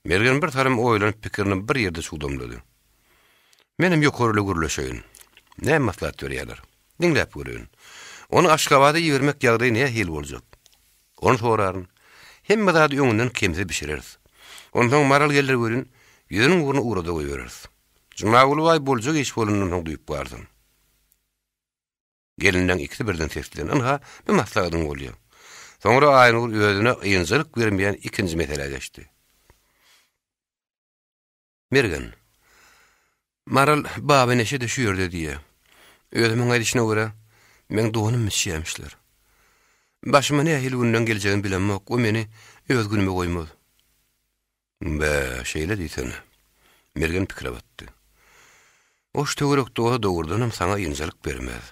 Mergen bir salym oýlanyp pikirini bir ýerde çugdamlady. Menem ýokary ile gürleşeýin. Näme maslahat berýärler? Diňläp göreýin. Ony Aşgabada ibermek ýagdaýy nähili boljak? Ony soraryn. Hemme zady öňünden kemsiz bişireris. Onsoň Maral geler welin, ýüzüniň ugruna ugrada goýbereris. Jumaguly baý boljak iş bolandan soň duýup galsyn. Gelinleň ikisi birden seslendi. Ynha, bir maslahatyň bolýa. Soňra Aýnur özüne ynjalyk bermeýän ikinji meselä geçdi. Mergen. Maral baba neşe-de şu ýerde diýýä. Özümiň aýdyşyna görä, meň donum biçýämişler. Başyma nähili günleň geljegini bilemok, o meni öz günüme goýmaz. Bä, şeýle diýsene. Mergen pikire batdy. Oş töwerekde bolsa dogrudanam saňa ynjalyk bermez.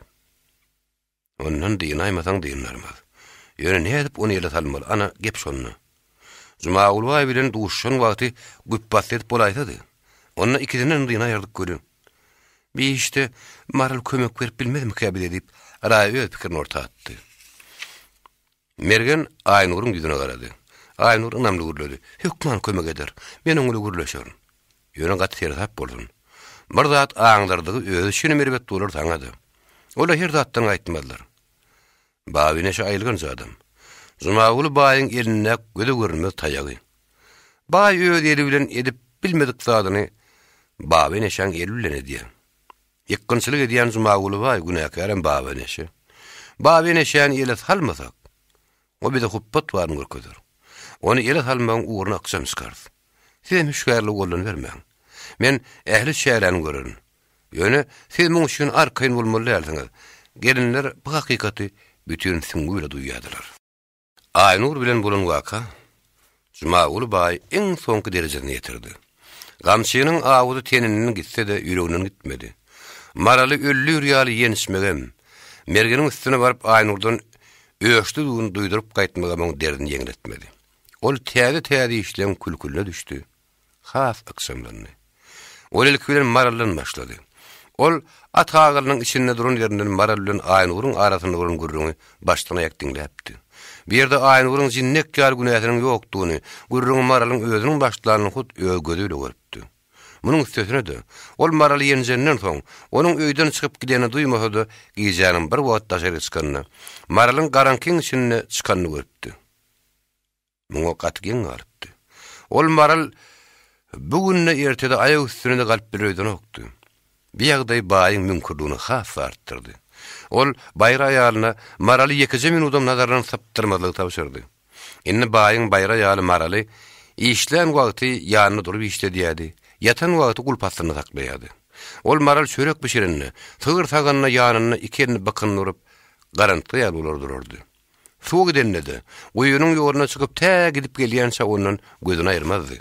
Ondan dynaýmasaň dynarmaz. Ýöne nädip ony ele salmaly, ana, gep şonda. Jumaguly baý bilen duşuşan wagty güpbasdy edip bolaýsady. Onda ikisinden dynaýardyk göli. Bir işde Maral kömek berip bilmezmikä bize diýip, Raýy öz pikirini orta atdy. Mergen Aýnuryň ýüzüne garady. Aýnur ynamly gürledi. Hökman kömek eder. Men oň bilen gürleşerin. Ýöne gaty seresap bolsun. Bir zat aňdyrdygy özi üçinem erbet bolar saňa-da. Olar her zatdan gaýtmazlar. Babyneşe aýylganç adam. Jumaguly baýyň elindäki göze görünmez taýagy. Baý öz eli bilen edip bilmedik zadyny Babyneşäň eli bilen edýär. Ýykgynçylyk edýän Jumaguly baý günäkärem Babaneşe. Babaneşäni ele salmasak, o bize hupbat baryny görkezer. Ony ele salmagyň ugruna ykjam çykarys. Sizem hüşgärligi gollanybermäň. Men ähli çäräni görerin. Ýöne siz muň üçin arkaýyn bolmaly dälsiňiz. Gelinler bu hakykaty bütin süňňi bile duýýardylar. Aýnur bilen bolan waka Jumaguly baý iň soňky derejesine ýetirdi. Gamçynyň awuzy teninden gitse-de, ýüreginden gitmedi. Maraly öllür ýaly ýençmegem, Mergeniň üstüne baryp Aýnurdan öçlüdigini duýduryp gaýtmagam oň derdini ýeňletmedi. Ol täze-täze işleň külküline düşdi. Has ykjamlandy. Ol ilki bilen Maraldan başlady. Ol at agylynyň içinde duran ýerinden Maral bilen Aýnuryň arasynda bolan gürrüňi başdan-aýak diňläpdi. Bu ýerde Aýnuryň jinnek ýaly günäsiniň ýokdugyny, gürrüňi Maralyň özüniň başlanyny hut öz gözi bile görüpdi. Munuň üstesine-de, ol Maraly ýenjenden soň, onuň öýden çykyp gidenini duýmasa-da, gijäniň bir wagt daşaryk çykanyny, Maralyň garaňkyň içinde çykanyny görüpdi. Muňa gaty geň galypdy. Ol Maral bu günde ertede aýak üstüne-de galyp biler öýdenokdy. Bu ýagdaý baýyň müňkürligini has-da artdyrdy. Ol baýry aýalyna Maraly ýekeje minudam nazaryndan sypdyrmazlygy tabşyrdy. Indi baýyň baýry aýaly Maraly işlän wagty ýanynda durup işledýärdi, ýatan wagty gulp astynda saklaýardy. Ol Maral çörek bişirende, sygyr saganda ýanynda iki elini bykynyna urup, garantga ýaly bolar durardy. Suwa gidende-de, guýynyň ýoluna çykyp tä gidip gelýänçä ondan gözüni aýyrmazdy.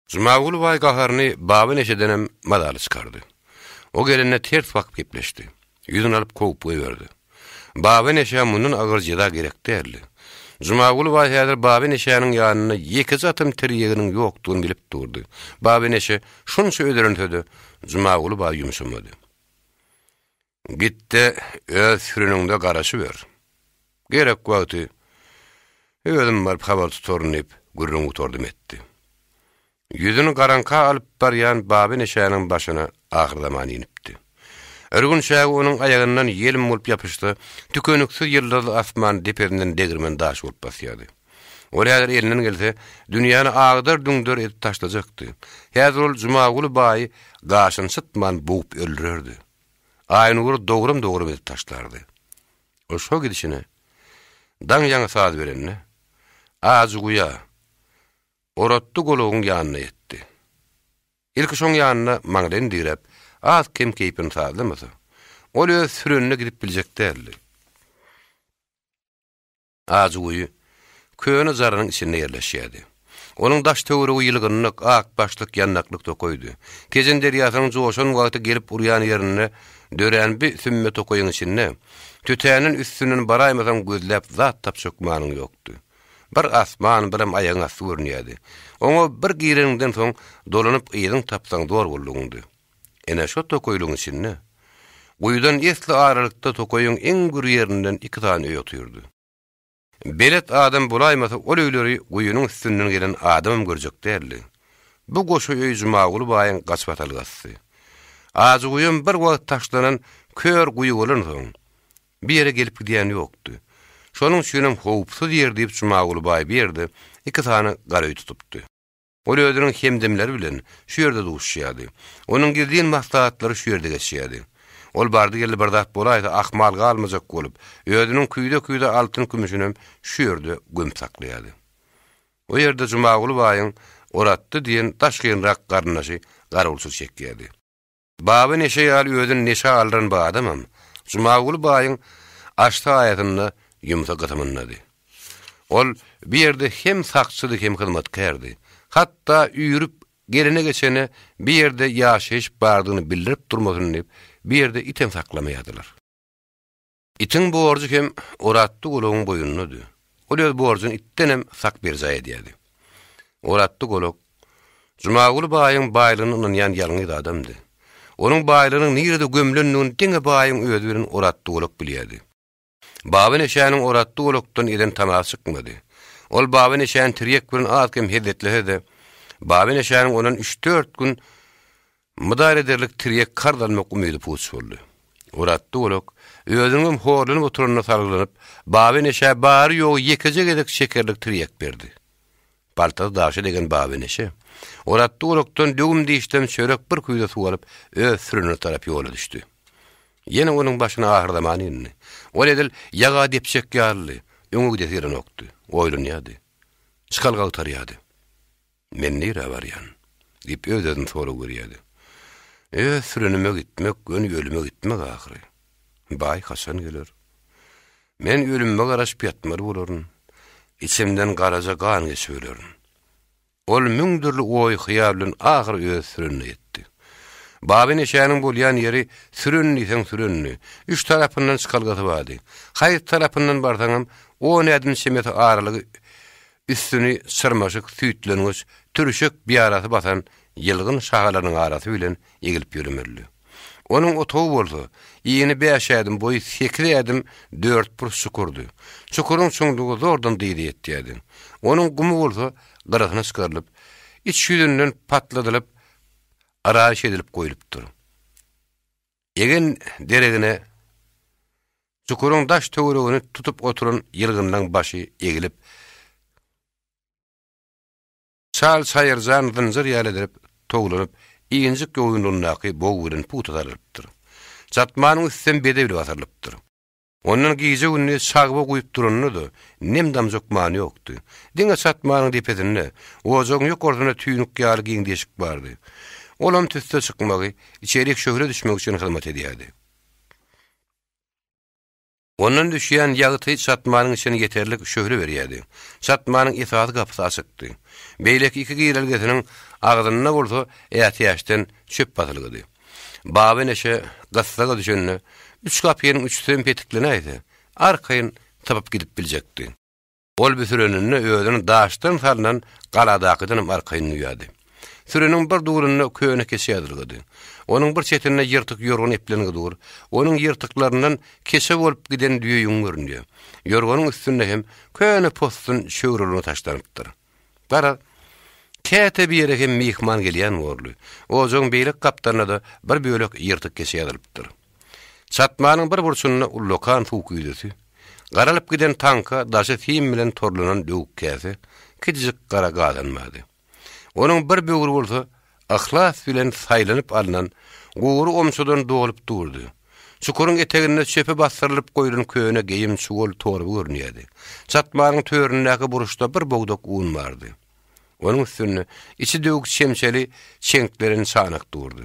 Jumaguly baý gaharyny Baba Neşedenem mazaly çykardy. O gelende ters bakyp gepleşdi. Ýüzüni alyp kowup goýberdi. Baba Neşä mundan agyr jeza gerek däldi. Jumaguly baý häzir Baba Neşäniň ýanynda ýekeje atym tirýeginiň ýokdugyny bilip durdy. Baba Neşe şunça özelense-de, Jumaguly baý ýumşamady. Git-de, öz süreniňde garaşyber. Gerek wagty özüm baryp habar tutaryn diýip, gürrüňi gutardym etdi. Ýüzüni garaňka alyp barýan Baba Neşäniň başyna ahyrzaman inipdi. Ürgün çäge onuň aýagyndan ýelim bolup ýapyşsa, tükeniksiz ýyldyzly asman depesinden degirmen daşy bolup basýardy. Ol häzir elinden gelse, dünýäni agdar-düňder edip taşlajakdy. Häzir ol Jumaguly baýy gaşyny çytman bogup öldürerdi. Aýnury dogram-dogram edip taşlardy. Ol şo gidişine, daň ýaňy saz berende, Ajy guýa, Oratdy golagyň ýanyna ýetdi. Ilki şoň ýanynda maňlaýyny diräp, az-kem keýpini sazlamasa, ol öz sürenine gidip biljek däldi. Ajy guýy köne jaranyň içinde ýerleşýärdi. Onuň daş-töweregi ýylgynlyk, ak başlyk, ýandaklyk tokaýdy. Tejen derýasynyň joşan wagty gelip urýan ýerinde dörän bi sümme tokaýyň içinde, tötänden üstünden baraýmasaň gözläp zat tapjak gümanyň ýokdy. Bir asman, birem aýagyň asty görünýärdi. Oňa bir gireniňden soň dolanyp yzyň tapsaň zor boldugyňdy. Ene şo tokaýlygyň içinde, guýudan esli aralykda tokaýyň iň gür ýerinden iki sany öý otyrdy. Belet adam bolaýmasa ol öýleri guýynyň üstünden gelen adamam görjek däldi. Bu goşa öý Jumaguly baýyň gaçybatalgasy. Ajyguýam bir wagt taşlanan kör guýy bolansoň, bu ýere gelip gidýän ýokdy. Şonuň üçinem howpsuz ýer diýip Jumaguly baý bu ýerde iki sany gara öý tutupdy. Ol özüniň hemdemleri bilen şu ýerde duşuşýardy. Onuň gizlin maslahatlary şu ýerde geçýärdi. Ol bardy-geldi bir zat bolaýsa ahmal galmajak bolup, özüniň küýze-küýze altyn-kümüşinem şu ýerde gömüp saklaýardy. O ýerde Jumaguly baýyň Oratdy diýen daşgynrak garyndaşy garawulçylyk çekýärdi. Baba neşe ýaly özüni neşä aldyran bu adamam Jumaguly baýyň aş saýasynda ýumsa gysymyndady. Ol bu ýerde hem sakçydy hem hyzmatkärdi. Hatda üýrüp gelene-geçene bu ýerde ýaşaýyş bardygyny bildirip durmasyn diýip, bu ýerde item saklamaýardylar. Itiň borjy hem Oratdy golagyň boýnundady. Ol öz borjuny itdenem sak berjaý edýärdi. Oratdy golak Jumaguly baýyň baýlygyna ynanýan ýalňyz adamdy. Onuň baýlygynyň nirede gömlendigini diňe baýyň özi bilen Oratdy golak bilýärdi. Baba Neşäniň Oratdy golakdan eden tamasy çykmady. Ol Baba Neşäni tirýek bilen az-kem hezzetlese-de, Baba Neşäniň ondan üç-dört gün Mydar ederlik tirýek karz almak umydy puç boldy. Oratdy golak, özüniňem horlanyp oturanyna salgylanyp, Baba Neşä bary-ýogy ýekeje gezek şekerlik tirýek berdi. Paltasy daşa degen Baba Neşe, Oratdy golakdan döwüm-dişlem çörek bir küýze suw alyp, öz sürenine tarap ýola düşdi. Ýene onuň başyna ahyrzaman indi. Ol edil ýaga depjek ýalydy, öňe gidesi gelenokdy, oýlanýardy. Çykalga agtarýardy. Men nirä barýan? diýip öz-özüne sorag berýärdi. Öz sürenime gitmek göni ölüme gitmek ahyry. Baý haçan geler? Men ölümime garaşyp ýatmaly bolaryn. Içimden garaja gan geçip ölerin. Ol müň dürli oý-hyýal bilen ahyry öz sürenine ýetdi. Baba Neşäniň bolýan ýeri süren diýseň sürendi. Üç tarapyndan çykalgasy bardy. Haýsy tarapyndan barsaňam, on ädim çemesi aralygy Üstüni çyrmaşyk süýtlengiç, türşek biýarasy basan ýylgyn şahalarynyň arasy bilen egilip ýöremelidi. Onuň otagy bolsa, ini bäş ädim, boýy sekiz ädim dörtburç çukurdy. Çukuryň çuňlugy zordan dyza ýetýärdi. Onuň gumy bolsa gyrasyna çykarylyp, iç ýüzünden patladylyp, araýyş edilip goýlupdyr. Egen deregine çukuryň daş-töweregini tutup oturan ýylgynlaň başy egilip, çal çaýyrjan zynjyr ýaly edilip towlanyp, injik ýoýunlygyndaky bog bilen pugta salylypdyr. Çatmanyň üstem bede bile basyrylypdyr. Ondan gije-gündiz çagba guýup duranda-da, nem damjak many ýokdy. Diňe çatmanyň depesinde, ojagyň ýokarsynda tüýnük ýaly giň deşik bardy. Olam tüsse çykmagy, içerik şöhle düşmegi üçin hyzmat edýärdi. Ondan düşýän ýagty çatmanyň içine ýeterlik şöhle berýärdi. Çatmanyň esasy gapysy açykdy. Beýleki iki girelgesiniň agzynda bolsa ätiýaçdan çöp basylgydy. Baba neşe gyssaga düşende, üç gapynyň üçüsem petiklenäýse, arkaýyn tapyp gidip biljekdi. Ol bu süreninde özüni daşdan salnan galadakydanam arkaýyn duýardy. Süreniň bir dulunda köne keçe ýazylgydy. Onuň bir çetinde ýyrtyk ýorgan eplengi dur. Onuň ýyrtyklaryndan keçe bolup giden düýe ýüň görünýär. Ýorganyň üstünde hem köne possun çöwrülini taşlanypdyr. Garaz, käte bir ýere hem myhman gelýän borly. Ojagyň beýleki gapdalynda-da bir bölek ýyrtyk keçe ýazylypdyr. Çatmanyň bir burçunda ullakan suw küýzesi, garalyp giden taňka daşy sim bilen torlanan döwük käse, kiçijik gara gazan bardy. Onuň bir böwri bolsa yhlas bilen saýlanyp alnan gury omçadan dolup durdy. Çukuryň eteginde çöpe basdyrylyp goýlan köne geýim çuwal torba görünýärdi. Çatmanyň töründäki burçda bir bogdak un bardy. Onuň üstünde içi döwük çemçeli çeňklenen çanak durdy.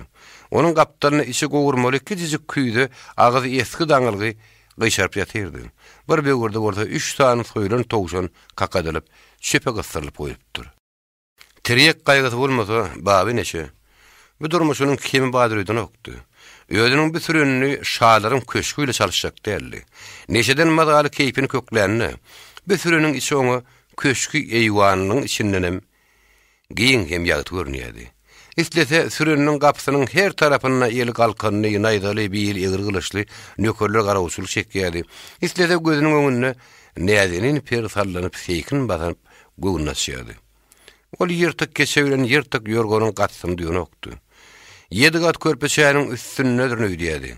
Onuň gapdalynda içi gowurmaly kiçijik küýze agyzy esgi daňylgy gyşaryp ýatyrdy. Bir böwürde bolsa üç sany soýlan towşan kakadylyp, çöpe gysdyrylyp goýlupdyr. Tirýek gaýgysy bolmasa, Baba neşe, bu durmuşynyň kemi bardyr öýdenokdy. Özüniň bu sürenini şalaryň köşgi bile çalyşjak däldi. Neşeden mazaly keýpini köklände, bu süreniň içi oňa köşgi eýwanynyň içindenem giň hem ýagty görünýärdi. Islese, süreniniň gapysynyň her tarapynda eli galkanly, naýzaly, bili egri gylyçly nökerler garawulçylyk çekýärdi. Islese, gözüniň öňünde näzenin peri sallanyp, seýkin basyp, göwnüni açýardy. Ol ýyrtyk keçe bilen ýyrtyk ýorganyň gatysyny duýanokdy. Ýedi gat körpeçäniň üstündedirin öýdýärdi.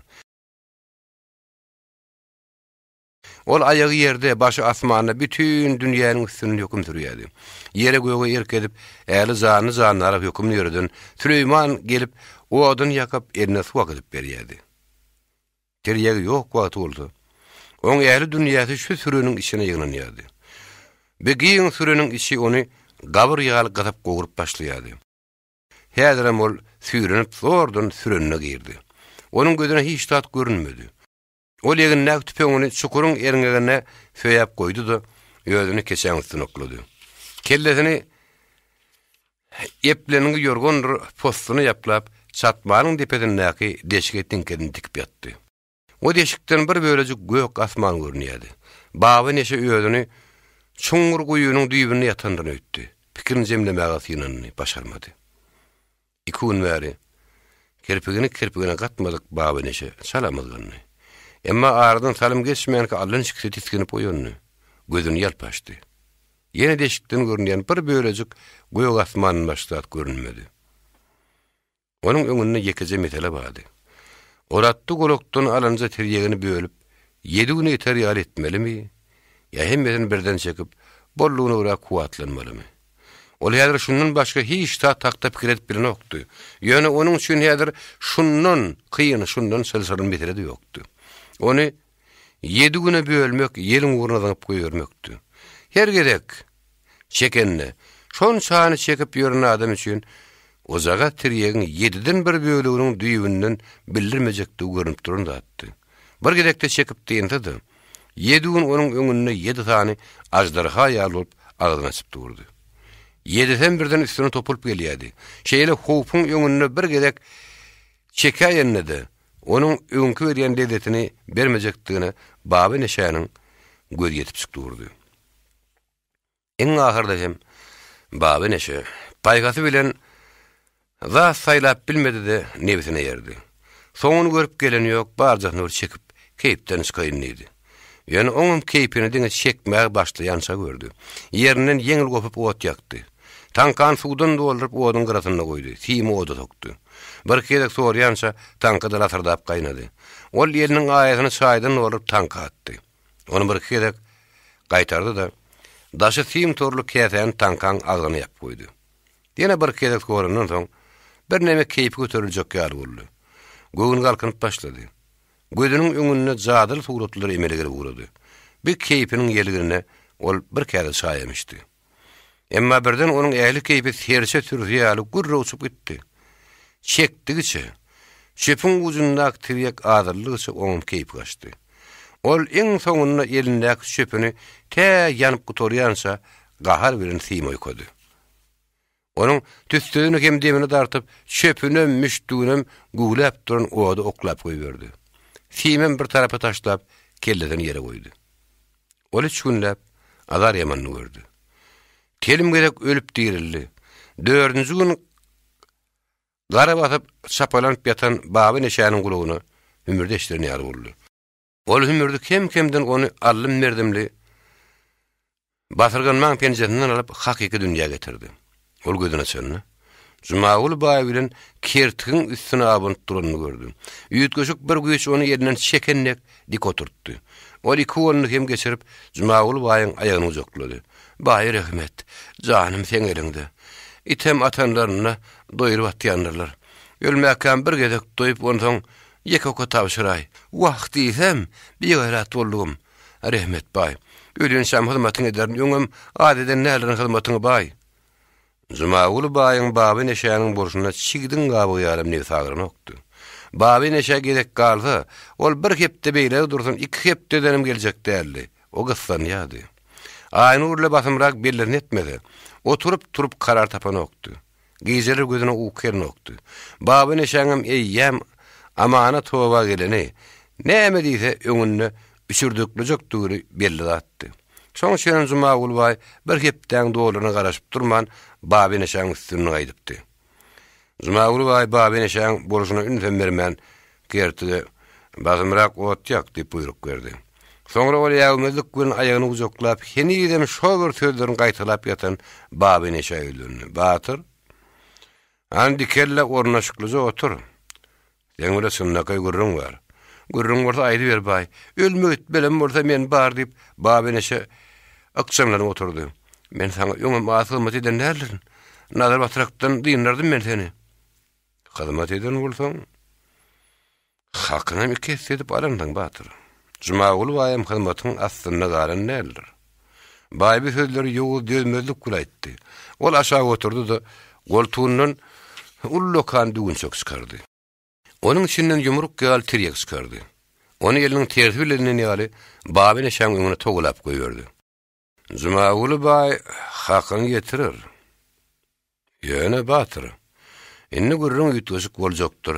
Ol aýagy ýerde, başy asmanda bütin dünýäniň üstünden höküm sürýärdi. Ýere-göge erk edip, ähli janly-jandara hökümini ýöreden Süleýman gelip, odun ýakyp, eline suw akydyp berýärdi. Tirýegi ýok wagty bolsa, oň ähli dünýäsi şu süreniň içine ýygnanýardy. Bi giň süreniň içi ony gabyr ýaly gysyp-gowrup başlaýardy. Häzirem ol süýrenip zordan sürenine girdi. Onuň gözüne hiç zat görünmedi. Ol egnindäki tüpeňini çukuryň erňegine söýäp goýdy-da, özüni keçäň üstüne oklady. Kellesini eplengi ýorgandyr possuny ýaplap, çatmanyň depesindäki deşige tiňkesini dikip ýatdy. O deşikden bir bölejik gök asman görünýärdi. Baba neşe özüni çuňňur guýynyň düýbünde ýatandyryn öýtdi. Pikirini jemlemäge synandy, başarmady. Iki gün bäri kirpigini kirpigine gatmadyk Baba neşe çala myzgandy. Emma aradan salym geçmänkä allaniçiksi tisginip oýandy. Gözüni ýalpa açdy. Ýene deşikden görünýän bir bölejik gök asmandan başga zat görünmedi. Onuň öňünde ýekeje mesele bardy. Oratdy golakdan alanja tirýegini bölüp, ýedi güne ýeter ýaly etmelimi ýa hemmesini birden çekip, boldugyna görä kuwwatlanmalymy? Ol häzir şundan başga hiç zat hakda pikir edip bilenokdy. Ýöne onuň üçin häzir şundan kyn, şundan çylşyrymly mesele-de ýokdy. Ony ýedi güne bölmek ýeliň ugruna zyňyp goýbermekdi. Her gezek çekende, şonçany çekip ýören adam üçin ojagaz tirýegiň ýediden bir böleginiň düýbünden bildirmejekdigi görnüp duran zatdy. Bir gezekde çekip dynsa-da, Ýedi gün onuň öňünde ýedi sany aždarha ýaly bolup agzyny açyp durdy. Ýedisem birden üstüne topulyp gelýärdi. Şeýle howpuň öňünde bir gezek çekäýende-de, onuň öňki berýän lezzetini bermejekdigine Baba neşäniň gözi ýetipjik durdy. Iň ahyrda hem Baba neşe paýhasy bilen zat saýlap bilmedi-de nebsine ýerdi. Soňuny görüp gelen ýok, barjasyny bir çekip, keýpden çykaýyn diýdi. Ýöne oňam keýpini diňe çekmäge başlaýança gördi. Ýerinden ýeňil gopup ot ýakdy. Taňkany suwdan dolduryp oduň gyrasynda goýdy, simi oda sokdy. Birki gezek sorýança taňka-da lasyrdap gaýnady. Ol eliniň aýasyny çaýdan dolduryp taňka atdy. Ony birki gezek gaýtardy-da, daşy sim torly käsäni taňkaň agzyna ýapyp goýdy. Ýene birki gezek sorandan soň, birneme keýpi göteriljek ýaly boldy. Göwni galkynyp başlady. Gözüniň öňünde jadyly suratlar emele gelip ugrady. Bir keýpiniň ýelginine ol bir käse çaýam içdi. Emma birden onuň ähli keýpi serçe sürüsi ýaly gürre uçup gitdi. Çekdigiçe, çöpüň ujundaky tirýek azaldygyça oňam keýpi gaçdy. Ol iň soňunda elindäki çöpüni tä ýanyp gutarýança gahar bilen sim oýkady. Onuň tüssesini hem demini dartyp, çöpünem, müşdüginem güwläp duran oda oklap goýberdi. Simem bir tarapa taşlap, kellesini ýere goýdy. Ol üç günläp azar ýamanyny gördi. Telim gezek ölüp dirildi. Dördünji gün gara basyp, çapalanyp ýatan Baba neşäniň gulagyna hümürdi eşidilen ýaly boldy. Ol hümürdi kem-kemden ony aldym-berdimli basyrganmaň penjesinden alyp, hakyky dünýä getirdi. Ol gözüni açanda, Jumaguly baý bilen kertigiň üstüne abanyp duranyny gördi. Üýtgeşik bir güýç ony ýerinden çeken dek dik oturtdy. Ol iki goluny hem geçirip, Jumaguly baýyň aýagyny gujaklady. Baý rehmet, janym seň eliňde. Item atanlarynda doýrup atýandyrlar. Ölmäkäm bir gezek doýup onsoň ýeke oka tabşyraý. Wah diýsem, bigaýrat boldugym. Rehmet baý. Ölýänçäm hyzmatyňy ederin, öňem az eden däldirin hyzmatyňy baý. Jumaguly baýyň Baba neşäniň bolşuna çigdiň gabygy ýalam nebsi agyranokdy. Baba neşä gezek galsa, ol bir hepde beýläge dursun, iki hepdedenem geljek däldi. O gyssanýardy. Aýnur ile basymrak bellisini etmese, oturyp-turup karar tapanokdy. Gijeler gözüne uky gelenokdy. Baba neşäňem eýýäm amana toba geleni, näme diýse öňünde üçürdeklejakdygyny belli zatdy. Şoň üçinem Jumaguly baý bir hepdäň dolaryna garaşyp durman, Baba neşäň üstünden gaýdypdy. Jumaguly baý Baba neşäň bolşuna ünsem bermän, Kertige, Basymrak ot ýak! diýip buýruk berdi. Soňra ol äwmezlik bilen aýagyny gujaklap, henizem şo bir sözlerini gaýtalap ýatan Baba Neşä ýüzlendi. Batyr, hany dikel-de ornaşyklyja otur. Seň bilen çynlakaý gürrüň bar. Gürrüň bolsa aýdyber baý. Ölme gitmelem bolsa men bar diýip, Baba Neşe ykjamlanyp oturdy. Men saňa öňem az hyzmat eden däldirin. Nazar batrakdan dyndardym men seni. Hyzmat eden bolsaň, Hakynam ikesse edip alansyň, batyr. Jumaguly baýam hyzmatyň astynda galan däldir. Baý bu sözleri ýowuz dözmezlik bilen aýtdy. Ol aşak oturdy-da, goltugyndan ullakan düwünçek çykardy. Onuň içinden ýumruk ýaly tirýek çykardy. Ony eliniň tersi bilen inen ýaly Baba neşäň öňüne togalap goýberdi. Jumaguly baý hakyny ýetirer. Ýöne, batyr, indi gürrüň üýtgeşik boljakdyr.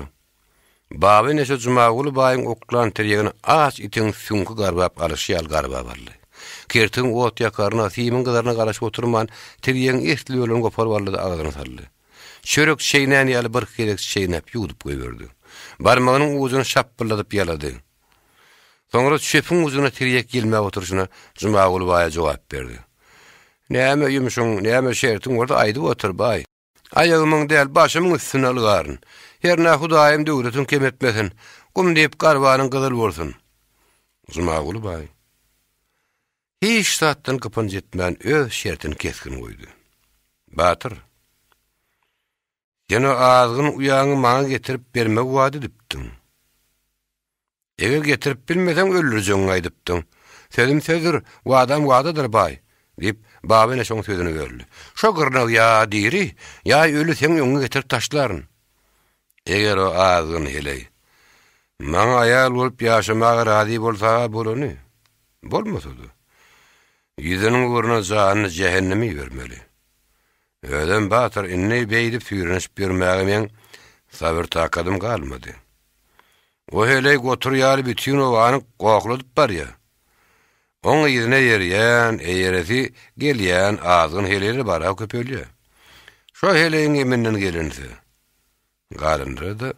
Baba neşe Jumaguly baýyň oklan tirýegini aç itiň süňki garbap alyşy ýaly garbap aldy. Kertigiň ot ýakaryna, simiň gyzaryna garaşyp oturman, tirýegiň esli bölegini goparyp aldy-da agzyna saldy. Çörek çeýnän ýaly birki gezek çeýnäp ýuwdup goýberdi. Barmagynyň ujuny şapbyldadyp ýalady. Soňra çöpüň ujuna tirýek ýelmäp oturyşyna Jumaguly baýa jogap berdi. Näme ýumşuň, näme şertiň bolsa aýdyp otur, baý. Aýagymyň däl, başymyň üstüne ylgaryn. Hernä Hudaýym döwletiň kem etmesin. Gum diýip garbanyň gyzyl bolsun. Jumaguly baý hiç zatdan gypynç etmän öz şertini kesgin goýdy. Batyr, sen o azgyn uýaňy maňa getirip bermegi wada edipdiň. Eger getirip bilmeseň, öldürjegiňi aýdypdyň. Sözüm sözdür, wadam wadadyr, baý! diýip, Baba ene şoň sözüni böldi. Şo gyrnagy ýa diri, ýa öli seň öňüňe getirip taşlaryn. Eger o azgyn heleý maňa aýal bolup ýaşamaga razy bolsa-ha bolany, bolmasa-da, ýüzüniň ugruna janyny jähenneme ibermeli. Özem batyr, indi beýdip süýrenişip ýörmäge meň sabyr-takadym galmady. O heleý gotur ýaly bütin obany gohladyp barýa. Oň yzyna eýerýän, eýeresi gelýän azgyn heleýler barha köpelýä. Şo heleýiň eminden gelinse, galyndyra-da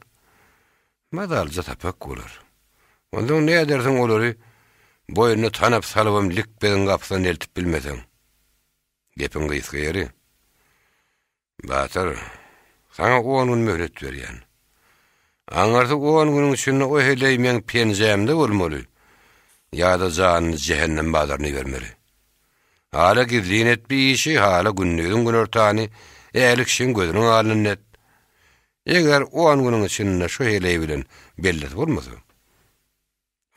mazalyja sapak bolar. Onsoň nädersiň olary boýnuna tanap salybam likbeziň gapysyna eltip bilmeseň. Gepiň gysga ýeri, Batyr, saňa on gün möhlet berýän. Aňyrsy on günüň içinde o heleý meň penjämde bolmaly, ýa-da janyny jähennem bazaryna ibermeli. Hala gizlin et bi işi, hala gündiziň günortany ähli kişiň gözüniň alnynda et. Eger on günüň içinde şu heleý bilen bellesi bolmasa,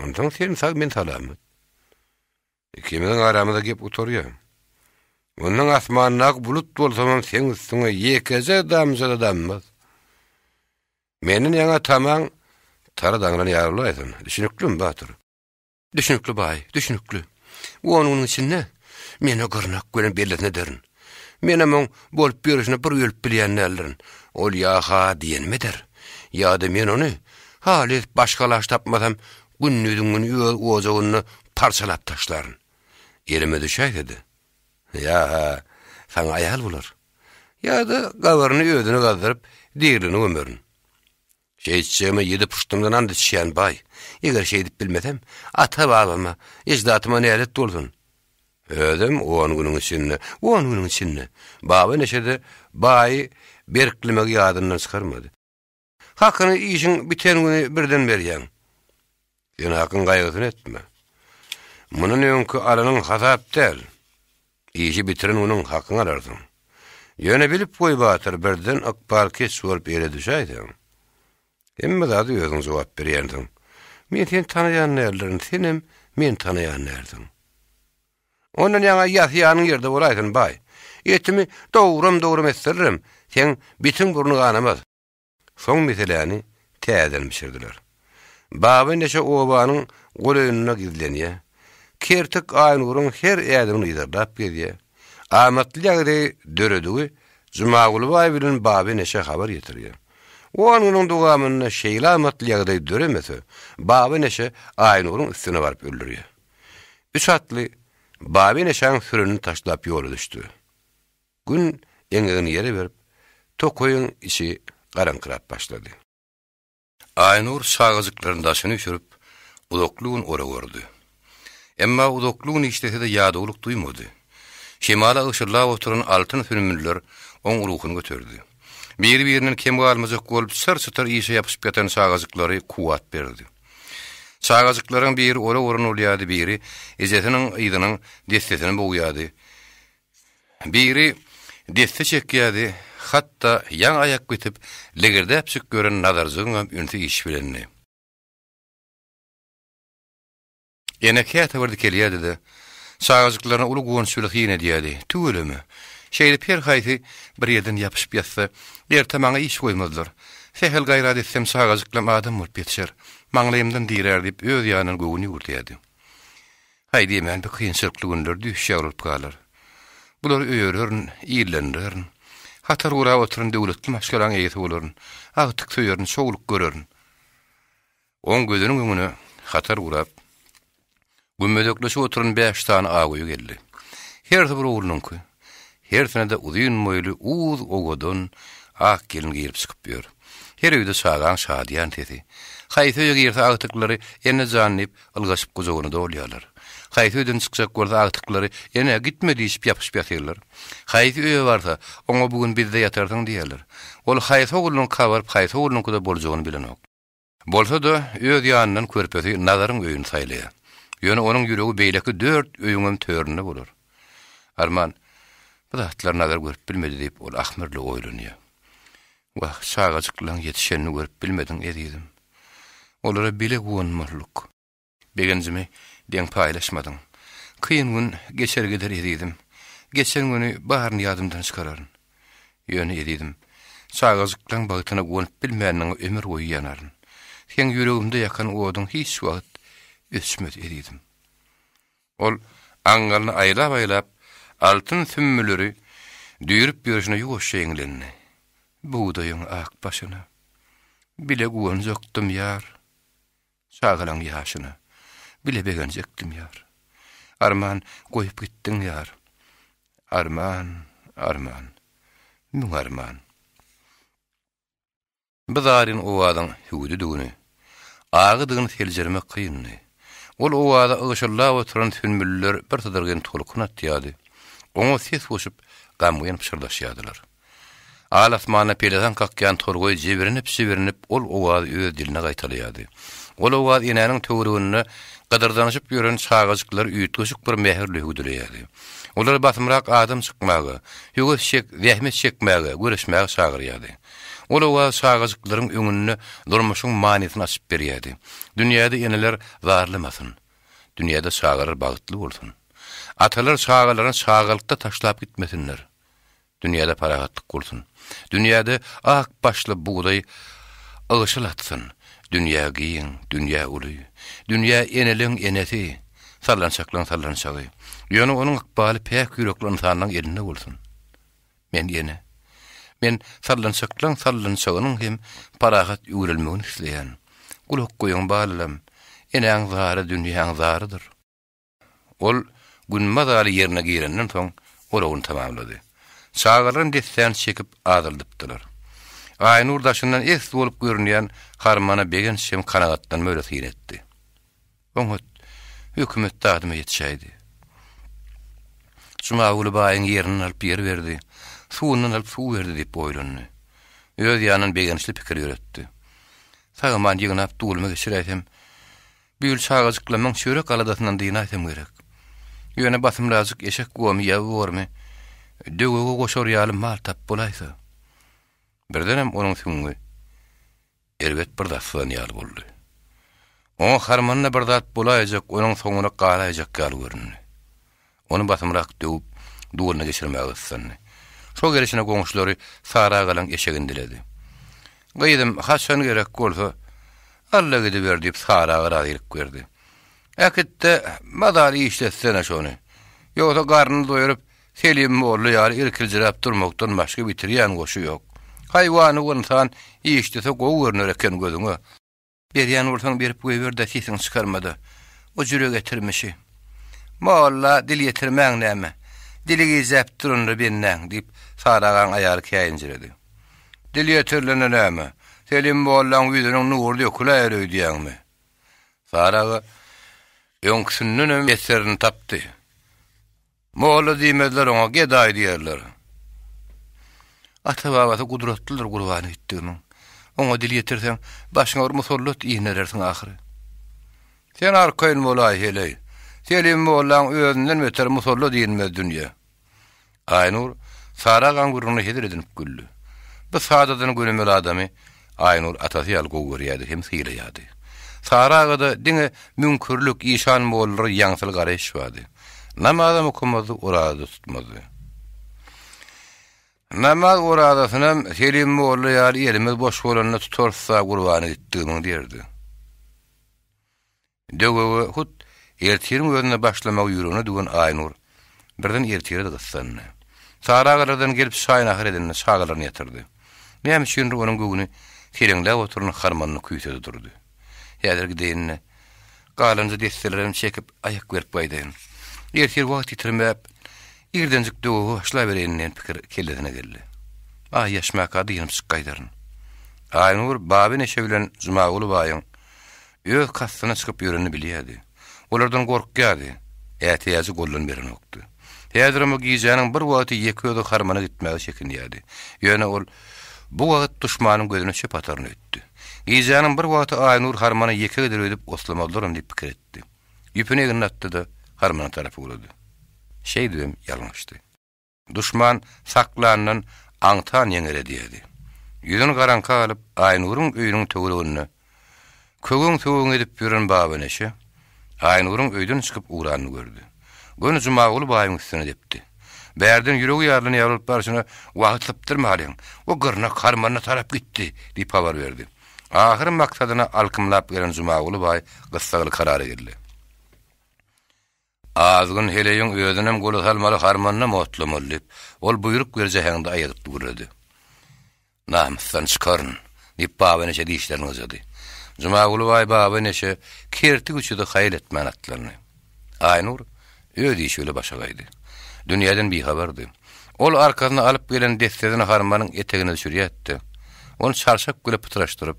onsoň sen sag, men salamat. Ikimiziň aramyzda gep gutarýar. Ondan asmandaky bulut bolsamam seň üstüňe ýekeje damja-da dammaz. Menden ýaňa tamaň tara daňlan ýaly bolaýsyn. Düşüniklimi, batyr? Düşünikli, baý, düşünikli. On günüň içinde men o gyrnak bilen bellisini ederin. Menem oň bolup ýörüşine bir ölüp bilýän däldirin. Ol ýa-ha diýenimi eder, ýa-da men ony halys başga alaç tapmasam, gündiziň güni öz ojagynda parçalap taşlaryn. Elime düşäýse-de, ýa-ha saňa aýal bolar, ýa-da gabyryny özüne gazdyryp, diriligine gömerin. Şeýtjegime ýedi puştumdan ant içýän, baý. Eger şeýdip bilmesem, ata-babama, eždatyma nälet bolsun. Özem on günüň içinde, on günüň içinde. Baba Neşe-de baýy berklemegi ýadyndan çykarmady. Hakyny işiň biten güni birden berýäň. Sen hakyň gaýgysyny etme. Mundan öňki alanyň hasap däl. Işi bitiren günüň hakyňy alarsyň. Ýöne bilip goý batyr, birden ykbal keç bolup ele düşäýseň, hemme zada özüň jogap berýänsiň. Men seni tanaýan däldirin, senem meni tanaýan dälsiň. Ondan ýaňa ýasy-ýanyň ýerde bolaýsyn, baý. Etimi dogram-dogram etdirirem, seň bitiň burny ganamaz. Soň meseläni täzeden bişirdiler. Baba neşe obanyň golaýynda gizlenýär. Kertik Aýnuryň her ädimini yzarlap gezýär. Amatly ýagdaý döredigi Jumaguly baý bilen Baba neşä habar ýetirýär. On günüň dowamynda şeýle amatly ýagdaý döremese, Baba neşe Aýnuryň üstüne baryp öldürýär. Üç atly Baba neşäň sürenini taşlap ýola düşdi. Gün eňegini ýere berip, tokaýyň içi garaňkyrap başlady. Aýnur çagajyklaryny daşyna üýşürip, uzakly gün orak ordy. Emma uzakly gün işlese-de ýadawlyk duýmady. Şemala ygşyrdap oturan altyn sünbüller oň ruhuny göterdi. Biri-birinden kem galmajak bolup çyr-çytyr işe ýapyşyp ýatan çagajyklary kuwwat berdi. Çagajyklaryň biri orak oran bolýardy, biri ejesiniň yzynyň dessesini bogýardy. Biri desse çekýärdi, hatda ýaňy aýak bitip, legirdäpjik ýören Nazarjygyňam ünsi iş bilendi. Ene käte bir dikelýärdi-de, çagajyklaryna uly guwanç bilen syn edýärdi, Tüweleme! Şeýdip her haýsy bir ýerden ýapyşyp ýatsa, erte maňa iş goýmazlar. Sähel gaýrat etsem çagajyklam adam bolup ýetişer, maňlaýymdan dirär diýip öz ýanyndan göwün ýüwürdýärdi. Haý diýmän bu kynçylykly günler düýş ýaly bolup galar. Bulary öýererin, ýerlendirerin. Hatar gurap oturan döwletli maşgalaň eýesi bolaryn. Agtyk söýerin, çowluk görerin. Oň gözüniň öňüne hatar gurap, gümmezekleşip oturan bäş sany agöýi geldi. Hersi bir oglunyňky. Hersine-de uzyn boýly, uz owadan, ak gelin girip-çykyp ýör. Her öýde çagaň şadyýan sesi. Haýsy öýe girse agtyklary Ene jan diýip, ylgaşyp gujagyna dolýarlar. Haýsy öýden çykjak bolsa agtyklary Ene, gitme diýşip ýapyşyp ýatyrlar. Haýsy öýe barsa, oňa bu gün bizde ýatarsyň diýýärler. Ol haýsy oglunyňka baryp, haýsy oglunyňkyda boljagyny bilenok. Bolsa-da, öz ýanyndan körpesi Nazaryň öýüni saýlaýar. Ýöne onuň ýüregi beýleki dört öýüňem töründe bolar. Arman, bu zatlary Nazar görüp bilmedi diýip, ol ahmyrly oýlanýar. Wah, çagajyklaň ýetişenini görüp bilmediň, ezizim. Olara bile guwanmalydyk. Begenjimi deň paýlaşmadyň. Kyn gün geçer gider ezizim. Geçen güni baryny ýadymdan çykararyn. Ýöne ezizim, çagajyklaň bagtyna guwanyp bilmändiňe ömür boýy ýanaryn. Seň ýüregimde ýakan oduň hiç wagt öçmez ezizim. Ol aňňalyny aýlap-aýlap, altyn sümmülleri düýrüp ýörşüne ýuwaşja eňlendi. Bugdaýyň ak başyna. Bile guwanjakdym ýar. Çagalaň ýaşyna bile begenjekdim ýar. Arman goýup gitdiň ýar. Arman, arman, müň arman. Bu zaryn owazyň hüwdüdigini, agydygyny seljermek kyndy. Ol owaza ygşyldap oturan sünbüliler bir sydyrgyn tolkun atýardy. Oňa ses goşup, gamgyn pyşyrdaşýardylar. Al asmanda pelesaň kakýan torgaý jibrinip-jibrinip ol owazy öz diline gaýtalaýardy. Ol owaz enäniň töwereginde gydyrdanyşyp ýören çagajyklary üýtgeşik bir mähirli hüwdüleýärdi. Olary basymrak adam çykmaga, höwes çek, zähmet çekmäge, göreşmäge çagyrýardy. Ol owaz çagajyklaryň öňünde durmuşyň manysyny açyp berýärdi. Dünýäde eneler zarlamasyn. Dünýäde çagalar bagtly bolsun. Atalar çagalaryny çagalykda taşlap gitmesinler. Dünýäde parahatlyk bolsun. Dünýäde ak başly bugdaý ygşyl atsyn. Dünýä giň, dünýä uly. Dünýä eneleň enesi, sallançaklaň sallançagy. Ýöne onuň ykbaly päk ýürekli ynsanlaň elinde bolsun. Men ene. Men sallançaklaň sallançagynyň hem parahat üwrelmegini isleýän. Gulak goýuň balalam, enäň zary dünýäň zarydyr. Ol gün mazaly ýerine girenden soň oragyny tamamlady. Çagalaram dessäni çekip azaldypdylar. Aýnur daşyndan esli bolup görünýän harmana begenç hem kanagatlanma bilen syn etdi. Oňat, hökümet dadyma ýetişäýdi. Jumaguly baýyň ýerinden alyp ýer berdi, suwundan alyp suw berdi diýip oýlandy. Öz ýanyndan begençli pikir ýöretdi. Sag-aman ýygnap duluma geçiräýsem, Bu ýyl çagajyklamyň çörek aladasyndan dynaýsam gerek. Ýöne basymrajyk eşek gomy ýa bormy, döwege goşar ýaly mal tap bolaýsa. Birdenem onuň süňňi erbet bir zat syzan ýaly boldy. Oňa harmanda bir zat bolaýjak, onuň soňuna galaýjak ýaly göründi. Ony basymrak döwüp, duluna geçirmäge gyssandy. Şo gelşine goňşulary Sary agalaň eşegini diledi. Gyzym, haçan gerek bolsa, al-da gidiber diýip, Sary aga razylyk berdi. Äkit-de, mazaly işletsene şony. Ýogsa garnyny doýuryp, Selim molla ýaly irkiljiräp durmakdan başga bitirýän goşy ýok. Haýwany ynsan işlese gowy görner eken gözüňe. Berýän bolsaň berip goýber-dä sesiňi çykarma-da. O jüre getirmişi. Molla, dil ýetirmäň näme? Dili gijäp durandyr bendäň, diýip, Sary agaň aýaly käýinjiredi. Dil ýetirilende näme? Selim mollaň ýüzüniň nury döküläýer öýdýäňmi? Sary aga. Öňküsindenem beterini tapdy. Molla diýmezler oňa, gedaý diýerler. Ata-babasy gudratlydyr gurbany gitdigimiň. Oňa dil ýetirseň, başyňa bir musallat inerersiň ahyry. Sen arkaýyn bolaý, heleý. Selim mollaň özünden beter musallat inmez dünýä. Aýnur Sary agaň gürrüňine hezil edinip güldi. Bu sadadan gönümel adamy Aýnur atasy ýaly gowy görýärdi hem sylaýardy. Sary agada diňe müňkürlik, işan-mollalara ýaňsyly garaýyş bardy. Namazam okamazdy, oraza-da tutmazdy. Namaz orazasynam Selim molla ýaly elimiz boş bolanda tutarys-da gurbany gitdigimiň diýerdi. Döwege hut ertiriň özünde başlamagy ýüregine düwen Aýnur birden ertire-de gyssandy. Sary agalardan gelip çaý-nahar edende çagalaryny ýatyrdy. Näme üçindir onuň göwni seleňläp oturan harmanyny küýsedi durdy. Häzir gideýin-de, galanja desselerem çekip, aýak berip gaýdaýyn. Ertir wagt ýitirmäp, irdenjik döwege başlabereýin diýen pikir kellesine geldi. Aý ýaşmaka dynyp çyk gaýdaryn. Aýnur Baby neşe bilen Jumaguly baýyň Öz kastyna çykyp ýörenini bilýärdi. Olardan gorkýardy. Ätiýajy goldan berenokdy. Häzirem o gijäniň bir wagty ýeke özi harmana gitmäge çekinýärdi. Ýöne ol bu wagt duşmanyň gözüne çöp ataryn öýtdi. Gijäniň bir wagty Aýnur harmana ýeke gider öýdüp oslamazlaram diýip pikir etdi. Ýüpüni egnine atdy-da, harmana tarap ugrady. Şeýdibem ýalňyşdy. Duşman saklandan aňtan ýeňer edýärdi. Ýüzüni garaňka alyp, Aýnuryň öýüniň töwereginde köweň-söweň edip ýören Baba Neşe Aýnuryň öýden çykyp ugranyny gördi. Göni Jumaguly baýyň üstüne depdi. Bärden ýüregi ýarylan ýaly bolup barşyna, Wagt sypdyrmalyň, o gyrnak harmanyna tarap gitdi! diýip habar berdi. Ahyry maksadyna alkymlap gelen Jumaguly baý gyssagly karara geldi. Azgyn heleýiň özünem gola salmaly, harmanynam otlamaly, diýip, ol buýruk beriji äheňde aýgytly gürledi. Namysdan çykaryn, diýip, Baba Neşe dişlerini gyjady. Jumaguly baý Baba Neşe kerti güçüdi haýal etmän atlandy. Aýnur öz işi bile başagaýdy. Dünýäden bihabardy. Ol arkasyna alyp gelen dessesini harmanyň etegine düşürýärdi-de, ony çarşak bile pytraşdyryp,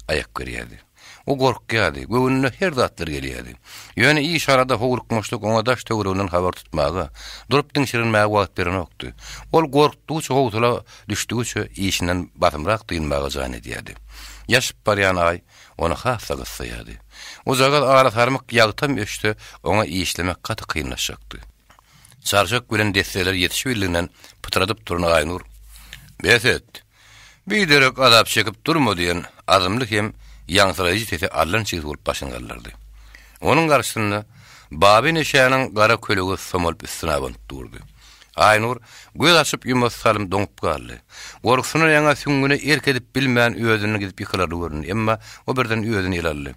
aýak berýärdi. O gorkýardy, göwnüne her zatlar gelýärdi. Ýöne iş-arada howlukmaçlyk oňa daş-töwereginden habar tutmaga, durup diňşirgenmäge wagt berenokdy. Ol gorkdugyça, howsala düşdügiçe işinden basymrak dynmaga jan edýärdi. Ýaşyp barýan aý ony has-da gyssaýardy. Ojagaz ala-sarmyk ýagtam öçse, oňa işlemek gaty kynlaşjakdy. Çarşak bilen desseler ýetişibildiginden pytradyp duran Aýnur, Bes et! Biderek azap çekip durma diýen azmly hem ýaňsylaýjy sese allançigsi bolup başyny galdyrdy. Onuň garşysynda Baby neşäniň gara kölege somalyp üstüne abanyp durdy. Aýnur göz açyp ýumasy salym doňup galdy. Gorkusyna ýaňa süňňüne erk edip bilmän özünden gidip ýykylarly göründi, emma o birden özüni ele aldy.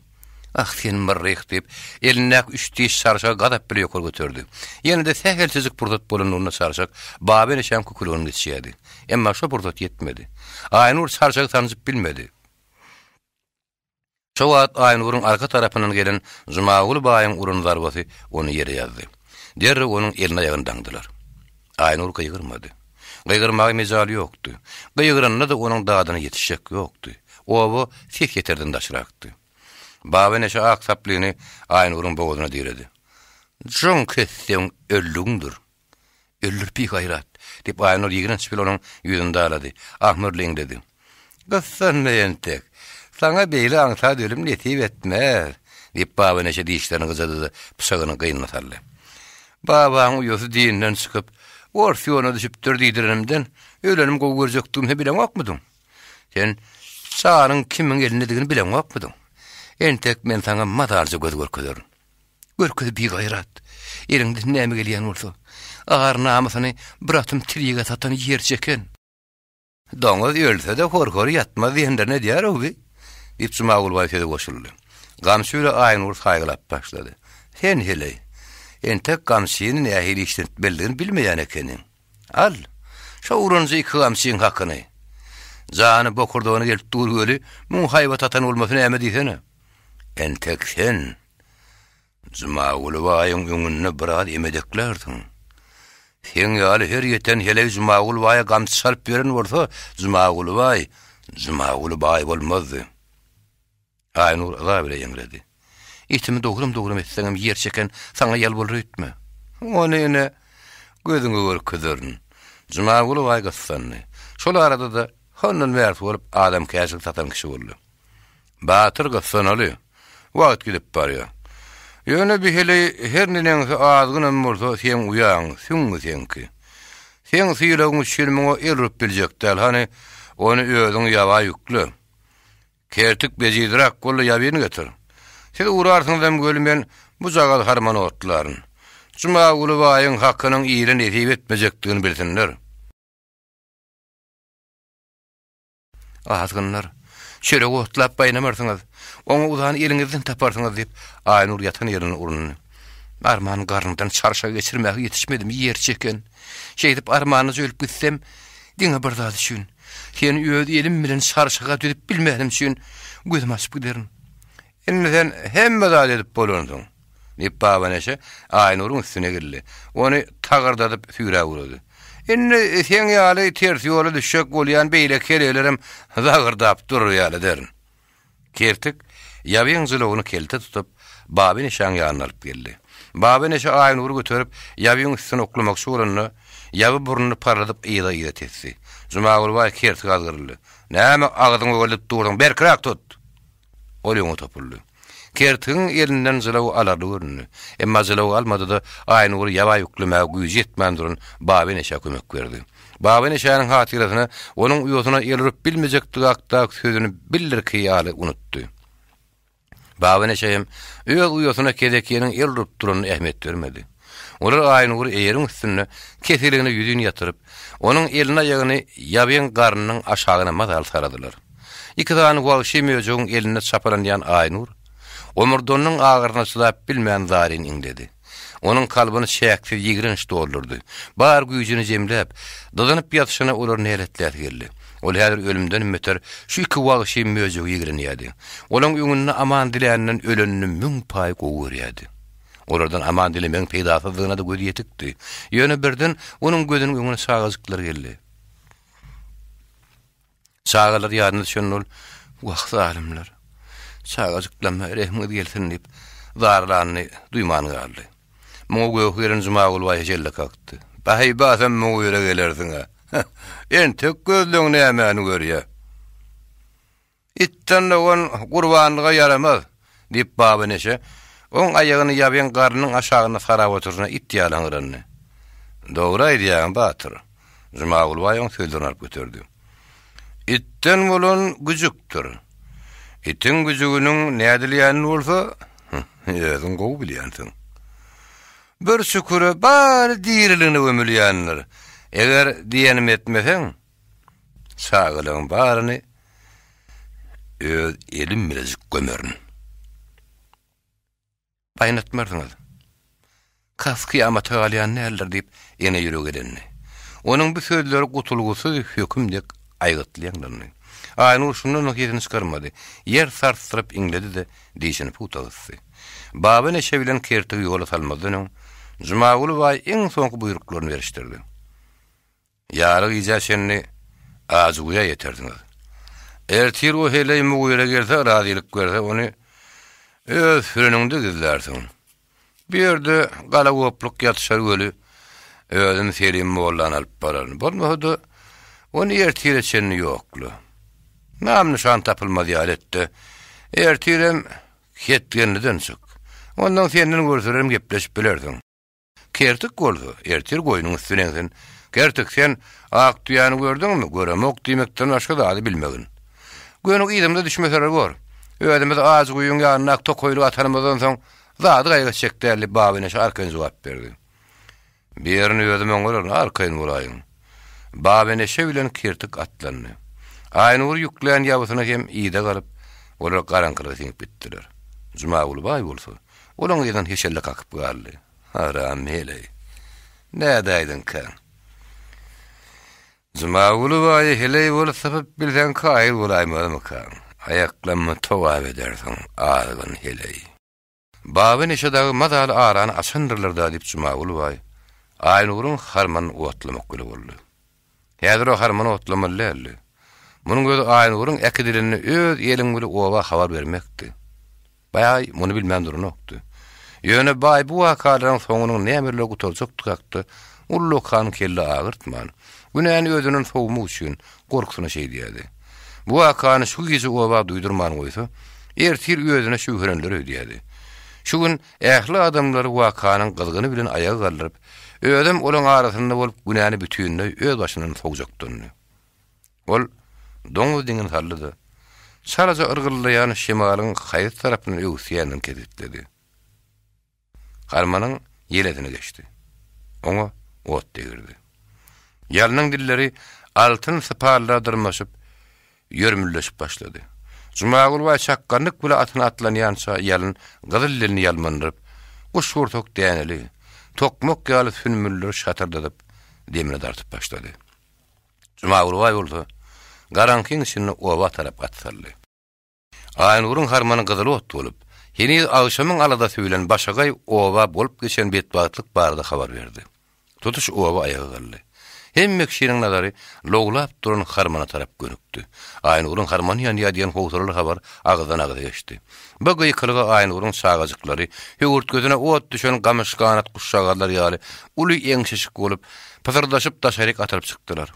Ah, sen myrryh! diýip, elindäki üç diş çarşagy gazap bile ýokary göterdi. Ýene-de sähelçejik pursat bolanlygynda çarşak Baba eneşäň küküligini geçýärdi. Emma şo pursat ýetmedi. Aýnur çarşagy sanjyp bilmedi. Şo wagt Aýnuryň arka tarapyndan gelen Jumaguly baýyň uran zarbasy ony ýere ýazdy. Derrew onuň elini-aýagyny daňdylar. Aýnur gygyrmady. Gygyrmaga mejaly ýokdy. Gygyranda-da onuň dadyna ýetişjek ýokdy. Oba ses ýeterden daşrakdy. Baba neşe ak saplyny Aýnuryň bogazyna diredi. Jyň kesseň öldügiňdir. Öldür bigaýrat! diýip, Aýnur ýigrenç bilen onuň ýüzüni dalady. Ahmyrly iňledi. Gyssanma entek. Saňa beýle aňsat ölüm nesip etmez! diýip, Baba neşe dişlerini gyjady-da, pyçagyny gynyna saldy. Babaň uýasy dinden çykyp, ors ýoluna düşüpdir diýdirenimden, ölenim gowy görjekdigimi sen bileňokmydyň? Sen janyň kimiň elindedigini bileňokmydyň? Entek men saňa mazalyja göz görkezerin. Görkez bigaýrat! Eliňden näme gelýän bolsa, ar-namysyny bir atym tirýege satan ýerçeken! Doňuz ölse-de hor-hor ýatmaz diýenlerini edýär-ow bi! diýip, Jumaguly baý söze goşuldy. Gamçy bile Aýnur saýgylap başlady. Sen heleý, entek gamçyny nähili işletmelidigini bilmeýän ekeniň. Al, şo uranja iki gamçyň hakyny. Jany bokurdagyna gelip dur weli, muň haýbat atan bolmasy näme diýsene. Entek sen Jumaguly baýyň öňünde biraz emedeklärsiň. Seň ýaly her ýeten heleý Jumaguly baýa gamçy çalyp beren bolsa, Jumaguly baý Jumaguly baý bolmazdy. Aýnur yza bile ýeňledi. Etimi dogram-dogram etseňem ýer çeken saňa ýal bolar öýtme. Ony ine, gözüňe görkezerin. Jumaguly baý gyssandy. Şol arada-da hondan bärsi bolup adamkärçilik satan kişi boldy. Batyr gyssanaly. Wagt gidip barýar. Ýöne bi heleý her neneňsi azgynam bolsa seň uýaň, süňňi seňki. Seň sylagyň üçin muňa el urup biljek däl, hany, ony özüň ýaba ýükle. Kertik bejizräk boldy, ýabyny getir. Siz urarsyňyzam weli men bujagaz harmany otlaryn. Jumaguly baýyň hakynyň ile nesip etmejekdigini bilsinler. Azgynlar, çörek otlap baýnamarsyňyz, oňa uzan eliňizden taparsyňyz diýip, Aýnur ýatan ýerinden urundy. Arman garnydan çarşagy geçirmäge ýetişmedim, ýer çeken. Şeýdip armanlyja ölüp gitsem, diňe bir zat üçin, seni öz elim bilen çarşaga düzüp bilmänim üçin gözümi açyp giderin. Indi sen hemme zat edip bolansyň, diýip, Babaneşe Aýnuryň üstüne geldi. Ony tagyrdadyp süýräp ugrady. Indi seň ýaly ters ýola düşjek bolýan beýleki heleýlerem zagyrdap durar ýaly ederin. Kertik ýabyň jylawyny kelte tutup, Babaneşäň ýanyna alyp geldi. Babaneşe Aýnury göterip, ýabyň üstüne oklamakçy bolanda, ýaby burnuny parladyp yza-yza tesdi. Jumagulbaý Kertige azgyryldy. Näme agzyňy ögeldip dursuň, berkiräk tut! Ol öňe topuldy. Kertigiň elinden jylawy alarly göründi. Emma jylawy almady-da, Aýnury ýaba ýüklemäge güýji ýetmän duran Babeneşä kömek berdi. Babeneşäniň hatyrasyna onuň uýasyna el urup bilmejekdigi hakdaky sözüni bildirki ýaly unutdy. Babeneşe hem öz uýasyna Kezekiniň el urup duranyna ähmiýet bermedi. Olar Aýnury eýeriň üstünde keseligine ýüzin ýatyryp, onuň elini-aýagyny ýabyň garnynyň aşagyna mazaly saradylar. Iki sany wagşy möjegiň elinde çapalanýan Aýnur, omurdanynyň agyryna çydap bilmän zaryn iňledi. Onuň kalbyny çäksiz ýigrenç doldurdy. Bar güýjüni jemläp, dyzynyp ýatyşyna olary näletläsi geldi. Ol häzir ölümdenem beter şu iki wagşy möjegi ýigrenýärdi. Olaň öňünde aman diläninden ölenini müň paý gowy görýärdi. Olardan aman dilemegiň peýdasyzdygyna-da gözi ýetikdi. Ýöne birden onuň gözüniň öňüne çagajyklar geldi. Çagalar ýadyna düşende ol, Wah, zalymlar! Çagajyklaryma rehmiňiz gelsin diýip, zarlanyny duýman galdy. Muňa göhi gelen Jumagül baý jelle kakdy. Baý, basam muň ýere gelersiň-ä. Entek gözleň nämäni görýä? Itden dogan gurbanlyga ýaramaz, diýip, Baba Neşe oň aýagyny ýabyň garnynyň aşagynda sarap oturyşyna it ýaly aňyrandy. Dogry aýdýaň, batyr. Jumaguly baý oň sözlerini alyp göterdi. Itden bolan güjükdir. Itiň güjüginiň nädilýänini bolsa, özüň gowy bilýänsiň. Bir çukura bary diriligine gömülýändir. Eger diýenimi etmeseň, Çagalaryň baryny öz elim bilejik gömerin. Gaýnatmarsyňyz. Kas kyýamata galýan däldir diýip, ene ýüregi elendi. Onuň bu sözleri gutulgysyz höküm dek aýgytly ýaňlandy. Aýnur şundan-da sesini çykarmady. Ýer sarsdyryp iňledi-de, dişini pugta gysdy. Baba neşe bilen kertigi ýola salmazdan öň, Jumaguly baý iň soňky buýruklaryny berişdirdi. Ýary gijä çenli Ajyguýa ýetersiňiz. Ertir o heleý Mugyra gelse, razylyk berse, ony öz süreniňde gizlärsiň. Bu ýerde galagopluk ýatyşar weli, özüm Selim mollany alyp bararyn. Bolmasa-da, ony ertire çenli ýokla. Nam-nyşan tapylmaz ýaly et-de, ertirem Ketgenliden çyk. Ondan senden görselerem gepleşip bilersiň. Kertik bolsa, ertir goýnuň üstüne eňsin. Kertik, sen ak düýäni gördüňmi? Göremok diýmekden başga zady bilmegin. Göni yzymyza düşmeseler bor. Özümiz ajy guýyň ýanyndaky tokaýlyga atanymyzdan soň, zady gaýgy etjek däl, diýip, Babaneşe arkaýyn jogap berdi. Birini özüm oňararyn, arkaýyn bolaýyň. Babaneşe bilen Kertik atlandy. Aýnur ýüklän ýabysyna hem yza galyp, olar garaňkylyga siňip gitdiler. Jumaguly baý bolsa, Olaň yzyndan heşelle kakyp galdy. Haram heleý. Nädäýdiňkäň? Jumaguly baýy heleý bolup sypyp bilseň kaýyl bolaýmazmykaň? Aýaklanma togap edersiň, azgyn heleý. Baba Neşe dagy mazaly arany açandyrlar-da diýip Jumaguly baý Aýnuryň harmanyny otlamak bile boldy. Häzir o harmany otlamaly däldi. Munuň özi Aýnuryň äkidilenini öz eliň bile oba habar bermekdi. Baý muny bilmän duranokdy. Ýöne baý bu wakalaryň soňunyň näme bilen gutarjakdygy hakda ullakan kelle agyrtman, günäni özünden sowmak üçin gorkusyna şeýdýärdi. Bu wakany şu gije oba duýdurman goýsa, ertir özüne şübhelendiler öýdýärdi. Şu gün ähli adamlary wakanyň gyzgyny bilen aýaga galdyryp, özem olaň arasynda bolup günäni bütinleý öz başyndan sowjakdandy. Ol doňuz diňini saldy-da, çalaja yrgyldaýan şemalyň haýsy tarapyndan öwüsýändigini kesgitledi. Harmanyň ýelesine geçdi. Oňa ot degirdi. Ýalnyň dilleri altyn sypallara dyrmaşyp, ýörmüldeşip başlady. Jumagül baý çakganlyk bile atyna atlanýança ýalyn gyzyl dilini ýalmandyryp, guşgursak däneli, tokmak ýaly sünbülleri şatyrdadyp, demini dartyp başlady. Jumagül baý bolsa, garaňkyň içinde oba tarap at saldy. Aýnuryň harmany gyzyl ot bolup, heniz agşamyň aladasy bilen başagaý oba bolup geçen betbagtlyk barada habar berdi. Tutuş oba aýaga galdy. Hemme kişiniň nazary lowlap duran harmana tarap gönükdi. Aýnuryň harmany ýanýar diýen howsalaly habar agyzdan-agyza geçdi. Bu gykylyga Aýnuryň çagajyklary höwürtgesine ot düşen gamyş ganat guşjagazlar ýaly uly eňşeşik bolup, pysyrdaşyp daşaryk atylyp çykdylar.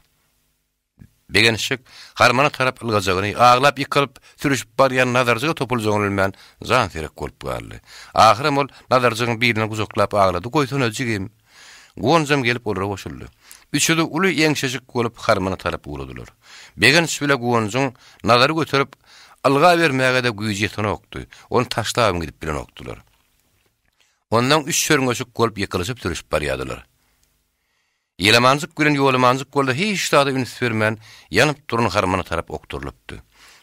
Begenişjik harmana tarap ylgajagyny, aglap ýykylyp, sürüşip barýan Nazarjyga topuljagyny bilmän, janserek bolup galdy. Ahyram ol Nazarjygyň bilinden gujaklap aglady, Goýsana, jigim! Guwanjam gelip olara goşuldy. Üçüsi uly ýeňşejik bolup harmana tarap ugradylar. Begenç bile Guwanjyň Nazary göterip, ylgabermäge-de güýji ýetenokdy, ony taşlabam gidip bilenokdylar. Ondan üç çörňeşik bolup ýykylyşyp sürüşip barýardylar. Ýelamanjyk bilen Ýolamanjyk bolsa hiç zada üns bermän, ýanyp duran harmana tarap okdurylypdy.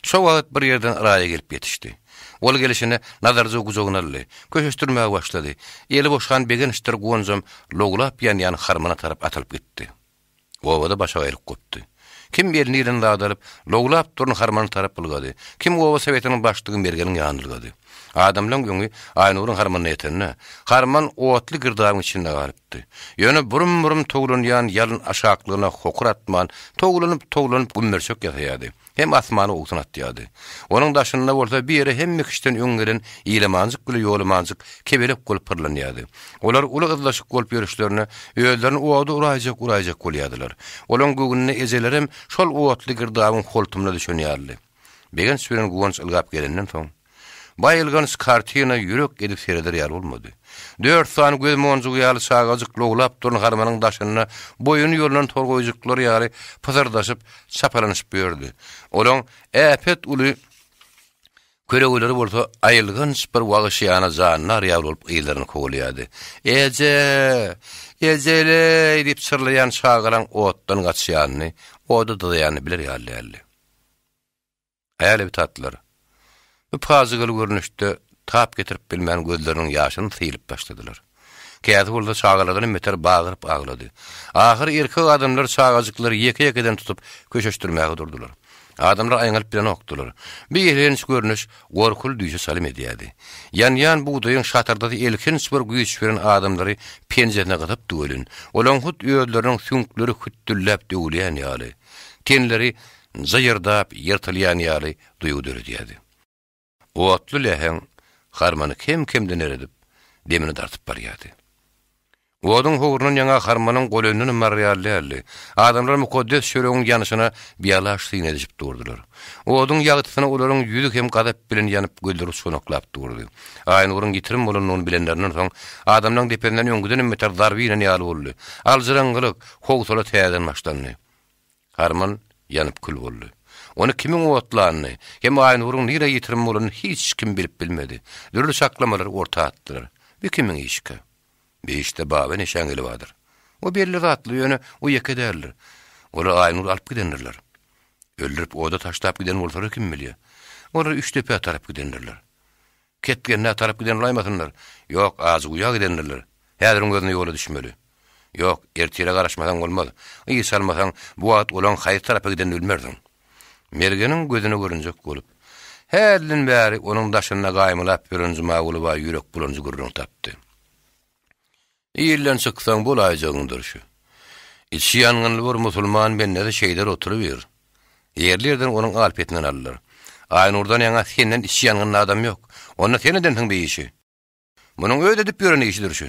Şo wagt bir ýerden Raýa gelip ýetişdi. Ol gelşine Nazarjygy gujagyna aldy. Köşeşdirmäge başlady. Eli boşan begençdir guwanjam lowlap ýanýan harmana tarap atylyp gitdi. Obada başagaýlyk gopdy. Kim elini ýelen zady alyp, lowlap duran harmana tarap ylgady. Kim oba sowetiniň başlygy Mergeniň ýanyna ylgady. Adamlaň öňi Aýnuryň harmanyna ýetende, harman otly girdabyň içinde galypdy. Ýöne burum-burum towlanýan ýalyn aşaklygyna hokur atman, towlanyp-towlanyp gümmerçek ýasaýardy. Hem asmana owsun atýardy. Onuň daşynda bolsa bir ýere hemme kişiden öň gelen Ilamanjyk bile Ýolamanjyk kebelek bolup pyrlanýardy. Olar uly yzlaşyk bolup ýörüşlerine özlerini oda uraýjak-uraýjak bolýardylar. Olaň göwnüne ejelerem şol otly girdabyň holtumyna düşen ýalydy. Begenç bilen Guwanç ylgap gelenden soň, Baýylganç kartina ýürek edip sereder ýaly bolmady. Dört sany göz monjugy ýaly çagajyk lowlap duran harmanyň daşynda boýuny ýolunan torgaýjyklar ýaly pysyrdaşyp, çapalanyşyp ýördi. Olaň äpet uly kölegeleri bolsa aýylganç bir wagşyýana jandar ýaly bolup yzlaryny kowalaýardy. Eje! Ejeleý! diýip çyrlaýan çagalaň otdan gaçýanyny, oda dyzaýanyny biler ýaly däldi. Älebtatlar, bu pajygaly görnüşde tap getirip bilmän gözleriniň ýaşyny sylyp başladylar. Käsi bolsa çagalardanam beter bagyryp aglady. Ahyry erkek adamlar çagajyklary ýeke-ýekeden tutup köşeşdirmäge durdular. Adamlar aýňalyp bilenokdylar. Bu elhenç görnüş gorkuly düýşe çalym edýärdi. Ýanýan bugdaýyň şatyrdysy elhenç bir güýç beren adamlary penjesine gysypdy welin, olaň hut özleriniň süňkleri hütdülläp döwülýän ýaly, tenleri jyýyrdap ýyrtylýan ýaly duýgy döredýärdi. Otly läheň harmany kem-kemden eredip, demini dartyp barýardy. Oduň howrundan ýaňa harmanyň golaýyndanam barar ýaly däldi. Adamlar mukaddes çöregiň ýanyşyna bialaç syn edişip durdular. Oduň ýagtysyna olaryň ýüzi hem gazap bilen ýanyp, gözleri uçganaklap durdy. Aýnuryň ýitirim bolanyny bilenlerinden soň, adamlaryň depesinden öňküdenem beter zarba inen ýaly boldy. Aljyraňňylyk, howsala täzeden başlandy. Harman ýanyp kül boldy. Ony kimiň otlanyny, hem Aýnuryň nirä ýitirim bolanyny hiç kim bilip bilmedi. Dürli çaklamalary orta atdylar. Bu kimiň işikä? Bu işde Baba neşäň eli bardyr. O belli zatly, ýöne o ýeke däldir. Olar Aýnury alyp gidendirler. Öldürip oda taşlap giden bolsalar kim bilýär. Olar Üçdepä tarap gidendirler. Ketgenä tarap giden bolaýmasynlar? Ýok, Ajyguýa gidendirler. Häziriň özünde ýola düşmeli. Ýok, ertire garaşmasaň bolmaz. Yz salmasaň, bu wagt olaň haýsy tarapa gidenini bilmersiň. Mergeniň gözüne görünjek bolup, hälden bäri onuň daşynda gaýmylap ýören Jumaguly baý ýürek bulanjy gürrüň tapdy. Ilden çyksaň bolaýjagyňdyr şu. Içi ýangynly bir musulman bendesi şeýder oturybir. Ýerli-ýerden onuň al-petinden aldylar. Aýnurdan ýaňa senden içi ýangynly adam ýok. Onda sen edensiň bi işi. Munuň öz edip ýören işidir şu.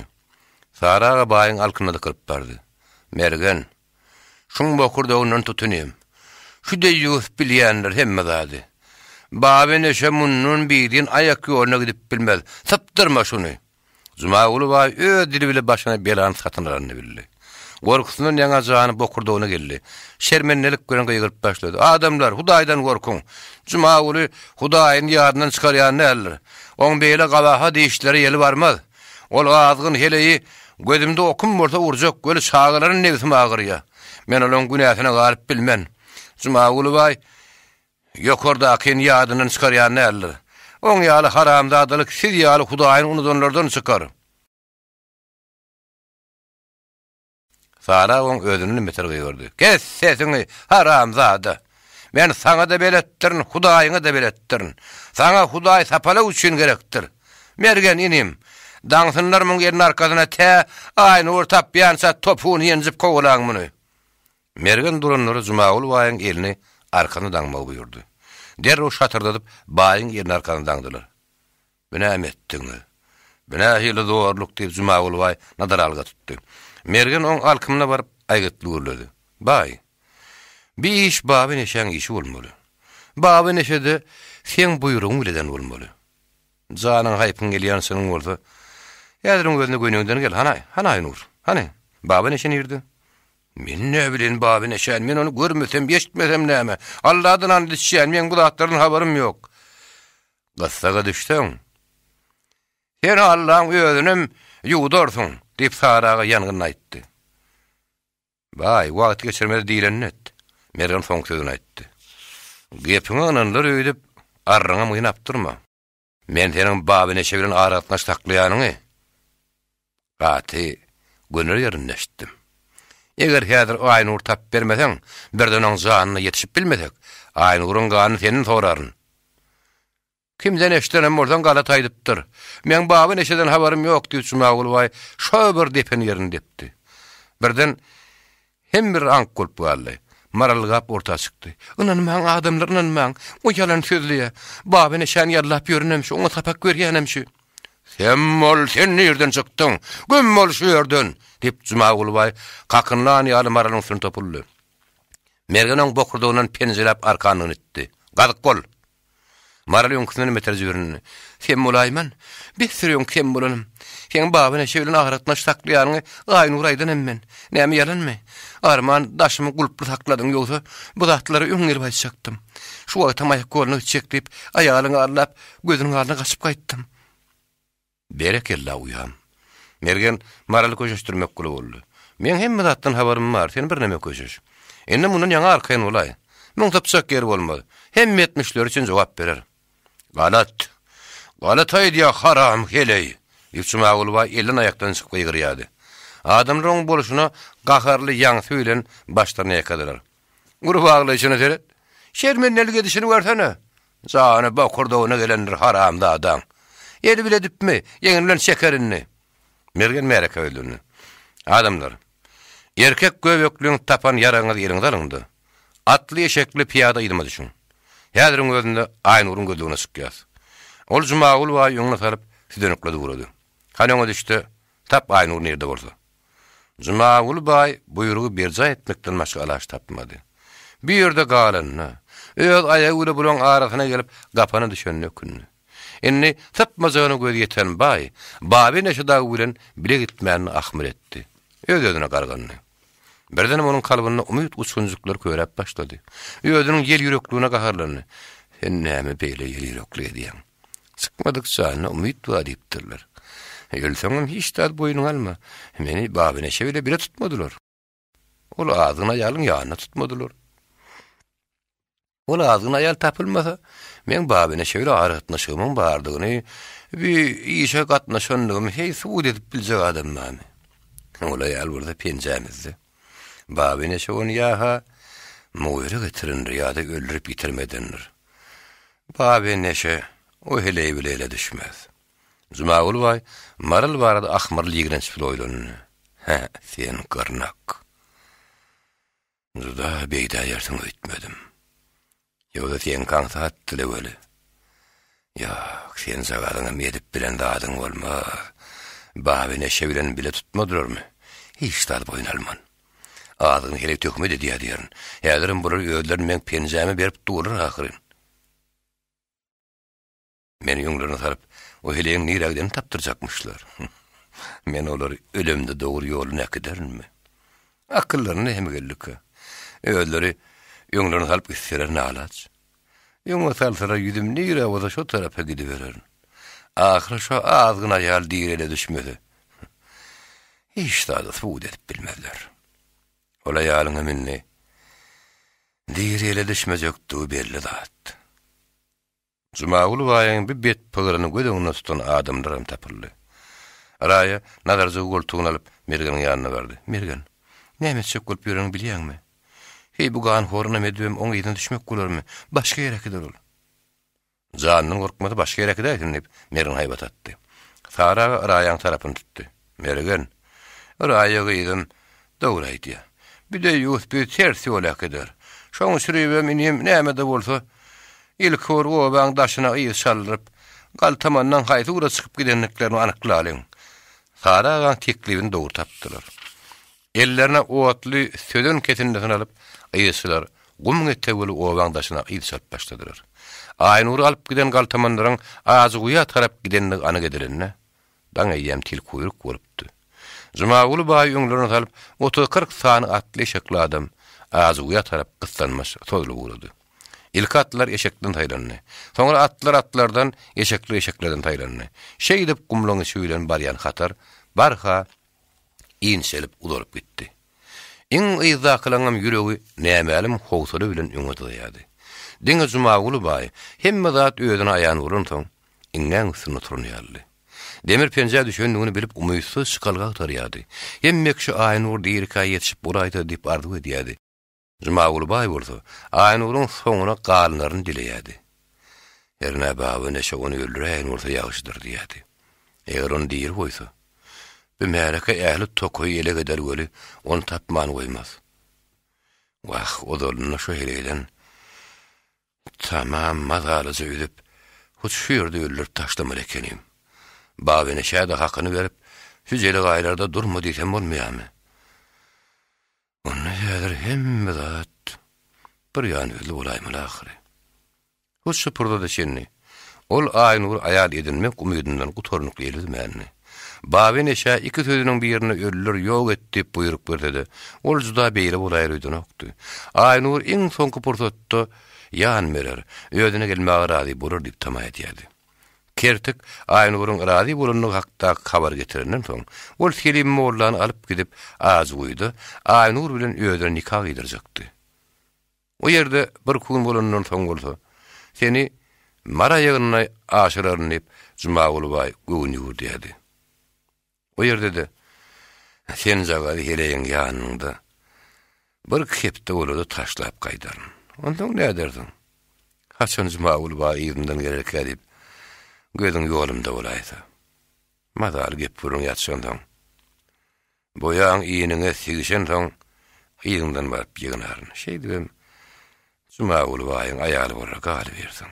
Sary aga baýyň alkymyna dykylyp bardy. Mergen, şuň bokurdagyndan tutunym. Şu deýýus bilýändir hemme zady. Baba neşe mundan birin aýak ýoluna gidip bilmez. Sypdyrma şuny. Jumaguly baý öz dili bile başyna belany satyn alanyny bildi. Gorkusyndan ýaňa jany bokurdagyna geldi. Şermendelik bilen gygyryp başlady. Adamlar, Hudaýdan gorkuň! Jumaguly Hudaýyny ýadyndan çykarýan däldir. Oň beýle gabahat işlere ýeli barmaz. Ol azgyn heleýi gözümde okum bolsa urjak, weli çagalaryny nebsim agyrýa. Men olaň günäsine galyp bilmen. Jumaguly baý Ýokardakyny ýadyndan çykarýan däldir. Oň ýaly haramzadalyk siz ýaly Hudaýyny unudanlardan çykar. Sara oň özünden beter gygyrdy. Kes sesiňi, haramzada! Men saňa-da beletdirin, Hudaýyňa-da beletdirin. Saňa Hudaý sapalak üçin gerekdir. Mergen inim, daňsynlar muň elini arkasyna tä Aýnur tapýança topugyny ýenjip kowalaň muny. Mergen duranlara Jumaguly baýyň elini arkasyna daňmagy buýurdy. Derrew şatyrdadyp baýyň elini arkasyna daňdylar. Bu näme etdigiňiz? Bu nähili zorluk? diýip, Jumaguly baý nadaralyga tutdy. Mergen oň alkymyna baryp, aýgytly gürledi. Baý, bi iş Baba neşäň işi bolmaly. Baba neşe-de seň buýrugyň bilen eden bolmaly. Janyň haýpyň gelýän çynyň bolsa, häziriň özünde göniňden gel, hanaý, hany Aýnur, hany, Baba neşe nirde? Men näbileýin Baba neşäni, men ony görmesem, eşitmesem näme? Alladan ant içýän, meň bu zatlardan habarym ýok. Gyssaga düşseň, sen Allaň özünem ýuwudarsyň, diýip, Sary aga ýangynly aýtdy. Baý, wagt geçirmez diýlenini et. Mergen soňky sözüni aýtdy. Gepiňe ynanylar öýdüp, arryňam gynap durma. Men seniň Baba neşe bilen aragatnaşyk saklaýanyňy gaty göner ýerinde eşitdim. Eger häzir Aýnury tapyp bermeseň, birden oň janyna ýetişip bilmesek, Aýnuryň ganyny senden soraryn. Kimden eşidenem bolsaň galat aýdypdyr. Meň Baba neşeden habarym ýok, diýip, Jumaguly baý şo bir depen ýerini depdi. Birden hem bir aňk bolup galdy. Maral gap orta çykdy. Ynanmaň, adamlar, ynanmaň. O ýalan sözleýär. Baba neşäni ýallap ýörenem şu, oňa sapak berýänem şu. Sem bol, sen nirden çykdyň? Güm bol şu ýerden! diýip, Jumaguly baý kakynlan ýaly Maralyň üstüne topuldy. Mergen oň bokurdagyndan penjeläp arkanlygyny itdi. Gazyk bol! Maral öňküsinden beter jibrindi. Sem bolaýman. Besdir öňki sem bolanym. Seň Baba neşe bilen aragatnaşyk saklaýanyňy Aýnur aýdan hem men. Näme ýalanmy? Arman daşymy gulply sakladyň ýogsa bu zatlary öň gelip aýtjakdym. Şu wagtam aýak goluna gitjek diýip aýalyňy aldap gözüniň aldyna gaçyp gaýtdym. Berekella uýam. Mergen Maraly köşeşdirmek güli boldy. Meň hemme zatdan habarym bar, sen birneme köşeş. Indi mundan ýaňa arkaýyn bolaý. Muň sypjak ýeri bolmaz. Hemme etmişleri üçin jogap berer. Galat! Galat aýdýa, haram heleý! diýip Jumaguly baý elden-aýakdan çykyp gygyrýardy. Adamlar oň bolşuna gaharly ýaňsy bilen başlaryny ýaýkadylar. Gurbaglaýşyna seret! Şermendelik edişini görsene! Jany bokurdagyna gelendir haramzadaň. Eli bile edipmi, ýeňi bilen çeker indi. Mergen märeke ýüzlendi. Adamlar, erkek göbekliň tapan ýaragyňyzy eliňize alyň-da, atly-eşekli pyýada yzyma düşüň. Häziriň özünde Aýnuryň gözlegine çykýas. Ol Jumagul baýy öňüne salyp, südenekläp ugrady. Hany öňe düş-de, tap Aýnur nirde bolsa. Jumaguly baý buýrugy berjaý etmekden başga alaç tapmady. Bu ýerde galanyna, öz aýagy bile bulaň arasyna gelip gapana düşenine ökündi. Indi sypmajagyna gözi ýeten baý, Baby neşe dagy bilen bile gitmänine ahmyr etdi. Öz-özüne gargandy. Birdenem onuň kalbynda umyt uçgunjyklary köräp başlady. Özüniň ýelýürekligine gaharlandy. Sen näme beýle ýelýüreklik edýäň? Çykmadyk janyna umyt bar diýipdirler. Ölseňem hiç zat boýnuňa alma. Meni Babyneşe bile bile tutmadylar. Ol azgyn aýalyň ýanyna tutmadylar. Ol azgyn aýal tapylmasa, meň Babyneşe bile aragatnaşygymyň bardygyny, bir işe gatnaşandygymy heý subut edip biljek adam barmy? Ol aýal bolsa penjämizde. Babyneşe ony ýa-ha mugyra getirendir ýa-da öldürip ýitirim edendir. Baby neşe o heleý bile ele düşmez. Jumaguly baý Maral barada ahmyrly ýigrenç bile oýlandy. Hä, sen gyrnak. Juda beýdäýersiň öýtmedim. Ýogsa seňki aňsat-la weli. Ýok, senjagazyňam edip bilen zadyň bolmaz. Baba neşe bilen bile tutmadylarmy? Hiç zat boýun alman. Azgyn heleý töhmet edýär diýerin. Häzirem bular özlerini meň penjäme berip durlar ahyryn. Meni öňlerine salyp, o heleýiň nirä gidenini tapdyrjakmyşlar. Men olary ölemde dogry ýoluna äkiderinmi? Akyllaryna näme geldikä? Özleri öňlerine salyp gitseler nalaç. Öňe salsalar ýüzüm nirä bolsa şo tarapa gidibererin. Ahyry şo azgyn aýal diri ele düşmese, hiç zady subut edip bilmezler. Ol aýalyňam indi diri ele düşmejekdigi belli zat. Jumaguly baýyň bu bet pygyryny göz öňünde tutan adamlaram tapyldy. Raýa Nazarjygy goltugyna alyp, Mergeniň ýanyna bardy. Mergen, näme etjek bolup ýöreniňi bilýäňmi? Heý, bu ganhorunam edibem oň yzyna düşmek bolarmy? Başga ýere äkider ol. Janyndan gorkmasa başga ýere äkidäýsin, diýip, Mergen haýbat atdy. Sary aga Raýaň tarapyny tutdy. Mergen, Raýa gyzym, dogry aýdýar. Bi deýýus bizi ters ýola äkider. Şoň üçribem inim näme-de bolsa, ilki bir obaň daşyna yz çaldyryp, galtamandan haýsy ugra çykyp gidendiklerini anyklalyň. Sary agaň teklibini dogry tapdylar. Ellerine otly sözen kesindisini alyp, yzçylar gum etegili obaň daşyna yz çalyp başladylar. Aýnury alyp giden galtamanlaryň Ajyguýa tarap gidendigi anyk edilende, Daň eýýäm tilkuýruk bolupdy. Jumaguly baý öňlerine salyp, otuz-kyrk sany atly eşekli adam Azyguýa tarap gyssanmaç sozulyp ugrady. Ilki atlylar eşekden saýlandy. Soňra atlylar atlardan, eşekler eşeklerden saýlandy. Şeýdip gumlaň içi bilen barýan hatar barha inçelip uzalyp gitdi. Iň yzdakylaňam ýüregi nämälim howsala bilen öňe dyzaýardy. Diňe Jumaguly baý hemme zat özüne aýan bolansoň, iňňäň üstünde oturan ýalydy. Demir penjä düşendigini bilip umytsyz çykalga agtarýardy. Hemme kişi Aýnur dirikä ýetişip bolaýsa diýip arzuw edýärdi. Jumaguly baý bolsa, Aýnuryň soňuna galynaryny dileýärdi. Hernä Baba neşe ony öldüräýen bolsa ýagşydyr diýýärdi. Eger ony diri goýsa, bu märeke ähli tokaýy elek eder weli, ony tapman goýmaz. Wah, ozalynda şo heleýden Tamam mazalyja üzüp, hut şu ýerde öldürip taşlamaly ekenim. Babeneşä-de hakyny berip, şu jelegaýlarda durma diýsem bolmaýarmy? Onda häzir hemme zat bir ýanýüzli bolaýmaly ahyry. Hut şu pursada çenli ol Aýnury aýal edinmek umydyndan gutarnykly el üzmändi. Babeneşä iki sözüniň birinde öldür, ýok et diýip buýruk berse-de, ol juda beýle bolaýar öýdenokdy. Aýnur iň soňky pursatda ýan berer, özüne gelmäge razy bolar diýip tama edýärdi. Kertik Aýnuryň razy bolandygy hakdaky habary getirenden soň, ol Selim mollany alyp gidip, Ajyguýuda Aýnur bilen özüne nika gyýdyrjakdy. O ýerde birki gün bolandan soň bolsa, seni Mara ýygynyna aşyraryn diýip, Jumaguly baý göwün ýüwürdýärdi. O ýerde-de senjagazy heleýiň ýanynda birki hepde bolada taşlap gaýdaryn. Onsoň nädersiň? Haçan Jumaguly baý yzymdan gelerkä diýip, gözüň ýolumda bolaýsa. Mazaly gep-gürrüň ýatyşansoň, Boýaň iniňe sigişensoň, yzyňdan baryp ýygnaryn. Şeýdibem, Jumaguly baýyň aýaly bolar galybersiň.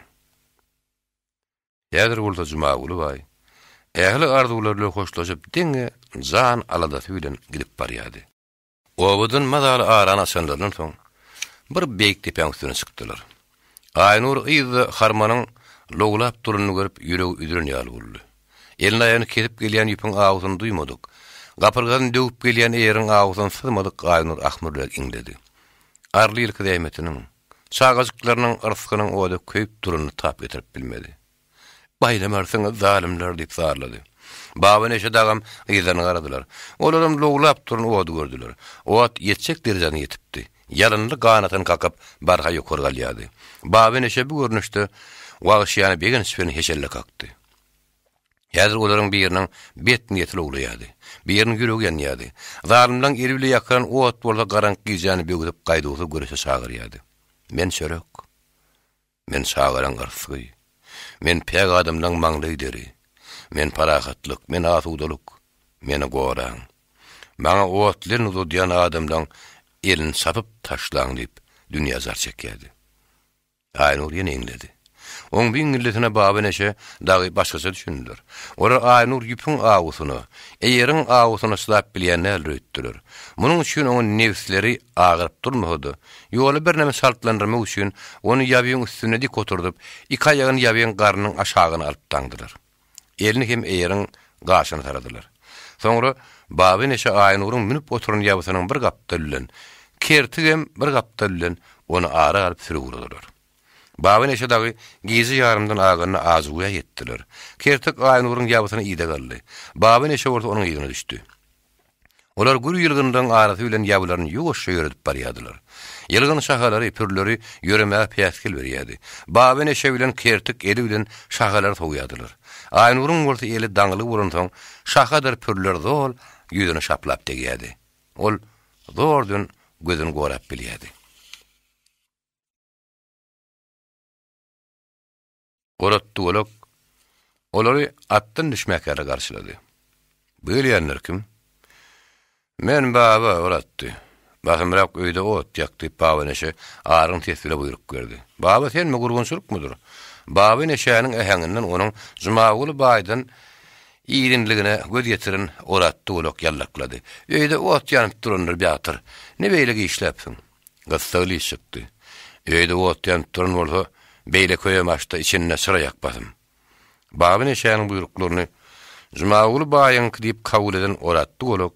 Häzir bolsa Jumaguly baý ähli arzuwlary bilen hoşlaşyp, diňe jan aladasy bilen gidip barýardy. Obadan mazaly arany açanlaryndan soň, bir beýik depäň üstüne çykdylar. Aýnur yzda harmanyň lowlap duranyny görüp, ýüregi üzülen ýaly boldy. Elini-aýagyny kesip gelýän ýüpüň awusyny duýmadyk, gapyrgasyny döwüp gelýän eýeriň awusyny syzmadyk Aýnur ahmyrly iňledi. Arly ýylky zähmetiniň, çagajyklarynyň yrsgynyň oda köýüp duranyny tap getirip bilmedi. Baýlamarsyňyz, zalymlar! diýip zarlady. Baba Neşe dagam yzlaryna garadylar. Olaram lowlap duran ody gördüler. Ot ýetjek derejäne ýetipdi. Ýalynly ganatyny kakyp, barha ýokary galýardy. Baba Neşe bu görnüşde wagşyýana begenç bilen heşelle kakdy. Häzir olaryň biriniň bet niýeti lowlaýardy. Biriniň ýüregi ýanýardy. Zalymlaryň eli bile ýakylan ot bolsa garaňky gijäni böwsüp gaýduwsyz göreşe çagyrýardy. Men çörek. Men çagalaň yrsgy. Men päk adamlaň maňlaý deri. Men parahatlyk, men asudalyk. Meni goraň. Maňa otly elini uzadýan adamlaň elini çapyp taşlaň diýip, dünýä jar çekýärdi. Aýnur ýene iňledi. Oň bu iňňildisine Baba Neşe dagy başgaça düşündiler. Olar Aýnur ýüpüň awusyna, eýeriň awusyna çydap bilýän däldir öýtdüler. Munuň üçin oňa nebsleri agyryp durmasa-da, ýoly birneme çaltlandyrmak üçin ony ýabyň üstünde dik oturdyp, iki aýagyny ýabyň garnynyň aşagyna alyp daňdylar. Elini hem eýeriň gaşyna saradylar. Soňra Baba Neşe Aýnuryň münüp oturan ýabysynyň bir gapdaly bilen, Kertigem bir gapdaly bilen ony ara alyp sürüp ugradylar. Baba Neşe dagy gije ýarymdan aganda Ajyguýa ýetdiler. Kertik Aýnuryň ýabysyny yza galdy. Baba Neşe bolsa onuň yzyna düşdi. Olar gür ýylgynlygyň arasy bilen ýabylaryny ýuwaşja ýöredip barýardylar. Ýylgyn şahalary, pürleri ýöremäge päsgel berýärdi. Baba Neşe bilen Kertik eli bilen şahalary sowýardylar. Aýnuryň bolsa eli daňyly bolansoň, şahadyr pürler zol ýüzüne şaplap degýärdi. Ol zordan gözüni gorap bilýärdi. Orat Duwalak olary atdan düşmäkäler garşylady. Bu gelýänler kim? Men Baba, Oratdy. Basymrak öýde ot ýak, diýip, Baba Neşe argyn ses bile buýruk berdi. Baba senmi, gurgunçylykmydyr? Baba Neşäniň äheňinden onuň Jumaguly baýdan irinligine göz ýetiren Orat Duwalak ýallaklady. Öýde ot ýanyp durandyr, batyr. Ne beýle giçläpsiň? Gyssagly iş çykdy. Öýde ot ýanyp duran bolsa, beýle köýem açda içinde çyra ýak basym. Baba Neşäniň buýruklaryny Jumaguly baýyňky diýip kabul eden Oratdy golak,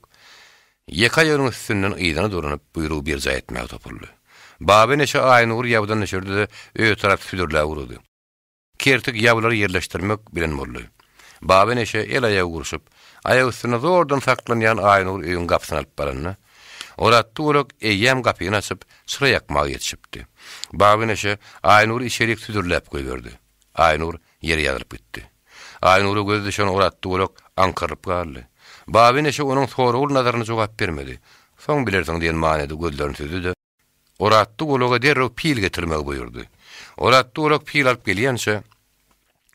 ýeke aýagynyň üstünden yzyna dolanyp, buýrugy berjaý etmäge topuldy. Baba Neşe Aýnury ýabdan düşürdi-de, öýe tarap südürläp ugrady. Kertik ýabylary ýerleşdirmek bilen boldy. Baba Neşe el-aýagy gurşup, aýak üstünde zordan saklanýan Aýnury öýüň gapysyna alyp baranda, Oratdy golak eýýäm gapyny açyp, çyra ýakmaga ýetişipdi. Baba Neşe Aýnury içerik südürläp goýberdi. Aýnur ýere ýazylyp gitdi. Aýnura gözi düşen Oratdy golak aňkarylyp galdy. Baba Neşe onuň soragly nazaryna jogap bermedi. Soň bilersiň diýen manyda gözlerini süzdi-de, Oratdy golaga derrew pil getirmegi buýurdy. Oratdy golak pil alyp gelýänçä,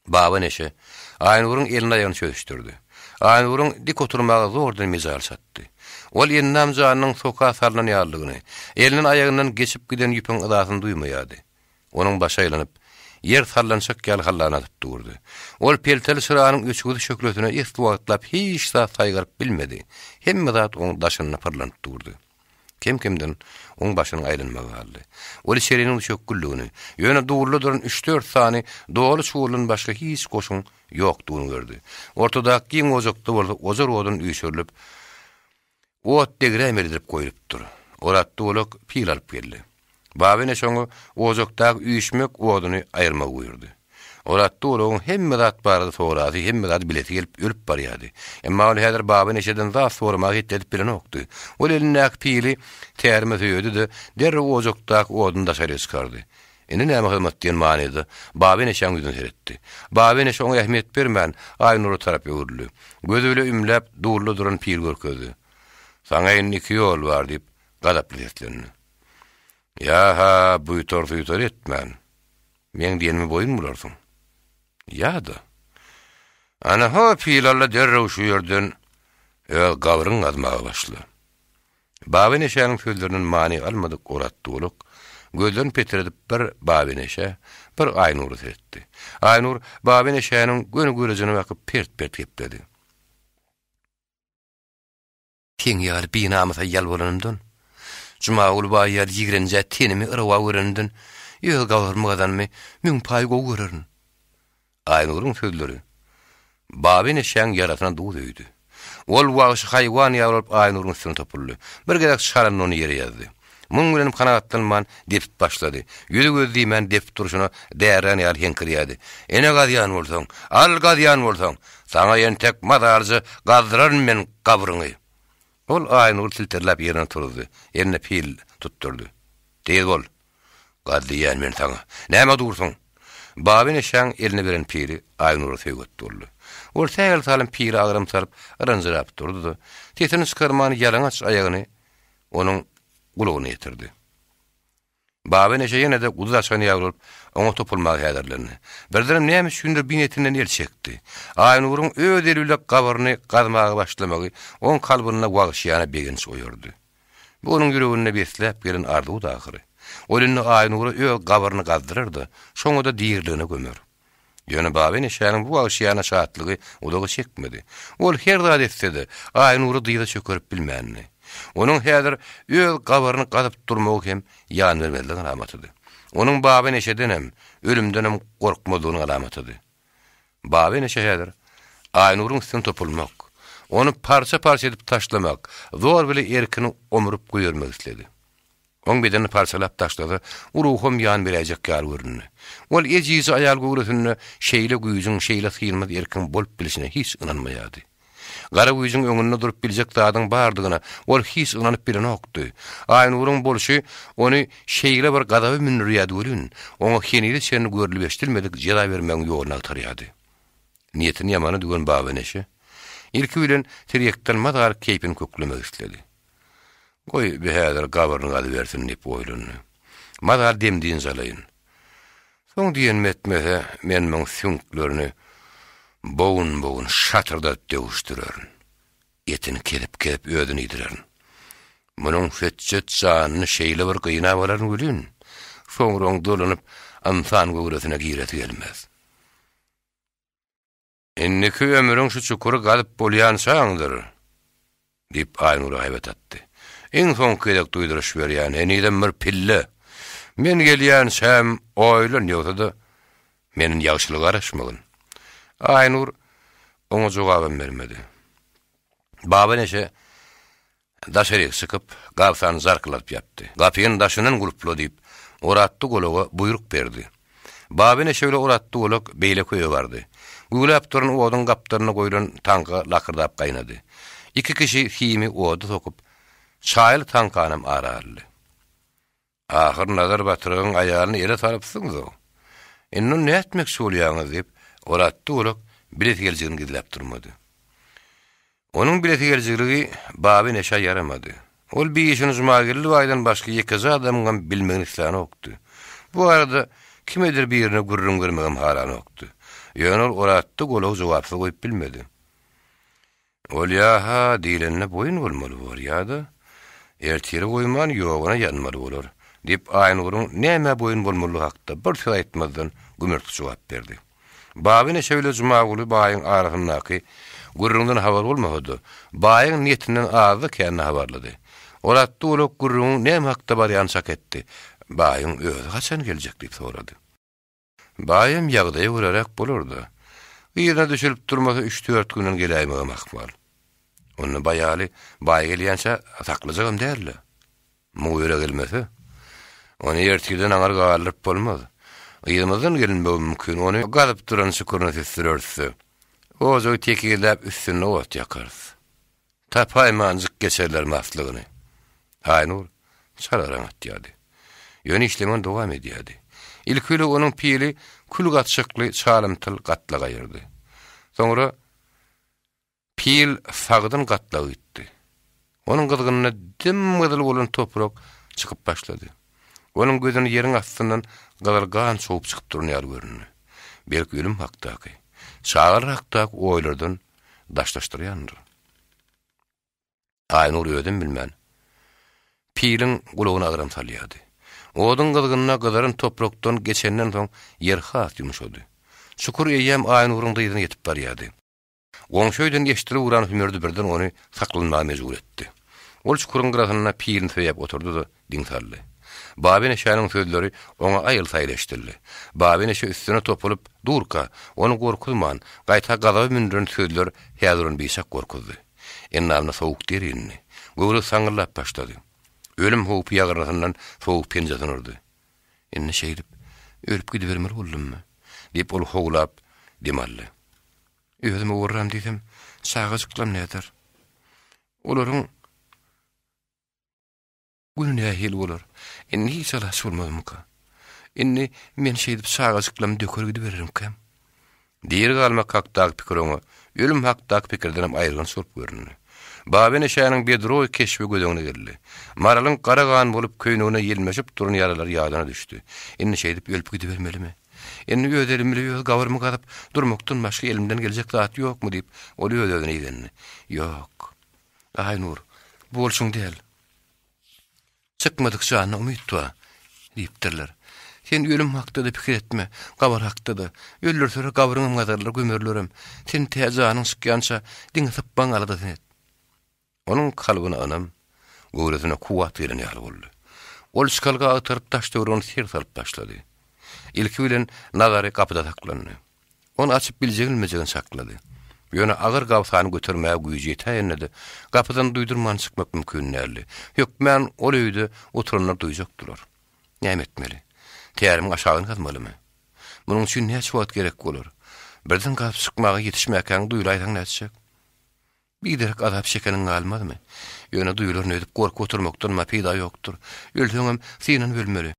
Baba Neşe Aýnuryň elini-aýagyny çözüşdirdi. Aýnuryň dik oturmaga zordan mejaly çatdy. Ol endam janynyň soka salnan ýalydygyny, elinden-aýagyndan geçip giden ýüpüň yzasyny duýmaýardy. Onuň başy aýlanyp, ýer sallançak ýaly hallany atyp durdy. Ol pelteli çyranyň öçügsi şöhlesine esli wagtlap hiç zat saýgaryp bilmedi. Hemme zat oň daşynda pyrlanyp durdy. Kem-kemden oň başynyň aýlanmagy galdy. Ol içeriniň çökgünligini, ýöne dulda duran üç-dört sany doly çuwaldan başga hiç goşuň ýokdugyny gördi. Ortadaky giň ojakda bolsa ojar odun üýşürilip, ot degräýmeli edilip goýlupdyr. Oratdy golak pil alyp geldi. Baba ene şoňa ojakdaky üýşmek oduny aýyrmagy buýurdy. Oratdy golagyň hemme zat barada sorasy, hemme zady bilesi gelip ölüp barýardy. Emma ol häzir Baba Neşeden zat soramaga hetdi edip bilenokdy. Ol elindäki pili tärime söýedi-de, derrew ojakdaky oduny daşaryk çykardy. Indi näme hyzmat diýen manyda Baba Neşäň ýüzüne seretdi. Baba Neşe oňa ähmiýet bermän, Aýnura tarap öwrüldi. Gözi bile ümläp, dulda duran pili görkezdi. Saňa indi iki ýol bar, diýip, gazaply seslendi. Ýa-ha buýtar-suýtar etmän, meň diýenime boýun bolarsyň. Ýa-da, ana-ho pil al-da derrew şu ýerden öz gabryňy gazmaga başla. Baba Neşäniň sözlerinden many almadyk Orat Duluk gözlerini petredip bir Baba Neşä, bir Aýnura seretdi. Aýnur Baba Neşäniň göni görejine bakyp pert-pert gepledi. Seň ýaly binamysa ýal bolanymdan, Jumaguly baý ýaly ýigrenjä tenimi yrawa görenimden öz gabrymy gazanymy müň paý gowy görerin. Aýnuryň sözleri Baba eneşäň ýarasyna duz öýdi. Ol wagşy haýwan ýaly bolup Aýnuryň üstüne topuldy. Bir gezek çalanda ony ýere ýazdy. Muň bilenem kanagatlanman depip başlady. Ýüzi-gözi diýmän depip durşuna därän ýaly heňkirýärdi. Ene gazýan bolsaň, al gazýan bolsaň, saňa entek mazalyja gazdyraryn men gabryňy. Ol Aýnury silterläp ýerinden turuzdy. Eline pil tutdurdy. Tiz bol. Gaz diýýän men saňa. Nämä dursuň? Baba Neşäň eline beren pili Aýnura söýget boldy. Ol sähel salym pile agram salyp, yranjyrap durdy-da, sesini çykarman ýalaňaç aýagyny onuň gulagyna ýetirdi. Baba Neşe ýene-de guduz açan ýaly bolup, oňa topulmaga häzirlendi. Birdenem näme üçindir bu niýetinden el çekdi. Aýnuryň öz eli bile gabyryny gazmaga başlamagy oň kalbynda wagşyýana begenç oýardy. Bu onuň ýüreginde besläp gelen arzuwdy ahyry. Ol indi Aýnura öz gabyryny gazdyrar-da, şoňa-da diriligine gömer. Ýöne Baba Neşäniň bu wagşyýana şatlygy uzaga çekmedi. Ol her zat etse-de, Aýnury dyza çökerip bilmändi. Onuň häzir öz gabyryny gazyp durmagy hem ýanbermezligiň alamatydy. Onuň Baba Neşedenem, ölümdenem gorkmazlygynyň alamatydy. Baba Neşe häzir Aýnuryň üstüne topulmak, ony parça-parça edip taşlamak, zor bile erkini omuryp goýbermek isledi. Oň bedenini parçalap taşlasa, ruham ýan beräýjek ýaly göründi. Ol ejizje aýal göwresinde şeýle güýjüň, şeýle synmaz erkiň bolup bilşine hiç ynanmaýardy. Gara güýjüň öňünde durup biljek zadyň bardygyna ol hiç ynanyp bilenokdy. Aýnuryň bolşy ony şeýle bir gazaba mündürýärdi welin, oňa henize çenli görlüp-eşidilmedik jeza bermegiň ýoluny agtarýardy. Niýetini ýamana düwen Baba Neşe, ilki bilen tirýekden mazaly keýpini köklemek isledi. Goý, bi häzir gabyryny gazybersin diýip oýlandy. Mazaly dem-dynç alaýyn. Soň diýenimi etmese, men muň süňklerini bogun-bogun şatyrdadyp döwüşdirerin. Etini kesip-kesip özüni iýdirerin. Munuň hötjet janyny şeýle bir gynap alaryn welin, soňra oň dolanyp ynsan göwresine giresi gelmez. Indiki ömrüň şu çukury gazyp bolýançaňdyr, diýip, Aýnur haýbat atdy. Iň soňky gezek duýduryş berýän, henizem bir pille. Men gelýänçäm oýlan, ýogsa-da, menden ýagşylyga garaşmagyn. Aýnur oňa jogabam bermedi. Baba Neşe Daşaryk çykyp, gabsany jarkyladyp ýapdy. Gapyny daşyndan gulpla diýip, Oratdy golaga buýruk berdi. Baba ene şöyle Oratdy golak beýleki öýe bardy. Güwläp duran oduň gapdalynda goýlan taňka lakyrdap gaýnady. Iki kişi simi oda sokup, çaýly taňkanam ara aldy. Ahyr Nazar batyryň aýalyny ele salypsyňyz-ow. Indi ony nätmekçi bolýaňyz? diýip, Oratdy golak bilesigelijigini gizläp durmady. Onuň bilesigelijiligi Baba Neşä ýaramady. Ol bir işini Jumageldi baýdan başga ýekeje adamyňam bilmegini islänokdy. Bu barada kimedir birine gürrüň bermegem halanokdy. Ýöne ol Oratdy golagy jogapsyz goýup bilmedi. Bolýa-ha diýlende boýun bolmaly bor ýa-da ertire goýman ýoguna ýanmaly bolar, diýip, Aýnuryň nämä boýun bolmalydygy hakda bir söz aýtmazdan gümürtik jogap berdi. Baba Neşe bile Jumaguly baýyň arasyndaky gürrüňden habary bolmasa-da, baýyň niýetinden azda-kände habarlydy. Ol atdy-ulak gürrüňiň näme hakda barýanyny çak etdi. Baýyň özi haçan geljek diýip sorady. Baýam ýagdaýa göräräk bolar-da. Yzyna düşülip durmasa üç-dört günden geläýmegem ahmal. Onda baýaly baý gelýänçä saklajagam däl-le. Muň öýre gelmese, ony ertirden aňry galdyryp bolmaz. Yzymyzdan gelinmegi mümkin, ony gazyp duran çukuryna süsdüreris-de, ojagy tekizläp üstünde ot ýakarys. Tapaýmanjyk geçerler maslygyny. Aýnur çalaraň atýardy. Ýöne işlemegini dowam edýärdi. Ilki bile onuň pili kül gatyşykly çalymtyl gatlaga aýyrdy. Soňra pil sagdyn gatlaga gitdi. Onuň gyzgynyna dym-gyzyl bolan toprak çykyp başlady. Onuň gözüne ýeriň astyndan gyzyl gan çowup çykyp duran ýaly göründi. Belki ölüm hakdaky, çagalar hakdaky oýlardan daşlaşdyrýandyr. Aýnur özem bilmän, piliň gulagyna agram salýardy. Oduň gyzgynyna gyzaran toprakdan geçenden soň ýer has ýumşady. Çukur eýýäm Aýnuryň dyzyna ýetip barýardy. Goňşy öýden eşidilip ugran hümürdi birden ony saklanmaga mejbur etdi. Ol çukuryň gyrasynda pilini söýäp oturdy-da, diň saldy. Baba Neşäniň sözleri oňa aýyl-saýyl eşidildi. Baba Neşe üstüne topulyp durka, ony gorkuzman, gaýta gazaba mündüren sözler häzir ony biçak gorkuzdy. Endamyna sowuk der indi. Göwresi saňňyldap başlady. Ölüm howpy ýagyrnysyndan sowuk penjesini urdy. Indi şeýdip, ölüp gidibermeli boldummy? diýip, ol howlap dem aldy. Özüm ogurram diýsem, çagajyklam näder? Olaryň Güni nähili bolar? Indi hiç alaç bolmazmyka? Indi men şeýdip çagajyklarymy döker gidibererimkäm? Diri galmak hakdaky pikir oňa ölüm hakdaky pikirdenem aýylganç bolup göründi. Baba Neşäniň bedroý keşbi göz öňüne geldi. Maralyň gara gan bolup köýnegine ýelmeşip duran ýaralary ýadyna düşdi. Indi şeýdip ölüp gidibermelimi? Indi öz elim bile öz gabrymy gazyp durmakdan başga elimden geljek zat ýokmy diýip, ol öz-özüne igendi. Ýok. Aýnur, bu bolşuň däl. Çykmadyk janyna umyt bar. Diýipdirler. Sen ölüm hakda-da pikir etme, gabyr hakda-da. Öldürseler gabryňam gazarlar, gömerlerem. Sen tä janyň çykýança diňe sypmagyň aladasyny et. Onuň kalbyna ynam, göwresine kuwwat gelen ýaly boldy. Ol çykalga agtaryp daş-töweregine ser salyp başlady. Ilki bilen nazary gapyda saklandy. Ony açyp biljek-bilmejegini çaklady. Ýöne agyr gabsany götermäge güýji ýetäýende-de, gapydan duýdurman çykmak mümkin däldi. Hökmän ol öýde oturanlar duýjakdylar. Näme etmeli? Tärimiň aşagyny gazmalymy? Munuň üçin näçe wagt gerek bolar? Birden gazyp çykmaga ýetişmäkäň duýulaýsaň nätjek? Biderek azap çekeniň galmazmy? Ýöne duýularyn öýdüp gorkup oturmakdan-ma peýda ýokdur. Ölseňem, synanyp ölmeli.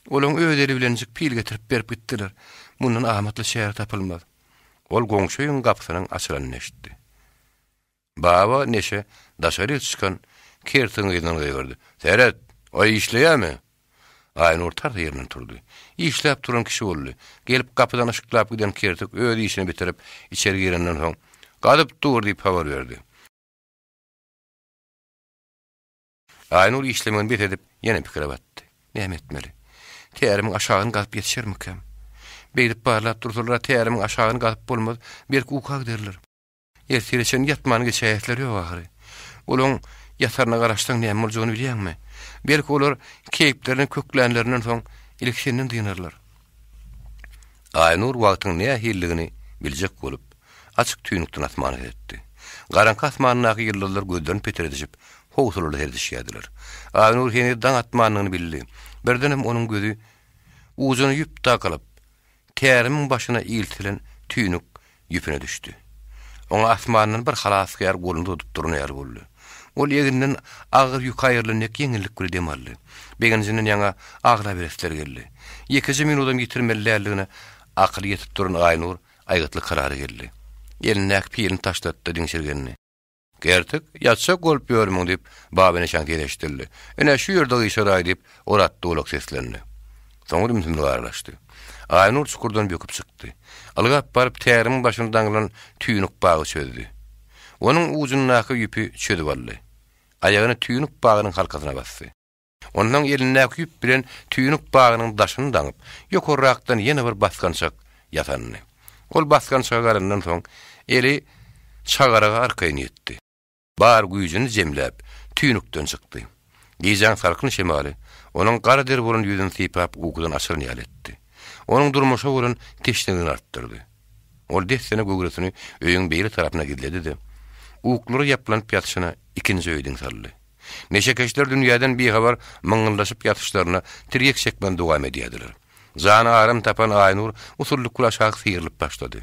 Olaň öz eli bilenjik pil getirip berip gitdiler. Mundan amatly çäre tapylmaz. Ol goňşy öýüň gapysynyň açylanyny eşitdi. Baba neşe daşaryk çykan kertigiň yzyndan gygyrdy. Seret, o işleýärmi? Aýnur tarsa ýerinden turdy. Işläp duran kişi boldy. Gelip gapydan yşyklap giden kertik öz işini bitirip, içeri girenden soň, Gazyp dur diýip habar berdi. Aýnur işlemegini bes edip, ýene pikire batdy. Näme etmeli? Tärimiň aşagyny gazyp ýetişermikäm? Beýdip barlap dursalar-a tärimiň aşagyny gazyp bolmaz, belki uka giderler. Ertire çenli ýatman geçäýesleri ýok ahyry. Olaň ýataryna garaşsaň näme boljagyny bilýäňmi? Belki olar keýplerini köklänlerinden soň ilki senden dynarlar. Aýnur wagtyň nähilidigini biljek bolup, açyk tüýnükden asmana seretdi. Garaňky asmandaky ýyldyzlar gözlerini petredişip, howsalaly seredişýärdiler. Aýnur heniz daň atmandygyny bildi. Birdenem onuň gözi ujuna ýüp dakylyp, tärimiň başyna iltilen tüýnük ýüpüne düşdi. Oňa asmandan bir halasgär goluny uzadyp duran ýaly boldy. Ol egninden agyr ýük aýrylan dek ýeňillik bile dem aldy. Begenjinden ýaňa aglaberesleri geldi. Ýekeje minudam ýitirmeli däldigine akyly ýetip duran Aýnur aýgytly karara geldi. Elindäki pilini taşlady-da diňşirgendi. Kertik, ýatjak bolup ýörmüň, diýip, Baba Neşäň sesi eşidildi. Ine, şu ýerde gyşaraý, diýip, Orat dulak seslendi. Soňra ümsümlik aralaşdy. Aýnur çukurdan böküp çykdy. Ylgap baryp, tärimiň başyna daňylan tüýnük bagy çözdi. Onuň ujundaky ýüpi çözüp aldy. Aýagyny tüýnük bagynyň halkasyna basdy. Onsoň elindäki ýüp bilen tüýnük bagynyň daşyny daňyp, ýokarrakdan ýene bir basgançak ýasandy. Ol basgançaga galandan soň, eli çagaraga arkaýyn ýetdi. Bar güýjüni jemläp, tüýnükden çykdy. Gijäň salkyn şemaly onuň gara der bolan ýüzüni sypap ukudan açylan ýaly etdi. Onuň durmuşa bolan teşneligini artdyrdy. Ol dessine göwresini öýüň beýle tarapyna gizledi-de, uklara ýaplanyp ýatyşyna ikinji öýe diň saldy. Neşekeşler dünýäden bihabar myňňyldaşyp ýatyşlaryna tirýek çekmän dowam edýärdiler. Jany aram tapan Aýnur usullyk bilen aşak syrylyp başlady.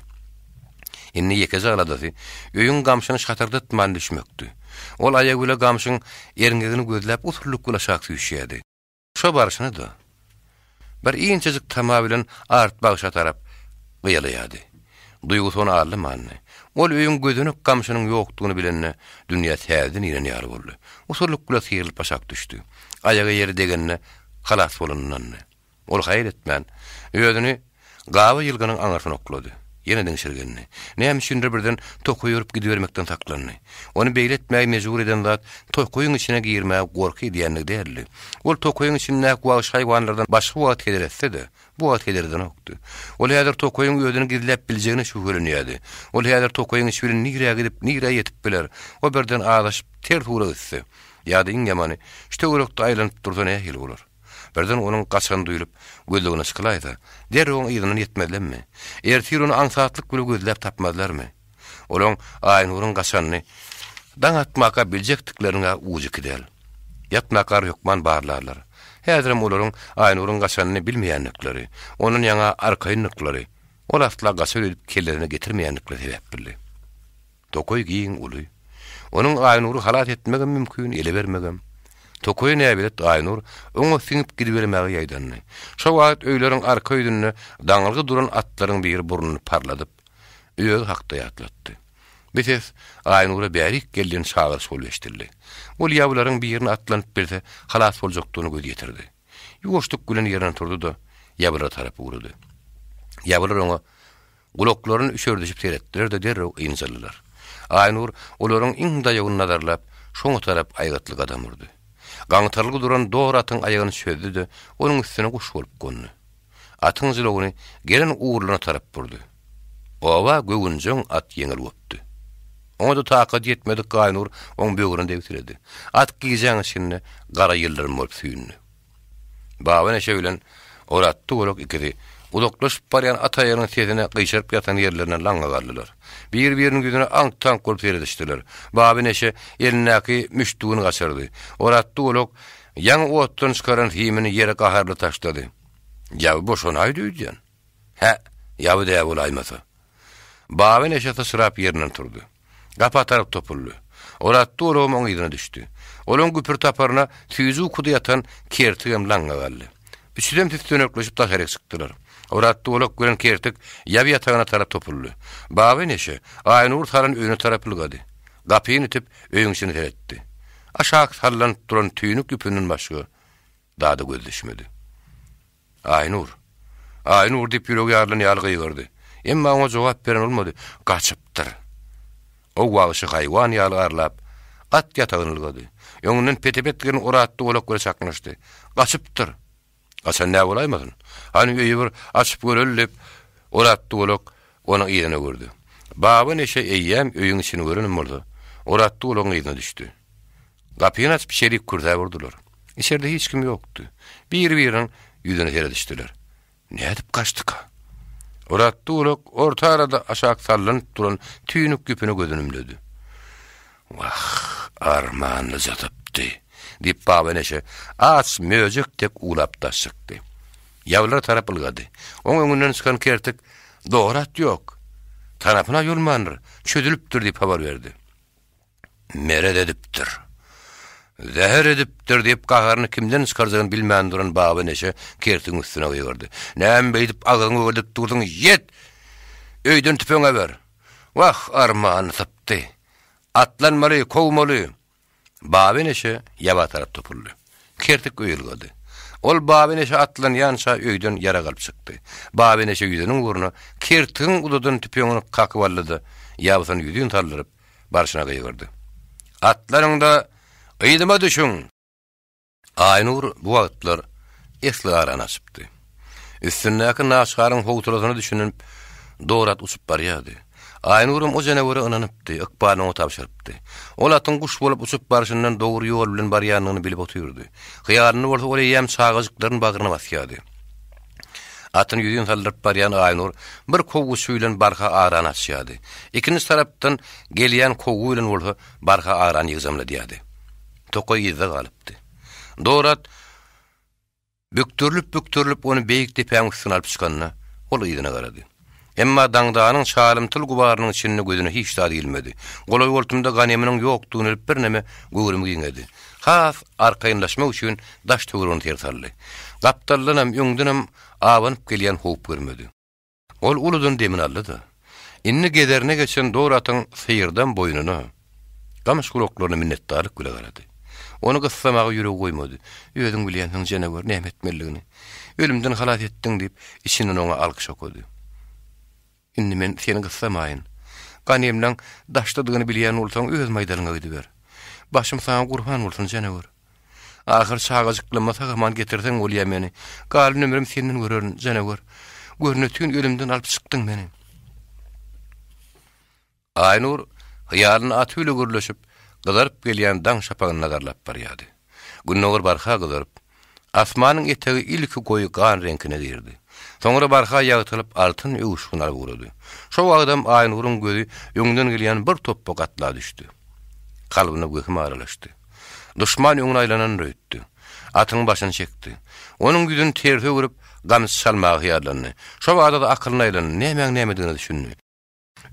Indi ýekeje aladasy öýüň gamşyny şatyrdatman düşmekdi. Ol aýagy bile gamşyň erňegini gözläp usullyk bilen aşak süýşýärdi. Şo barşyna-da, bir inçejik tama bilen Artbagşa tarap gyýalaýardy. Duýgusy ony aldamandy. Ol öýüň gözenek gamşynyň ýokdugyny bilende, dünýä täzeden inen ýaly boldy. Usullyk bilen syrylyp aşak düşdi. Aýagy ýere degende halas bolanyna ynandy. Ol haýal etmän, özüni gaba ýylgynyň aňyrsyna oklady. Ýene diňşirgendi. Näme üçindir birden tokaý örüp gidibermekden saklandy. Ony beýle etmäge mejbur eden zat tokaýyň içine girmäge gorky edýänligi däldi. Ol tokaýyň içindäki wagşy haýwanlardan başga wagt heder etse-de, bu wagt heder edenokdy. Ol häzir tokaýyň özüni gizläp biljegine şübhelenýärdi. Ol häzir tokaýyň içi bilen nirä gidip, nirä ýetip biler? O birden azaşyp, ters ugra gitse, ýa-da iň ýamany, şu töwerekde aýlanyp dursa nähili bolar? Birden onuň gaçany duýlup, gözlegine çykylaýsa, derrew oň yzyndan ýetmezlermi? Ertir ony aňsatlyk bile gözläp tapmazlarmy? Olaň Aýnuryň gaçanyny daň atmaka biljekdikleriniň-ä ujy iki däl. Ýatmaka hökman barlarlar. Häzirem olaryň Aýnuryň gaçanyny bilmeýändikleri, ondan ýaňa arkaýyndyklary, ol asla gaçar öýdüp kellelerine getirmeýändikleri sebäp bildi. Tokaý giň, uly. Onuň Aýnury halas etmegem mümkin, ele bermegem. Tokaýa näbelet Aýnur oňa siňip gidibermäge ýaýdandy. Şo wagt öýleriň arka ýüzünde daňylgy duran atlaryň biri burnuny parladyp, özi hakda ýatlatdy. Bu ses Aýnura bärik gel diýen çagyryş bolup eşidildi. Ol ýabylaryň birine atlanyp bilse, halas boljakdygyna göz ýetirdi. Ýuwaşlyk bilen ýerinden turdy-da, ýabylara tarap ugrady. Ýabylar oňa Gulaklaryny üşerdişip seretdiler-de derrew ynjaldylar. Aýnur olaryň iň daýawyny nazarlap, şoňa tarap aýgytly gadam urdy. Gaňtarylgy duran dor atyň aýagyny çözdü-de, onuň üstüne guş bolup gondy. Atyň jylawyny gelen ugurlaryna tarap burdy. Oba göwünjeň at ýeňil gopdy. Oňa-da takady ýetmedik Gaýnur oň böwrüne degsiledi. At gijäň içinde gara ýyldyrym bolup süýndi. Baba Neşe bilen Oratdy golak ikisi uzaklaşyp barýan at aýagynyň sesine gyşaryp ýatan ýerlerinden laňňa galdylar. Bir-biriniň ýüzüne aňk-taňk bolup seredişdiler. Baba Neşe elindäki müşdügini gaçyrdy. Oratdy golak ýaňy otdan çykaran simini ýere gaharly taşlady. Ýaby boşanaýdy öýdýän. Hä, ýaby däl bolaýmasa. Baba Neşe syçrap ýerinden turdy. Gapa tarap topuldy. Oratdy olagam oň yzyna düşdi. Olaň güpür-taparyna süýji ukuda ýatan Kertigem laňňa galdy. Üçüsem süssenekleşip daşaryk çykdylar. Oratdy olak bilen Kertik ýaby ýatagyna tarap topuldy. Baba Neşe Aýnur salan öýüne tarap ylgady. Gapyny itip, öýüň içine seretdi. Aşak sallanyp duran tüýnük ýüpünden başga zada gözi düşmedi. Aýnur! Aýnur! diýip ýüregi ýarylan ýaly gygyrdy. Emma oňa jogap beren bolmady. Gaçypdyr! O wagşy haýwan ýaly arlap, at ýatagyny ylgady. Öňünden pete-pet gelen Oratdy golak bilen çaknyşdy. Gaçypdyr! Gaçan nä bolaýmasyn? Hany öýi bir açyp göreli diýip, Oratdy golak onuň yzyna gördi. Baba Neşe eýýäm öýüň içini görenem bolsa, Oratdy golagyň yzyna düşdi. Gapyny açyp içerik kürsäp urdular. Içerde hiç kim ýokdy. Bir-biriniň ýüzüne seredişdiler. Nädip gaçdyka? Oratdy gulak orta arada aşak sallanyp duran tüýnük ýüpüne gözüni ümledi. Wah, armanlyja sypdy, diýip Baba Neşe aç möjek dek uwlap daş çykdy. Ýabylara tarap ylgady. Oň öňünden çykan Kertik, Dogry at ýok. Tanapyna ýolmandyr, çözülipdir diýip habar berdi. Meret edipdir. Zäher edipdir diýip, gaharyny kimden çykarjagyny bilmän duran Baba Neşe kertigiň üstüne gygyrdy. Näme beýdip agzyňy ögerdip dursuň, ýet! Öýden tüpeň äber! Wah, armany sypdy. Atlanmaly, kowmaly! Baba Neşe ýaba tarap topuldy. Kertik öýe ylgady. Ol Baba Neşe atlanýança öýden ýarag alyp çykdy. Baba Neşe ýüzüniň ugruna Kertigiň uzadan tüpeňini kakyp aldy-da, ýabysyny ýüzin saldyryp, barşyna gygyrdy. Atlanyň-da, yzyma düşüň! Aýnur bu wagtlar esli arany açypdy. Üstündäki naçaryň howsalasyna düşünip, Dorat uçup barýardy. Aýnuram o janawere ynanypdy, ykbalyny oňa tabşyrypdy. Ol atyň guş bolup uçup barşyndan dogry ýol bilen barýandygyny bilip otyrdy. Hyýalynda bolsa ol eýýäm çagajyklaryny bagryna basýardy. Atyny ýüzin saldyryp barýan Aýnur bir kowguçy bilen barha arany açýardy. Ikinji tarapdan gelýän kowgy bilen bolsa barha arany ýygjamladýardy. Tokaý yzda galypdy. Dorat Bükdürilip-bükdürilip ony beýik depäň üstüne alyp çykanda, ol yzyna garady. Emma daňdanyň çalymtyl gubarynyň içinde gözüne hiç zat ilmedi. Golaý-goltumda ganymynyň ýokdugyny bilip birneme göwrümi giňedi. Has arkaýynlaşmak üçin daş-töweregine ser saldy. Gapdaldanam, öňdenem abanyp gelýän howp görmedi. Ol uludan demini aldy-da, indi gezerine geçen dor atyň syrdam boýnuna, gamyş gulaklaryna minnetdarlyk bile garady. Ony gyssamaga ýüregi goýmady. Özüň bilýänsiň, janawer, näme etmelidigini. Ölümden halas etdiň diýip, içinden oňa alkyş okady. Indi men seni gyssamaýyn. Ganymlaň daşdadygyny bilýän bolsaň, öz maýdalyňa gidiber. Başym saňa gurban bolsun, janawer. Ahyr çagajyklama sag-aman getirseň bolýa meni. Galan ömrüm senden görerin, janawer. Görnetin ölümden alyp çykdyň meni. Aýnur hyýalynda aty bile gürleşip, gyzaryp gelýän daň şapagyny nazarlap barýardy. Gündogar barha gyzaryp, asmanyň etegi ilki goýy gan reňkine girdi. Soňra barha ýagtylyp, altyn öwüşgin alyp ugrady. Şo wagtam Aýnuryň gözi öňden gelýän bir topba gatla düşdi. Kalbyna wehim aralaşdy. Duşman öňüne aýlananyny öýtdi. Atyň başyny çekdi. Onuň ýüzüni terse öwrüp, gamçy çalmaga hyýallandy. Şo bada-da akylyna aýlandy, nämäň nämedigine düşündi.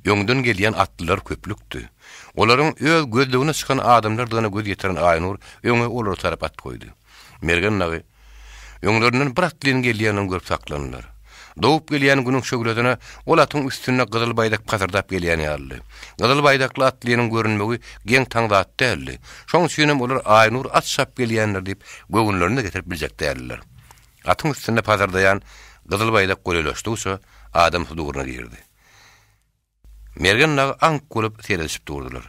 Öňden gelýän atlylar köplükdi. Olaryň öz gözlegine çykan adamlardygyna göz ýetiren Aýnur öňe olara tarap at goýdy. Mergen dagy Öňlerinden bir atlynyň gelýändigini görüp saklandylar. Dogup gelýän günüň şöhlesine ol atyň üstünde gyzyl baýdak pasyrdap gelýän ýalydy. Gyzyl baýdakly atlynyň görünmegi geň-taň zat däldi. Şoň üçinem olar Aýnur at çapyp gelýändir diýip göwünlerine-de getirip biljek däldiler. Atyň üstünde pasyrdaýan gyzyl baýdak golaýlaşdygyça adam suduryna girdi. Mergen dagy aňk bolup seredişip durdular.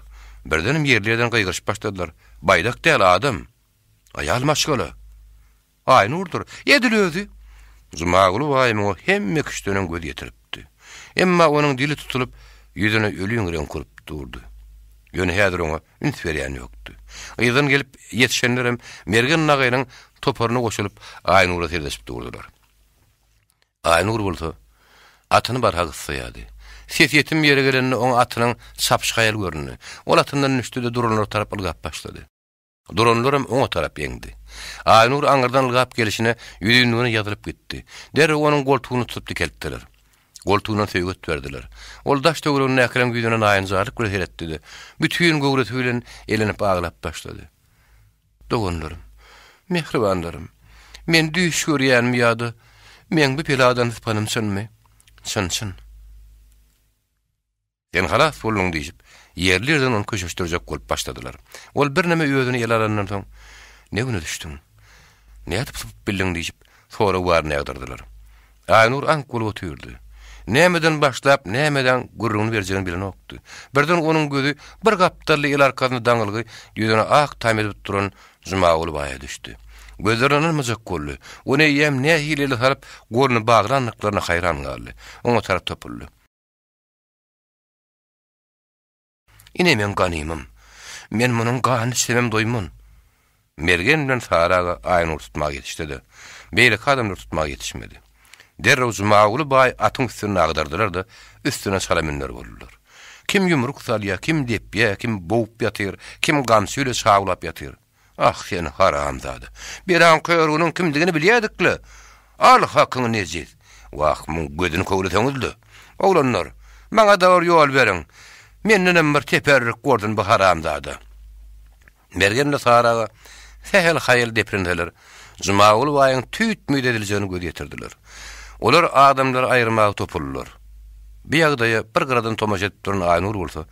Birdenem ýerli-ýerden gygyryşyp başladylar, Baýdak däl, adam! Aýal maşgala. Aýnurdyr, edil özi! Jumaguly baý muňa hemme kişdenem göz ýetiripdi. Emma onuň dili tutulyp, ýüzüne öliň reňk urup durdy. Ýöne häzir oňa üns berýän ýokdy. Yzdan gelip ýetişenlerem Mergen nagaýynyň toparyna goşulyp, Aýnura seredişip durdular. Aýnur bolsa, atyny barha gyssaýardy. Sesýetim ýere gelende oňa atynyň çapyşy haýal göründi. Ol atyndan düşdi-de duranlara tarap ylgap başlady. Duranlaram oňa tarap eňdi. Aýnur aňyrdan ylgap gelşine ýüzünligine ýazylyp gitdi. Derrew onuň goltugyny tutup dikeltdiler. Goltugyndan söýget berdiler. Ol daş-töweregindäkileriň ýüzüne naýynjarlyk bilen seretdi-de, bütin göwresi bilen elenip aglap başlady. Doganlarym, mähribanlarym, men düýş görýänmi ýa-da meň bu beladan sypanym çynmy? Çyn-çyn. Sen halas bolduň diýşip, ýerli-ýerden ony köşeşdirjek bolup başladylar. Ol birneme özüni ele alandan soň, Ne güne düşdüň? Nädip sypyp bildiň diýşip, sorag baryny ýagdyrdylar. Aýnur aňk bolup otyrdy. Nämeden başlap, nämeden gürrüňini berjegini bilenokdy. Birden onuň gözi bir gapdally el arkasynda daňylgy, ýüzüne ak tam edip duran Jumaguly baýa düşdi. Gözlerine ynanmajak boldy. Ony eýýäm nähili ele salyp, goluny baglandyklaryna haýran galdy. Oňa tarap topuldy. Ine meň ganymym. Men munuň ganyny içsemem doýman. Mergen bilen Sary aga Aýnury tutmaga ýetişse-de, beýleki adamlar tutmaga ýetişmedi. Derrew Jumaguly baý atyň üstünde agdardylar-da, üstüne çala münder boldular. Kim ýumruk salýar, kim depýär, kim bowup ýatyr, kim gamçy bile çawlap ýatyr. Ah, sen haramzada! Belaň körüginiň kimdigini bilýärdik-le! Al hakyňy, nejis! Wah, muň gözüni köwleseňiz-le! Oglanlar, maňa-da bir ýol beriň! Mendenem bir teperrik bolsun bu haramzada! Mergen-le Sary aga sähel haýal deprenseler, Jumaguly baýyň tüýt-müýt ediljegine göz ýetirdiler. Olar adamlary aýyrmaga topuldylar. Bu ýagdaýa bir gyradan tomaşa edip duran Aýnur bolsa,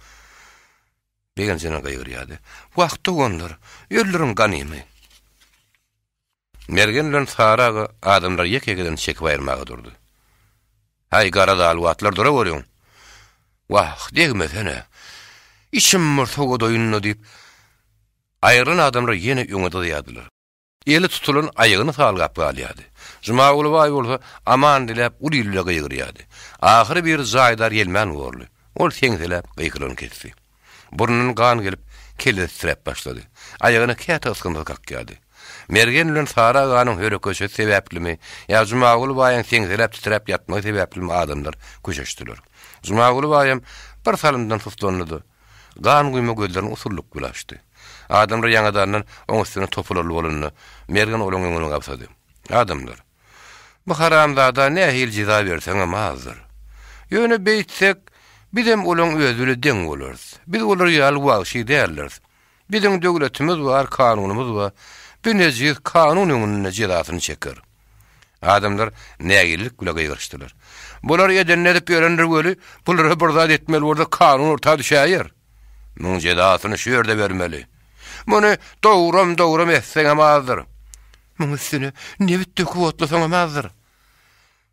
Begenjine gygyrýardy. Wah, doganlar, öldüriň ganymy! Mergen bilen Sary aga adamlary ýeke-ýekeden çekip aýyrmaga durdy. Häý, gara zaluwatlar, duraweriň! Wah, degmesene! Içim bir sowadaýyn-da diýip, aýrylan adamlar ýene öňe dyzaýardylar. Eli tutulan aýagyny salgap galýardy. Jumaguly baý bolsa aman diläp uly il bile gygyrýardy. Ahyry bir jaýdar ýelmän borly. Ol seňseläp gykylygyny kesdi. Burnundan gan gelip, kellesi titräp başlady. Aýagyna käte ysgynsyz kakýardy. Mergen bilen Sary aganyň höre-köşesi sebäplimi ýa Jumaguly baýyň seňseläp titräp ýatmagy sebäplimi adamlar köşeşdiler. Jumaguly baýam bir salymdan suslandy-da, Gan guýma gözlerini usullyk bile açdy. Adamlar ýaňadandan oň üstüne topularly bolanda, Mergen olaň öňüni gabsady. Adamlar, bu haramzada nähili jeza berseňem azdyr. Ýöne beýtsek, bizem olaň özi bile deň bolarys. Biz olar ýaly wagşy däldiris. Biziň döwletimiz bar, kanunymyz bar. Bu nejis kanun öňünde jezasyny çeker. Adamlar nägilelik bile gygyryşdylar. Bular edenini edip ýörendir weli, bulara bir zat etmeli bolsa kanun orta düşäýer. Muň jezasyny şu ýerde bermeli. Muny dowram-dowram etseňem azdyr. Muň üstüne nebit döküp otlasaňam azdyr.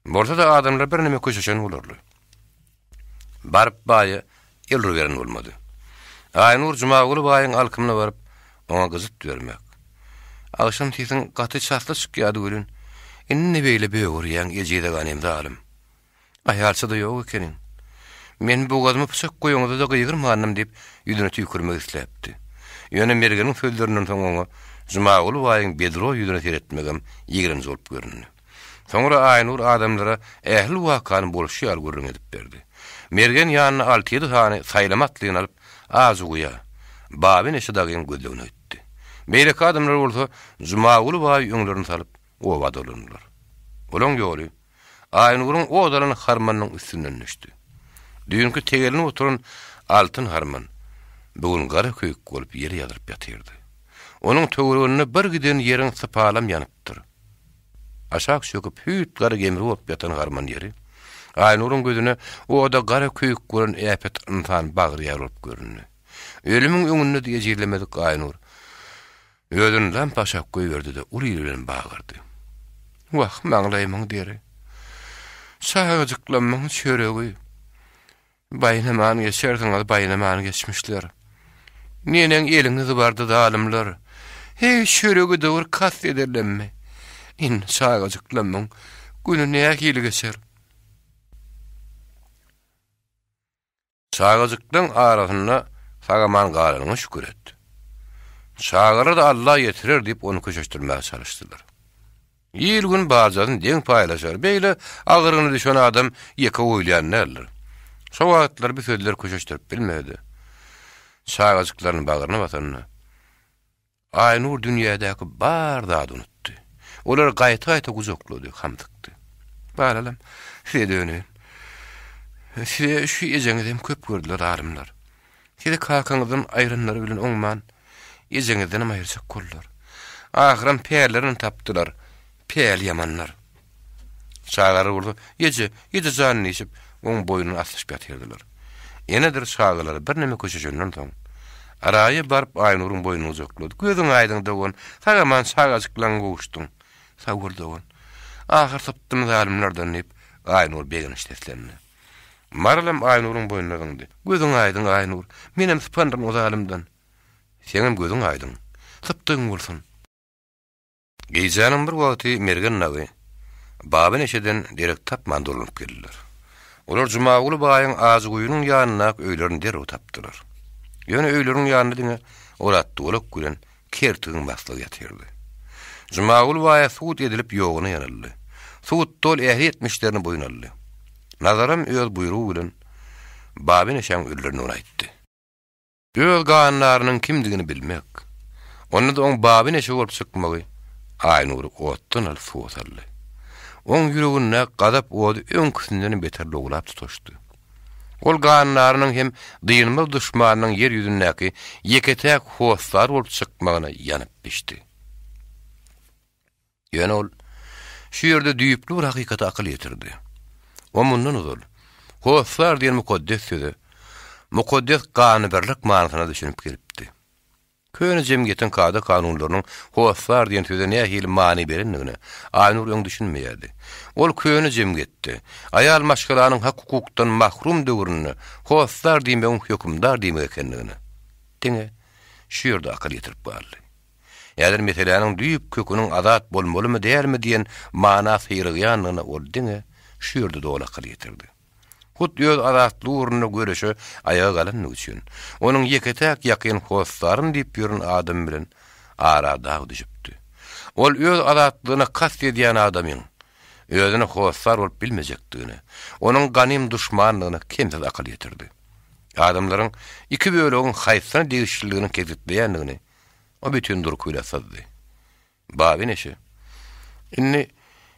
Bolsa-da adamlar birneme köşeşen bolarly. Baryp baýa el uruberen bolmady. Aýnur Jumaguly baýyň alkymyna baryp, oňa gyjyt bermek. Agşam sesiň gaty çasly çykýardy welin, indi ne beýle bögürýäň, ejize ganym zalym. Aýalça-da ýok ekeniň. Men bogazyma pyçak goýaňyzda-da gygyrmandym diýip, ýüzüne tüýkürmek isläpdi. Ýöne Mergeniň sözlerinden soň oňa Jumaguly baýyň bedroý ýüzüne seretmegem ýigrenji bolup göründi. Soňra Aýnur adamlara ähli wakany bolşy ýaly gürrüň edip berdi. Mergen ýanyna alty-ýedi sany saýlama atlyny alyp, Ajyguýa, Baba Neşe dagyň gözlegine gitdi. Beýleki adamlar bolsa Jumaguly baýy öňlerine salyp, oba dolandylar. Olaň ýoly Aýnuryň ot alan harmanynyň üstünden düşdi. Düýnki tegelenip oturan altyn harman bu gün gara köýük bolup ýere ýazylyp ýatyrdy. Onuň töwereginde bir giden ýeriň sypalam ýanypdyr. Aşak çöküp, hüýt gara gemri bolup ýatan harman ýeri, Aýnuryň gözüne oda gara köýük bolan äpet ynsan bagry ýaly bolup göründi. Ölümiň öňünde-de ejizlemedik Aýnur, özüni lampa aşak goýberdi-de, uly il bilen bagyrdy. Wah, maňlaýymyň deri! Çagajyklamyň çöregi! Baýnaman geçersiňiz, baýnaman geçmişler. Neneň eliňiz bardy zalymlar. Heý, çörege-de bir kast ederlemmi? Indi çagajyklamyň güni nähili geçer? Çagajyklaň arasynda sag-aman galanyňa şükür et. Çagalar-da Alla ýetirer diýip ony köşeşdirmäge çalyşdylar. Il-gün barjasyny deň paýlaşar, beýle agyr güne düşen adam ýeke goýulýan däldir. Şo wagtlar bu sözler köşeşdirip bilmedi. Çagajyklaryny bagryna basanda, Aýnur dünýädäki bar zady unutdy. Olary gaýta-gaýta gujaklady, hamsykdy. Balalam, size döneýin. Size şu ejeňizem köp gördüler alymlar. Sizi kakaňyzdan aýranlary bilen oňman, ejeňizdenem aýyrjak boldular. Ahyram pällerini tapdylar, päli ýamanlar. Çagalar bolsa, Eje, eje jan diýşip, oň boýnuna aslyşyp ýatyrdylar. Enedir çagalary birneme köşeşenden soň, Araýa baryp Aýnuryň boýnuny gujaklady. Gözüň aýdyň dogan, sag-aman çagajyklaňa gowuşdyň. Sag bol dogan. Ahyr sypdym zalymlardan diýip, Aýnur begenç seslendi. Maralam Aýnuryň boýnuna zyňdy. Gözüň aýdyň, Aýnur. Menem sypandyryn o zalymdan. Seňem gözüň aýdyň. Sypdygyň bolsun. Gijäniň bir wagty Mergen dagy Baba Neşeden derek tapman dolanyp geldiler. Olar Jumaguly baýyň Ajyguýynyň ýanyndaky öýlerini derrew tapdylar. Ýöne öýleriniň ýanynda diňe Oratdolak bilen Kertigiň maslygy ýatyrdy. Jumaguly baýa sud edilip ýoguna ýanyldy. Sudda ol ähli etmişlerini boýun aldy. Nazaram öz buýrugy bilen Baba Neşäň öldürendigini aýtdy. Öz gandarynyň kimdigini bilmek, onda-da oň Baby Neşe bolup çykmagy Aýnury otdan alyp suwa saldy. Oň ýüreginde gazap ody öňküsindenem beter lowlap tutaşdy. Ol gandarynyň hem dynmaz duşmanynyň ýer ýüzündäki ýeke-täk hossary bolup çykmagyna ýanyp bişdi. Ýöne ol şu ýerde düýpli bir hakykata akyl ýetirdi. O mundan ozal hossar diýen mukaddes söze mukaddes ganybirlik manysyna düşünip gelipdi. Köne jemgyýetiň kada-kanunlarynyň hossar diýen söze nähili many berendigine Aýnur öň düşünmeýärdi. Ol köne jemgyýetde, aýal maşgalanyň hak-hukukdan mahrum döwründe hossar diýmegiň hökümdar diýmek ekendigine diňe şu ýerde akyl ýetirip galdy. Häzir meseläniň düýp köküniň azat bolmalymy-dälmi diýen mana syrygýandygyna ol diňe şu ýerde doly akyl ýetirdi. Hut öz azatlygy ugrunda göreşe aýaga galandygy üçin, onuň ýeke-täk ýakyn hossarym diýip ýören adamy bilen ara dag düşüpdi. Ol öz azatlygyna kast edýän adamyň özüne hossar bolup bilmejekdigine, onuň ganym duşmandygyna kemsiz akyl ýetirdi. Adamlaryň iki bölegiň haýsyna degişliligini kesgitleýändigini O bütin durky bile syzdy. Baby neşe. Indi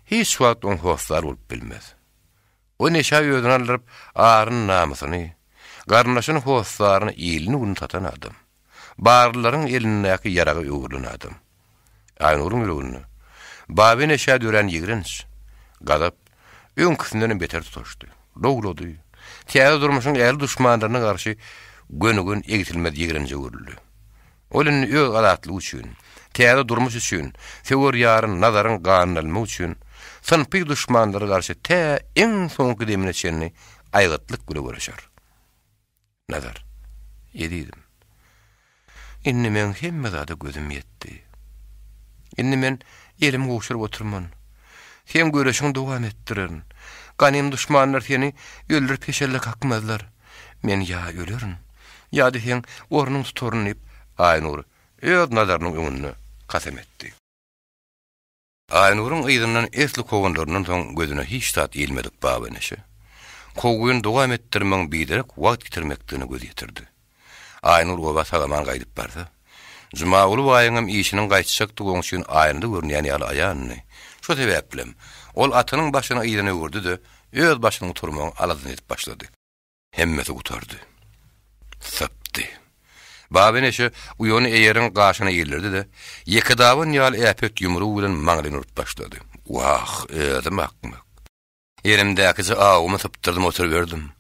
hiç wagt oň hossary bolup bilmez. O neşä özüni aldyryp, aryny-namysyny, garyndaşyny hossaryny ilini-gününi satan adam. Barlylaryň elindäki ýaraga öwrülen adam. Aýnuryň ýüreginde Baby neşä dörän ýigrenç, gazap öňküsindenem beter tutaşdy. Lowlady. Täze durmuşyň ähli duşmanlaryna garşy gönügen egsilmez ýigrenje öwrüldi. Ol indi öz azatlygy üçin, täze durmuş üçin, söwer ýary Nazaryň ganyny almak üçin synpy duşmanlara garşy tä iň soňky demine çenli aýgytlyk bile göreşer. Nazar, ezizim, indi meň hemme zada gözüm ýetdi. Indi men elimi gowşuryp oturman. Seň göreşiňi dowam etdirerin. Ganym duşmanlar seni öldürip heşelle kakmazlar. Men ýa ölerin, ýa-da seň ornuňy tutaryn diýip, Aýnur öz nazarynyň öňünde kasam etdi. Aýnuryň yzyndan esli kowanlaryndan soň gözüne hiç zat ilmedik Baba Neşe, kowgyny dowam etdirmegiň biderek wagt ýitirmekdigine göz ýetirdi. Aýnur oba sag-aman gaýdyp barsa, Jumaguly baýyňam işiniň gaýtjakdygy oň üçin aýnada görünýän ýaly aýandy. Şo sebäplem, ol atynyň başyny yzyna öwürdi-de, öz başyny gutarmagyň aladasyny edip başlady. Hemmesi gutardy. Sypdy. Baba Neşe uýany eýeriň gaşyna ildirdi-de, ýekedaban ýaly äpet ýumrugy bilen maňlaýyna urup başlady. Wah, özüm akmak. Elimdäkije awumy sypdyrdym oturyberdim.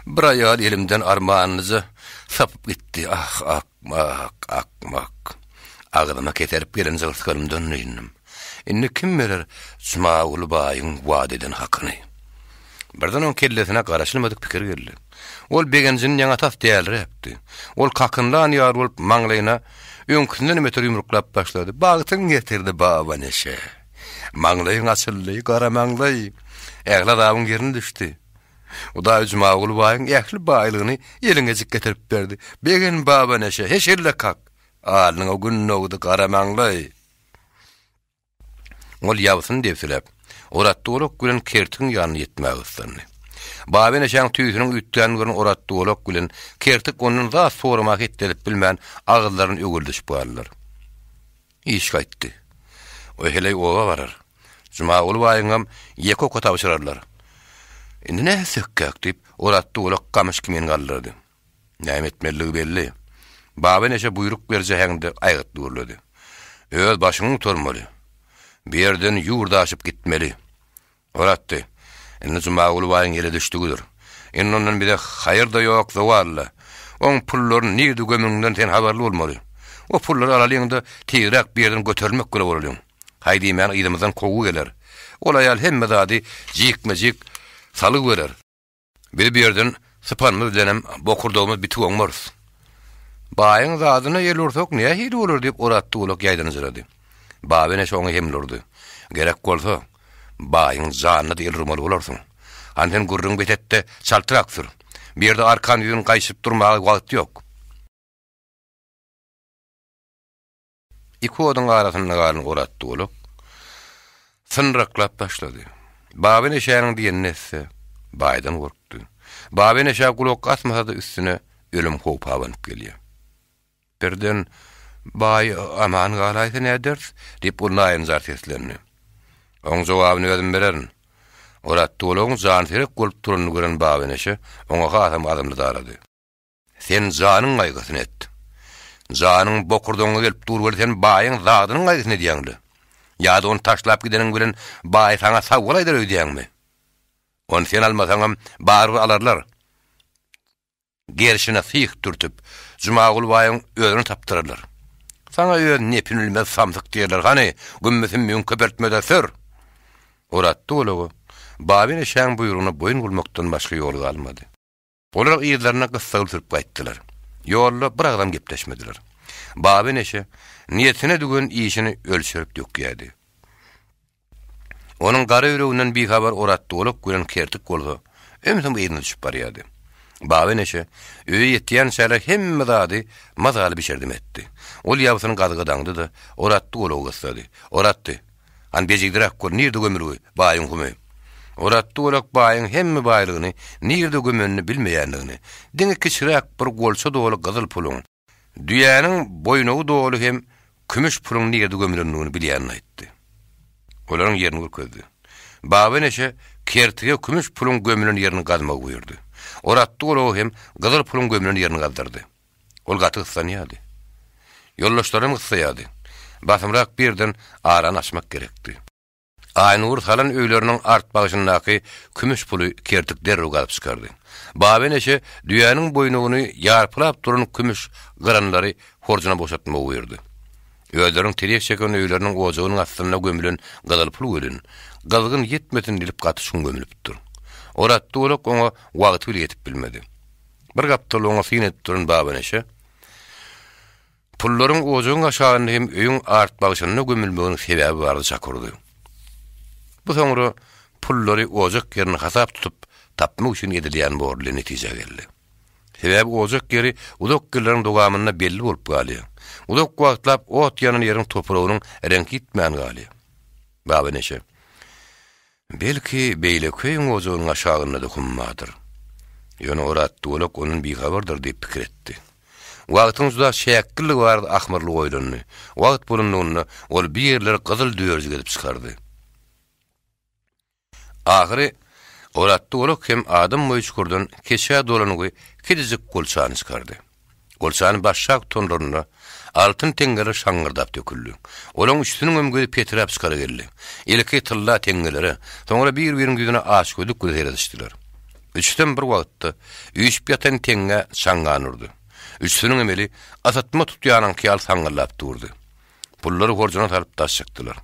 Bir aýal elimden armanlyja sapyp gitdi. Ah, akmak, akmak. Agzyma keserip gelen jygyrsgalymdan dynnym. Indi kim berer Jumaguly baýyň wada eden hakyny? Birden oň kellesine garaşylmadyk pikir geldi. Ol begenjini ýaňa tas däliräpdi. Ol kakynlan ýaly bolup maňlaýyna. öňküsindenem beter ýumruklap başlady. Bagtyň getirdi Baba neşe. Maňlaýyň açyldy, gara maňlaý. Ähli azabyň ýerine düşdi. Hudaý Jumaguly baýyň ähli baýlygyny eliňejik getirip berdi. Begen Baba neşe, heşelle kak. Alnyňa gün dogdy, gara maňlaý. Ol ýabsyny debsiläp, Oratdolak bilen Kertigiň ýanyna ýetmäge gyssandy. Baba neşäň tüýsüniň üýtgänini gören Oratdolak bilen Kertik ondan zat soramaga hetdi edip bilmän, agyzlaryny öwüldişip galdylar. Iş gaýtdy. O heleý oba barar. Jumaguly baýyňam ýeke oka tabşyrarlar. Indi nätsekkäk? diýip, Oratdolak gamyş kimin galdyrdy. Näme etmelidigi belli. Baba neşe buýruk beriji äheňde aýgytly gürledi. Öz başyňy gutarmaly. Bu ýerden ýurt aşyp gitmeli. Oratdy. Indi Jumaguly baýyň ele düşdügidir. Indi ondan bize haýyr-da ýok, zowal-da. Oň pullaryny nirde gömeninden sen habarly bolmaly. O pullary alalyň-da, tizräk bu ýerden göterilmek bile bolalyň. Haý diýmän yzymyzdan kowgy geler. Ol aýal hemme zady jikme-jik salgy berer. Biz bu ýerden sypanymyz bilenem bokurdagymyz bitik oňmarys. Baýyň zadyna el ursak nähili bolar diýip Oratdulak ýaýdanyjyrady. Baba eneşi oňa hemle urdy. Gerek bolsa, baýyň janyna-da el urmaly bolarsyň. Hany sen gürrüňi bes et-de, çaltrak sür. Bu ýerde arkan-ýüzin gaýşyp durmaga wagt ýok. Iki oduň arasynda galan Oratdolak synraklap başlady. Baba neşäniň diýenini etse, baýdan gorkdy. Baba neşä gulak asmasa-da üstüne ölüm howpy abanyp gelýär. Birden, Baý aman galaýsa näderis? diýip, ol naýynjar seslendi. Oň jogabyny özüm bererin. Oratdolagyň janserek bolup duranyny gören Baba neşe oňa hasam azmly darady. Sen janyň gaýgysyny et. Janyň bokurdagyňa gelip dur weli sen baýyň zadynyň gaýgysyny edýäň-le. Ýa-da ony taşlap gideniň bilen baý saňa sag bol aýdar öýdýäňmi? Ony sen almasaňam barybir alarlar. Gerşine syh dürtüp, Jumaguly baýyň özüne tapdyrarlar. Saňa öz nepini bilmez samsyk diýerler. Hany, gümmüsümmügiňi köpeltme-de sür! Oratdy golagy. Babyny şäň buýrugyna boýun bolmakdan başga ýol galmady. Olar yzlaryna gyssagly sürüp gaýtdylar. Ýolda bir agzam gepleşmediler. Baba neşe niýetine düwen işini ölçerip dökýärdi. Onuň gara ýüreginden bihabar Oratdolak bilen Kertik bolsa, ümsüm yzyna düşüp barýardy. Baba neşe öýe ýetýänçäler hemme zady mazaly bişirdim etdi. Ol ýabsyny gazyga daňdy-da, Oratdolagy gyssady. Oratdy, Hany bejigdiräk gör, nirde gömülgi baýyň humy? Oratdolak baýyň hemme baýlygyny nirde gömenini bilmeýändigini, diňe kiçiräk bir golça doly gyzyl puluň, düýäniň boýnagy doly hem kümüş puluň nirde gömülendigini bilýänini aýtdy. Olaryň ýerini görkezdi. Baba neşe Kertige kümüş puluň gömülen ýerini gazmagy buýurdy. Oratdolaga hem gyzyl puluň gömülen ýerini gazdyrdy. Ol gaty gyssanýardy. Ýoldaşlaram gyssaýardy. Basymrak bir ýerden arany açmak gerekdi. Aýnur salan öýleriniň art bagşyndaky kümüş puly Kertik derrew gazyp çykardy. Baba neşe düýäniň boýnuny ýarpylap duran kümüş gyranlary horjuna boşatmagy buýurdy. Özleriniň tirýek çeken öýleriniň ojagynyň astynda gömülen gyzyl pul welin, gyzgyn ýetmesin diýlip gaty çuň gömülipdir. Oratdolak oňa wagty bile ýetip bilmedi. Bir gapdalda oňa syn edip duran Babaneşe, pullaryň ojagyň aşagynda hem öýüň artbagşynda gömülmeginiň sebäbi barada çak urdy. Bu soňra pullary ojak ýerini hasap tutup tapmak üçin edilýän borly netijä geldi. Sebäbi ojak ýeri uzak ýyllaryň dowamynda belli bolup galýar. Uzak wagtlap ot ýanan ýeriň topragynyň reňki ýitmän galýar. Babaneşe. Belki, beýleki öýüň ojagynyň aşagynda-da hum bardyr. Ýöne Orat Dulak ondan bihabardyr diýip pikir etdi. Wagtyň juda çäkliligi barada ahmyrly oýlandy. Wagt bolunlygynda ol bir ýerleri gyzyl dörjük edip çykardy. Ahyry Orat Dulak hem adam boýy çukurdan keçä dolangy kiçijik golçany çykardy. Golçany başşak tutanlarynda, altyn teňňeler şaňňyrdap döküldi. Olaň üçüsiniňem gözi petiräp çykara geldi. Ilki tylla teňňelere, soňra bir-biriniň ýüzüne açgözlük bilen seredişdiler. Üçüsem bir wagtda üýşüp ýatan teňňä çaňňan urdy. Üçüsiniňem eli ysytma tutýanyňky ýaly saňňyldap durdy. Pullary horjuna salyp daş çykdylar.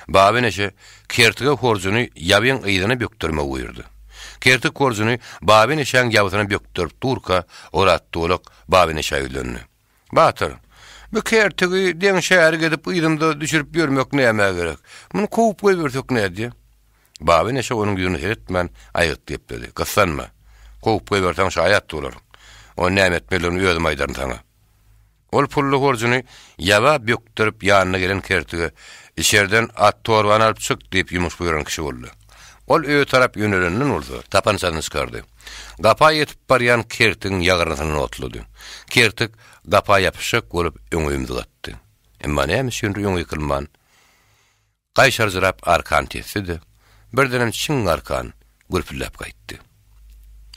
Baba neşe Kertige horjuny ýabyň yzyna bökdermegi buýurdy. Kertik horjuny Baba neşäň ýabysyna bökderip durka, Orat Dolak Baba neşä ýüzlendi. Batyr, Bu kertigi deň şärik edip yzymda düşürip ýörmek nämä gerek? Muny kowup goýbersek nädýä? Baba neşe onuň ýüzüne seretmän aýgytly gepledi. Gyssanma. Kowup goýberseň şaýat bolaryn. Ony näme etmelidigini özüm aýdaryn saňa. Ol pully horjuny ýaba bökderip ýanyna gelen kertige, Içerden at torbany alyp çyk diýip ýumuş buýran kişi boldy. Ol öýe tarap ýönelenden bolsa, tapançasyny çykardy. Gapa ýetip barýan kertigiň ýagyrnysyndan otlady. Kertik gapa ýapyşjak bolup öňe ümzük atdy. Emma näme üçindir öňe ýykylman, Gaýşarjyrap arkan tesdi-de, birdenem çiň arkan gürpüldäp gaýtdy.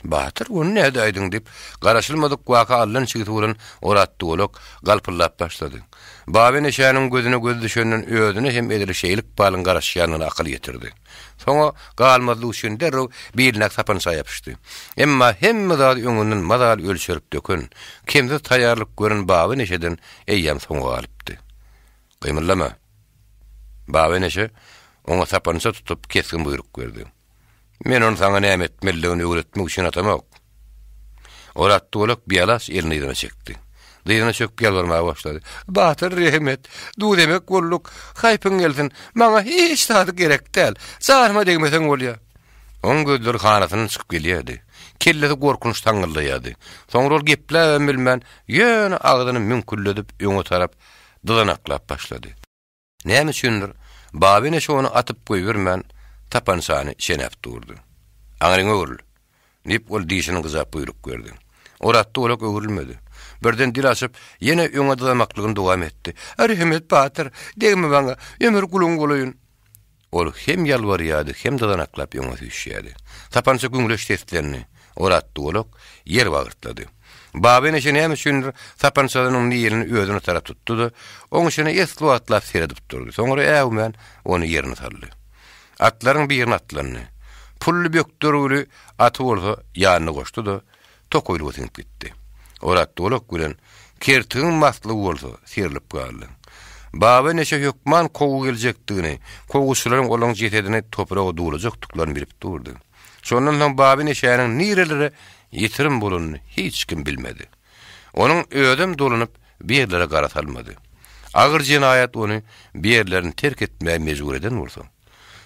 Batyr, ony nädäýdiň? diýip, garaşylmadyk waka allan çigsi bolan Oratdolak galpyldap başlady. Baba neşäniň gözüne göz düşenden özüne hem edil şeýle ykbalyň garaşýandygyna akyl ýetirdi. Soňa galmazlyk üçin derrew bilindäki sapança ýapyşdy. Emma hemme zady öňünden mazaly ölçerip döken, kemsiz taýýarlyk gören Baba neşeden eýýäm soňa galypdy. Gymyldama! Baba neşe oňa sapança tutup kesgin buýruk berdi. Men ony saňa näme etmelidigini öwretmek üçin atamok. Orat Dulak bialaç elini yzyna çekdi. Dyzyna çöküp ýalbarmaga başlady. Batyr, rehim et. Duz-emek bolduk. Haýpyň gelsin. Maňa hiç zady gerek däl. Janyma degmeseň bolýar. Oň gözleri hanasyndan çykyp gelýärdi. Kellesi gorkunç saňňyldaýardy. Soňra ol gepläbem bilmän, ýöne agzyny müňkülledip öňe tarap dyzanaklap başlady. Näme üçindir, Baba ene şony atyp goýbermän, tapançany çenäp durdy. Aňryňa öwrül! diýip, ol dişini gyjap buýruk berdi. Oratdolak öwrülmedi. Birden dil açyp, ýene öňe dyzamaklygyny dowam etdi. Rehim et, batyr! Degme maňa! Ömür guluň bolaýyn! Ol hem ýalbarýardy, hem dyzanaklap öňe süýşýärdi. Sapança güňleç seslendi. Oratdolak ýer bagyrtlady. Baba eneşe näme üçindir sapançasynyň nilini özüne tarap tutdy-da, oň içine esli wagtlap seredip durdy. Soňra äwmän ony ýerine saldy. Atlaryň birine atlandy. Pully bökdergili aty bolsa ýanyna goşdy-da, tokaýlyga siňip gitdi. Oratdolak bilen Kertigiň maslygy bolsa serlip galdy. Baba neşe hökman kowgy geljekdigini, kowguçylaryň olaryň jesedini topraga dulajakdyklaryny bilip durdy. Şondan soň Baba neşäniň nirelere ýitirim bolanyny hiç kim bilmedi. Onuň özem dolanyp bir ýerlere gara salmady. Agyr jenaýat ony bir ýerlerini terk etmäge mejbur eden bolsa,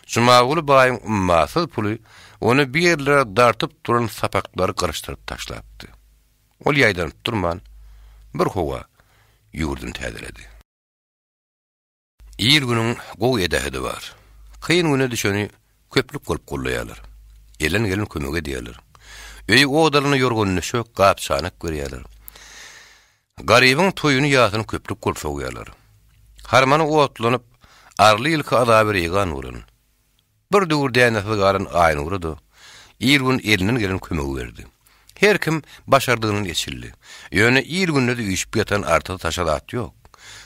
Jumaguly baýyň ummasyz puly ony bir ýerlere dartyp duran sapaklary gyryşdyryp taşlapdy. Ol ýaýdanyp durman, bir howa ýurduny täzeledi. Il-günüň gowy edähedi bar. Kyn güne düşeni köplük bolup gollaýarlar. Elden gelen kömegi edýärler. Öýi odalana ýorgan-düşek, gap-çanak berýärler. Garybyň toýuny-ýasyny köplük bolup sowýarlar. Harmany otlanyp, arly ýylky azaby reýgan bolan, bir döwür dänesiz galan Aýnura-da il-gün elinden gelen kömegi berdi. Her kim başardygyndan eçildi. Ýöne il-günde-de üýşüp ýatan artygy-taşa zat ýok.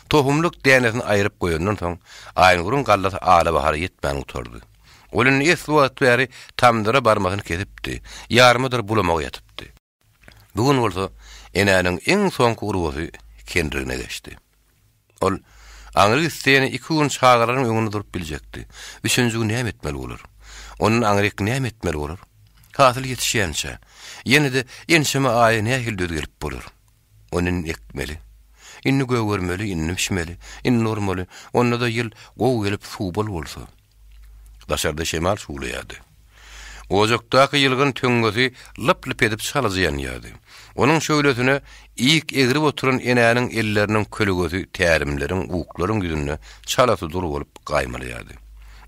Tohumlyk dänesini aýryp goýandan soň, Aýnuryň gallasy ala-bahara ýetmän gutardy. Ol indi esli wagt bäri tamdyra barmasyny kesipdi, ýarmadyr bulamagy ýatypdy. Bu gün bolsa enäniň iň soňky urgusy kendirigine geçdi. Ol aňry gitse ýene iki gün çagalaryň öňünde durup biljekdi. Üçünji gün näme etmeli bolar? Ondan aňryk näme etmeli bolar? Hasyl ýetişýänçä, ýene-de ençeme aýa nähili döz gelip bolar? Ony indi ekmeli. Indi gögermeli, indi bişmeli, indi ormaly. Onda-da ýyl gowy gelip suw bol bolsa. Daşarda şemal şuwlaýardy. Ojakdaky ýylgyn töňňesi lyp-lyp edip çalaja ýanýardy. Onuň şöhlesine ik egrip oturan enäniň elleriniň kölegesi tärimleriň, uklaryň ýüzünde çala sudur bolup gaýmalaýardy.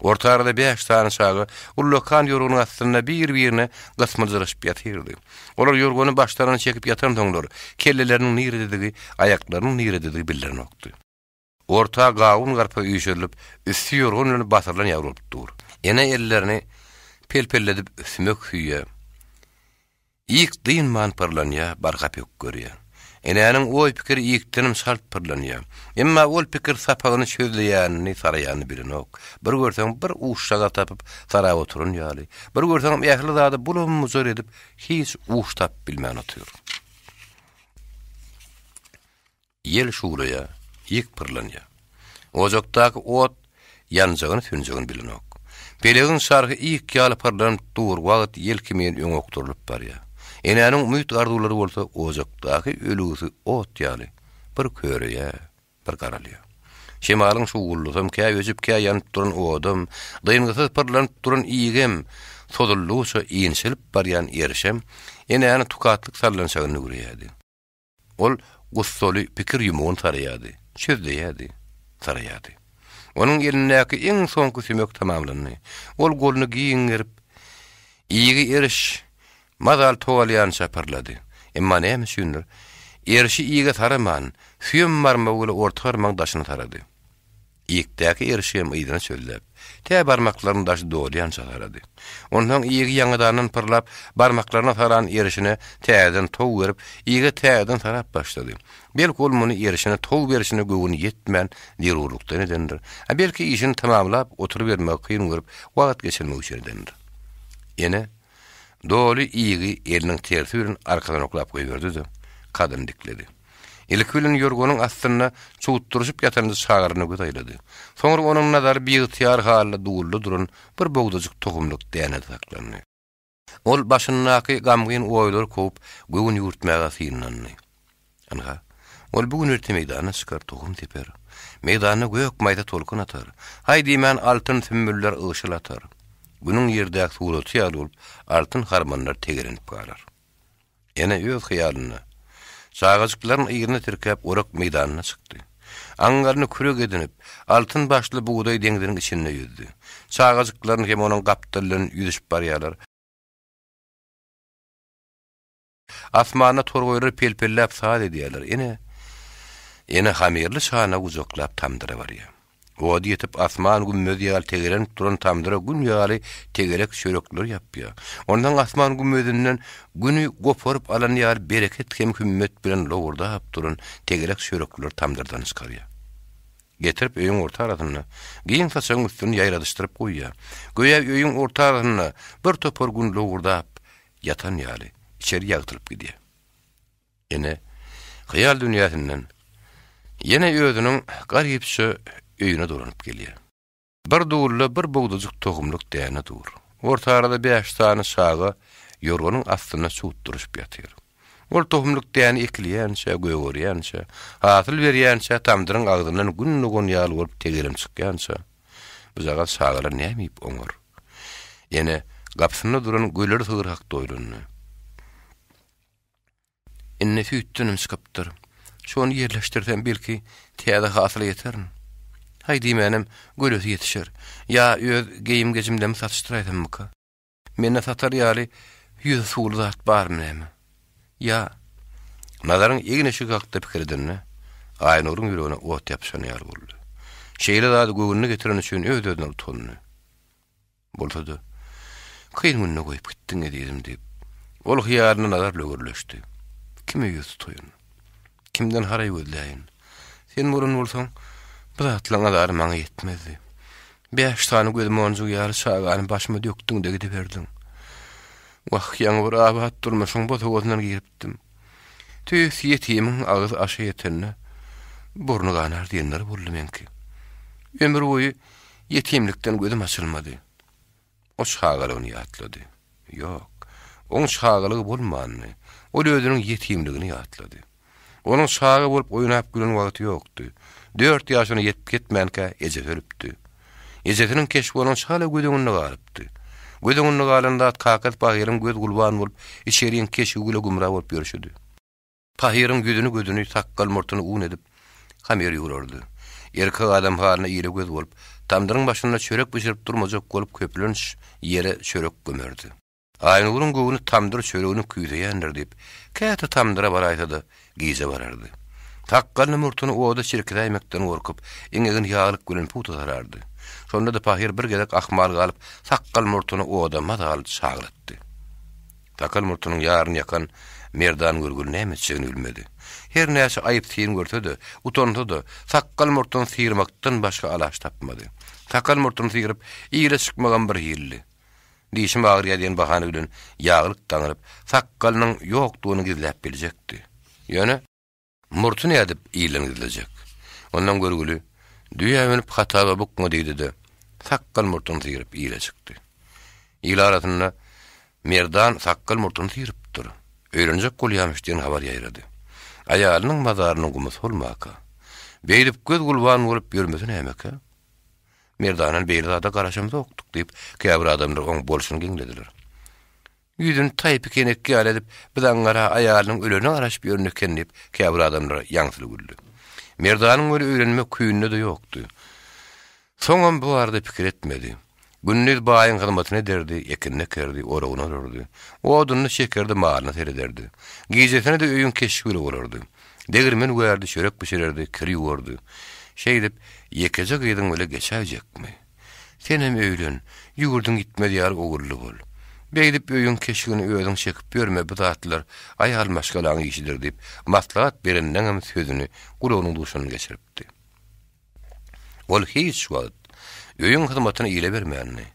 Orta arada bäş sany çaga ullakan ýorganyň astynda bir-birine gysmyljyraşyp ýatyrdy. Olar ýorgany başlaryna çekip ýatansoňlar, kelleleriniň nirededigi, aýaklarynyň nirededigi bildirenokdy. Orta gawun-garpyz üýşürilip, üsti ýorgan bilen basyrylan ýaly bolup dur. Ene ellerini pel-pelledip sümek süýýär. Ik dynman pyrlanýar, barha pökgerýär. Enäniň oý-pikiri ikdenem çalt pyrlanýar. Emma ol pikir sapagyny çözleýänini, saraýanyny bilenok. Bir görseň, bir uşşaga tapyp, sarap oturan ýaly, bir görseňem ähli zady bulam-bujar edip, hiç uç tapyp bilmän otyr. Ýel şuwlaýar, ýek pyrlanýar. Ojakdaky ot ýanjagyny-sönjegini bilenok. Pelegiň çarhy ýek ýaly pyrlanyp dur, wagt ýel kimin öňe okdurylyp barýar. Enäniň umyt-arzuwlary bolsa ojakdaky ölügsi ot ýaly bir köreýär. Bir garalýar. Şemalyň şuwwuldysam, kä öçüp, kä ýanyp duran odam, dyngysyz pyrlanyp duran igem, sozuldygyça inçelip barýan erşem enäni tukatlyk sallançagyna üwreýärdi. Ol gussaly pikir ýumugyny saraýardy, çözleýärdi, saraýardy. Onuň elindäki iň soňky sümek tamamlandy. Ol goluny giň gerip, igi eriş mazal togalýança pyrlady. Emma näme üçindir, erişi ige saraman, süýem barmagy bilen orta barmagyň daşyny sarady. Ikdäki erişi hem yzyna çözläp, tä barmaklarynyň daşy dolýança sarady. Onsoň igi ýaňadandan pyrlap, barmaklaryna saran erişine täzeden tow berip, ige täzeden sarap başlady. Belki ol muny erişine tow berşine göwni ýetmän, zerurlykdan edendir. A belki işini tamamlap, oturybermegi kyn görüp, wagt geçirmek üçin edendir. Ene, doly igi eliniň tersi bilen arkadan oklap goýberdi-de, kadyny dikledi. Ilki bilen ýorganyň astynda çugtduryşyp ýatan çagaryna göz aýlady. Soňra onuň nazary biygtyýar halda dulda duran bir bogdajyk tohumlyk dänede saklandy. Ol başyndaky gamgyn oýlary kowup, göwün ýüwürtmäge synandy. Ynha, ol bu gün erte meýdana çykar, tohum seper. Meýdanda gök maýsa tolkun atar. Haý diýmän altyn sümmüller ygşyl atar. Günüň ýerdäki suraty ýaly bolup, altyn harmanlar tegelenip galar. Ene öz hyýalynda, çagajyklaryny yzyna tirkäp orak meýdanyna çykdy. Aňňalyny kürek edinip, altyn başly bugdaý deňziniň içinde ýüzdi. Çagajyklaryny hem onuň gapdaly bilen ýüzüşip barýarlar. Asmanda torgaýlar pel-pelläp saz edýärler. Ene, ene hamyrly çanagy gujaklap tamdyra barýar. Ody ýetip asman gümmezi ýaly tegelenip duran tamdyra gün ýaly tegelek çörekler ýapýar. Onsoň asman gümmezinden Güni goparyp alan ýaly bereket hem hümmet bilen lowurdap duran tegelek çörekleri tamdyrdan çykarýar. Getirip öýüň orta arasynda, giň saçagyň üstünde ýaýradyşdyryp goýýar. Göýä öýüň orta arasynda bir topar Gün lowurdap ýatan ýaly, içeri ýagtylyp gidýär. Ene hyýal dünýäsinden ýene özüniň garypja öýüne dolanyp gelýär. Bir dulda bir bugdajyk tohumlyk däne dur. Orta arada bäş sany çaga ýorganyň astynda çugtduryşyp ýatyr. Ol tohumlyk däne ekilýänçä, gögerýänçä, hasyl berýänçä, tamdyryň agzyndan gün dogan ýaly bolup tegelem çykýança, bujagaz çagalar näme iýip oňar? Ene gapysynda duran göler sygyr hakda oýlandy. Indi süýtdenem çykypdyr. Şony ýerleşdirsem, belki, täze hasyla ýeterin. Haý diýmänem, gölesi ýetişer. Ýa öz geýim-gejimdemi satyşdyraýsammyka? Mende satar ýaly ýüzi suwly zat barmy näme? Ýa Nazaryň egin-eşigi hakda pikir edende, Aýnuryň ýüregine ot ýapyşan ýaly boldy. Şeýle zady göwnüne getireni üçin öz-özünden utandy. Bolsa-da, kyn günde goýup gitdiň ezizim diýip, ol hyýalyna Nazar bilen gürleşdi. Kime ýüz tutaýyn? Kimden haraý gözläýin? Sen bolan bolsaň, bu zatlaryň azary maňa ýetmezdi. Bäş sany göz monjugy ýaly çagany başyma dökdüň-de gidiberdiň. Wah, ýaňy bir abat durmuşyň bosagasyndan giripdim. Tüýs ýetimiň agyzy aşa ýetende, burny ganar diýenleri boldy meňki. Ömür boýy Ýetimlikden gözüm açylmady. O çagalygyny ýatlady. Ýok, oň çagalygy bolmandy. Ol özüniň ýetimligini ýatlady. Onuň çaga bolup oýnap gülen wagty ýokdy. Dört ýaşyna ýetip-ýetmänkä ejesi ölüpdi. Ejesiniň keşbi onuň çala göz öňünde galypdy. Göz öňünde galan zat kakasy pahyryň göz-gulban bolup, içeriň keşigi güle gümra bolup ýörşüdi. Pahyryň ýüzüni-gözüni, sakgal-murtuny un edip, hamyr ýugrardy. Erkek adam halyna ile göz bolup, tamdyryň başynda çörek bişirip durmajak bolup köplenç ýere çörek gömerdi. Aýnuryň göwni tamdyr çöregini küýseýändir diýip, käte tamdyra baraýsa-da, gije barardy. Sakgalyny-murtuny oda çirkizäýmekden gorkup, eňegini ýaglyk bilen pugta sarardy. Şonda-da pahyr bir gezek ahmal galyp, sakgal-murtuny oda mazaly çaglatdy. Sakal-murtunyň ýaryny ýakan Merdan görgüli näme etjegini bilmedi. Her näçe aýyp-syn görse-de, utansa-da, sakgal-murtuny syrmakdan başga alaç tapmady. Sakal-murtuny syryp, ile çykmagam birhilidi. Dişim agyrýar diýen bahana bilen ýaglyk daňynyp, sakgalynyň ýokdugyny gizläp biljekdi. Ýöne. Murty nädip ilden gizlejek? Ondan görgüli, Düýä münüp hataba bukma diýdi-de, sakgal-murtuny syryp ile çykdy. Il arasynda Merdan sakgal-murtuny syrypdyr, öýlenjek bolýamyş diýen habar ýaýrady. Aýalynyň mazarynyň gumy solmaka. Beýdip göz gulban bolup ýörmesi nämekä? Merdandan beýle zada garaşamzokdyk diýip, käbir adamlar oň bolşuny geňlediler. Ýüzüni taýpy kenek ýaly edip, bu zaňňara aýalynyň ölerine garaşyp ýörün eken diýip, käbir adamlar ýaňsyly güldi. Merdanyň weli öýlenmek küýünde-de ýokdy. Soňam bu barada pikir etmedi. Gündiz baýyň hyzmatyny ederdi, ekinini ekerdi, oragyny orardy. Odunyny çekerdi, malyna serederdi. Gijesine-de öýüň keşigi bile bolardy. Degirmen üwärdi, çörek bişirerdi, kir ýuwardy. Şeýdip, ýekeje gyzyň bile geçäýjekmi? Senem öýlen, ýüwürdiň ýitmez ýaly ogully bol. Beýdip öýüň keşigini özüň çekip ýörme, bu zatlar aýal maşgalaň işidir diýip, maslahat berenleňem sözüni gulagynyň duşundan geçiripdi. Ol hiç wagt öýüň hyzmatyny ile bermändi.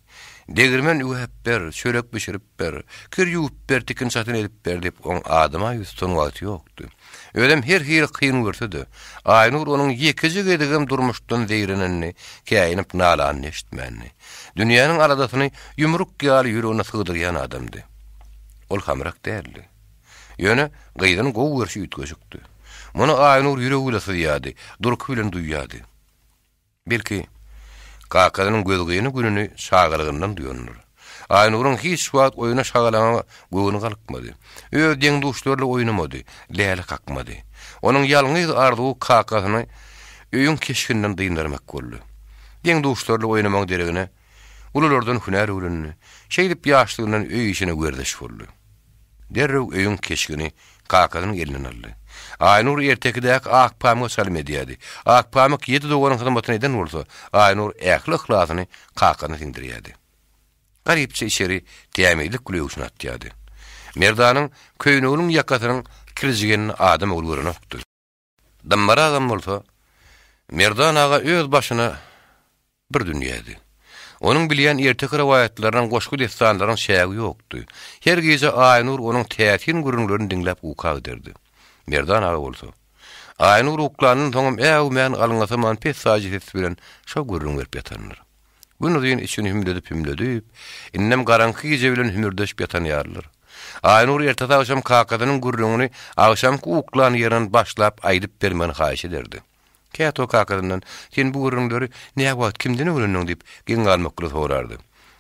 Degirmen üwäp ber, çörek bişirip ber, kir ýuwup ber, tikin-çatyn edip ber diýip, oň adama ýüz tutan wagty ýokdy. Özem her hili kyn görse-de, Aýnur onuň ýekeje gezegem durmuşdan zeýrenenini, käýinip nalanyny eşitmändi. Dünýäniň aladasyny ýumruk ýaly ýüregine sygdyrýan adamdy. Ol hamrak däldi. Ýöne gyzyny gowy görşi üýtgeşikdi. Muny Aýnur ýüregi bile syzýardy, durky bilen duýýardy. Belki, kakasynyň gözgyny gününi çagalygyndan duýandyr. Aýnuryň hiç wagt oýna-şagalaňa göwni galkmady. Öz deň-duşlaryly oýnamady, läle kakmady. Onuň ýalňyz arzuwy kakasyny öýüň keşginden dyndarmak boldy. Deň-duşlaryly oýnamagyň deregine, ululardan hünär öwrendi. Şeýdip ýaşlygyndan öý işine werziş boldy. Derrew öýüň keşigini kakasynyň elinden aldy. Aýnur ertekidäki Akpamyga çalym edýärdi. Akpamyk ýedi doganyň hyzmatyny eden bolsa, Aýnur ähli yhlasyny kakasyna siňdirýärdi. Garypja içeri tämizlik bilen öwşün atýardy. Merdanyň köýneginiň ýakasynyň kirjigenini adam ogly görenokdy. Dymmaragam bolsa, Merdan aga öz başyna bir dünýädi. Onuň bilýän erteki-rowaýatlarynyň, goşgy-dessanlarynyň çägi ýokdy. Her gije Aýnur onuň täsin gürrüňlerini diňläp uka giderdi. Merdan aga bolsa, Aýnur uklandan soňam äwmän, alňasaman pessaýja ses bilen şo gürrüň berip ýatandyr. Günuzyn içini hümledip-hümledip, indem garaňky gije bilen hümürdeşip ýatan ýalydyr. Aýnur ertesi agşam kakasynyň gürrüňini agşamky uklan ýerinden başlap aýdyp bermegini haýyş ederdi. Käte o kakasyndan, Sen bu gürrüňleri näwagt kimden öwrendiň diýip, geň galmak bilen sorardy.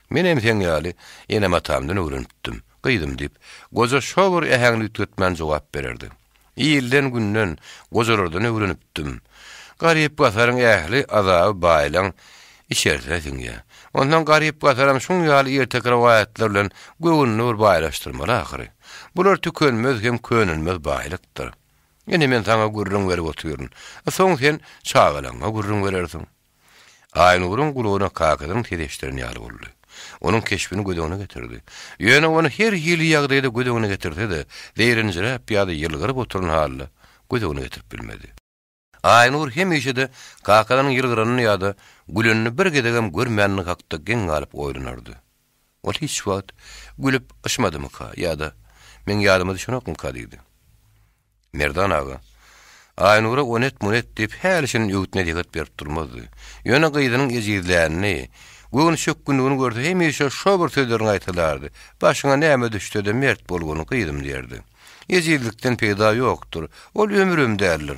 Menem seň ýaly enem-atamdan öwrenipdim, gyzym diýip, goja şo bir äheňini üýtgetmän jogap bererdi. Ilden-günden, gojalardan öwrenipdim. Garyp-gasaryň ähli azaby baýlaň içerisine siňýär. Onsoň garyp-gasaram şuň ýaly erteki-rowaýatlar bilen göwnüni bir baýlaşdyrmaly ahyry. Bular tükenmez hem könelmez baýlykdyr. Ine men saňa gürrüň berip otyryn. Soň sen çagalaňňa gürrüň berersiň. Aýnuryň gulagyna kakasynyň sesi eşdilen ýaly boldy. Onuň keşbini göz öňüne getirdi. Ýöne ony her hili ýagdaýda göz öňüne getirse-de, zeýrenjiräp ýa-da ýylgyryp oturan halda göz öňüne getirip bilmedi. Aýnur hemişe-de kakasynyň ýylgyranyny ýa-da gülenini bir gezegem görmänligi hakda geň galyp oýlanardy. Ol hiç wagt gülüp yşmadymyka ýa-da meň ýadyma düşenokmyka diýdi. Merdan aga, Aýnura ony et, muny et diýip, häli-şindi öwüt-nesihat berip durmazdy. Ýöne gyzynyň ejizlänini, göwni çökgünligini görse hemişe şo bir sözlerini gaýtalardy, Başyňa näme düşse-de mert bolgun, gyzym diýerdi. Ejizlikden peýda ýokdur, ol ömürem däldir.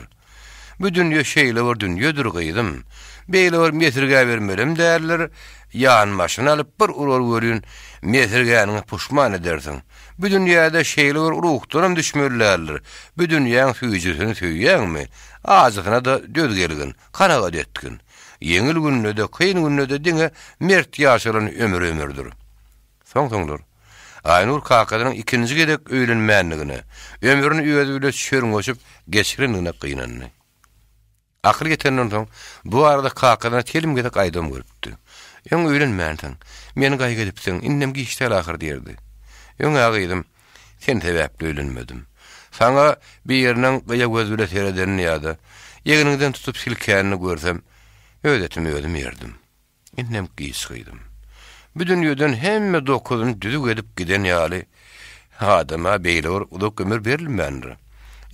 Bu dünýe şeýle bir dünýedir, gyzym. Beýle bir mesirgäbermelem däldir, ýanbaşyny alyp bir urar welin, mesirgäniňe puşman edersiň. Bu dünýäde şeýle bir ruhdanam düşmeli däldir. Bu dünýäň süýjüsini söýýäňmi, ajysyna-da döz gelgin, kanagat etgin. Ýeňil günde-de, kyn günde-de diňe mert ýaşalan ömür ömürdir. Soň-soňlar, Aýnur kakasynyň ikinji gezek öýlenmändigine, ömrüni özi bile çörňeşip geçirendigine gynandy. Akyl ýetenden soň, bu barada kakasyna telim gezek aýdam görüpdi. Öň öýlenmänsiň, meni gaýgy edipsiň, indem giç däl ahyr diýerdi. Öň-ä gyzym, sen sebäpli öýlenmedim. Saňa biriniň gyýa göz bile seredenini ýa-da egniňden tutup silkänini görsem, öz etimi özüm ýerdim. Indem giç gyzym. Bu dünýeden hemme dokuzyny düzük edip giden ýaly adama beýle bir uzak ömür berilmändir.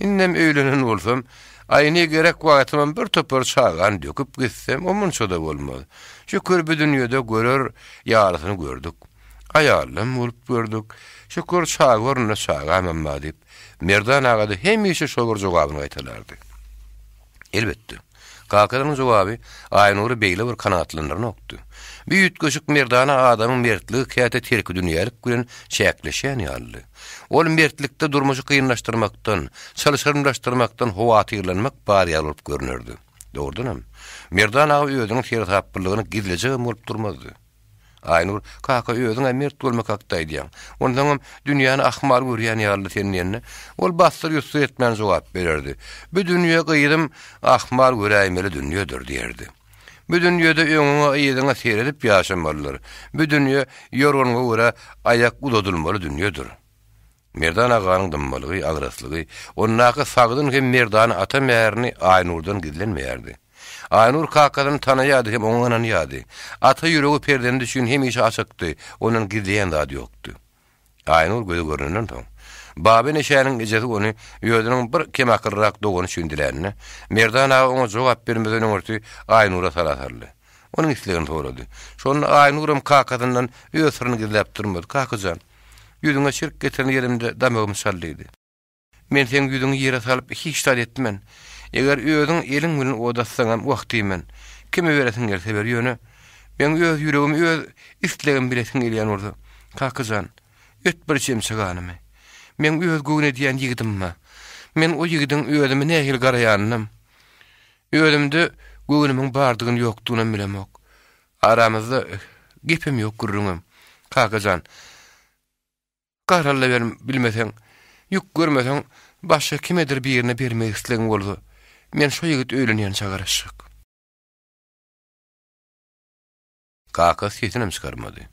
Indem öýlenen bolsam, aýny gerek wagtymam bir topar çagany döküp gitsem, o munça-da bolmaz. Şükür bu dünýede görer ýalysyny gördük. Aýallam bolup gördük. Şükür çaga ornunda çagamam bar diýip, Merdan aga-da hemişe şo bir jogabyny gaýtalardy. Elbetde. Kakasynyň jogaby Aýnury beýle bir kanagatlandyranokdy. Bu üýtgeşik merdana adamyň mertligi käte terkidünýälik bilen çäkleşýän ýalydy. Ol mertlikde durmuşy kynlaşdyrmakdan, çylşyrymlaşdyrmakdan howatyrlanmak bar ýaly bolup görnerdi. Dogrudanam, Merdan aga özüniň seresaplylygyny gizlejegem bolup durmazdy. Aýnur, kaka, özüň-ä mert bolmak hakda aýdýaň. Onsoňam dünýäni ahmal görýän ýaly sen diýende, ol bassyr-ýussur etmän jogap bererdi. Bu dünýe, gyzym, ahmal göräýmeli dünýedir diýerdi. Bu dünýede öňüňe-yzyňa seredip ýaşamalydyr. Bu dünýe ýorganyňa görä aýak uzadylmaly dünýedir. Merdan aganyň dymmalygy, agraslygy, ondaky sagdyn hem merdana ata mährini Aýnurdan gizlenmeýärdi. Aýnur kakasyny tanaýardy hem oňa ynanýardy. Ata ýüregi perzendi üçin hemişe açykdy, ondan gizleýän zady ýokdy. Aýnur göze görnenden soň, Baba Neşäniň ejesi ony özüniň bir kemakylrak dogany üçin dilände, Merdan aga oňa jogap bermezden öňürti Aýnura sala saldy. Onuň islegini sorady. Şonda Aýnuram kakasyndan öz syryny gizläp durmady, Kaka jan, ýüzüňe çirk getiren ýerimde damagymy çal diýdi. Men seň ýüzüňi ýere salyp hiç zat etmen. Eger özüň eliň bilen ot atsaňam wah diýmen. Kime beresiň gelse ber, ýöne meň öz ýüregimi, öz islegimi bilesiň gelýän bolsa, kaka jan, öt bir çemçe ganymy. Meň öz göwün edýän ýigidim bar. Men o ýigidiň özüme nähili garaýanynam, özümde göwnümiň bardygyny-ýokdugynam bilemok. Aramyzda gepem ýok, gürrüňem. Kaka jan, Garalla ber bilmeseň, ýük görmeseň, başga kimedir birine bermek islegiň bolsa, men şo ýigit öýlenýänçä garaşjak. Kakasy sesinem çykarmady.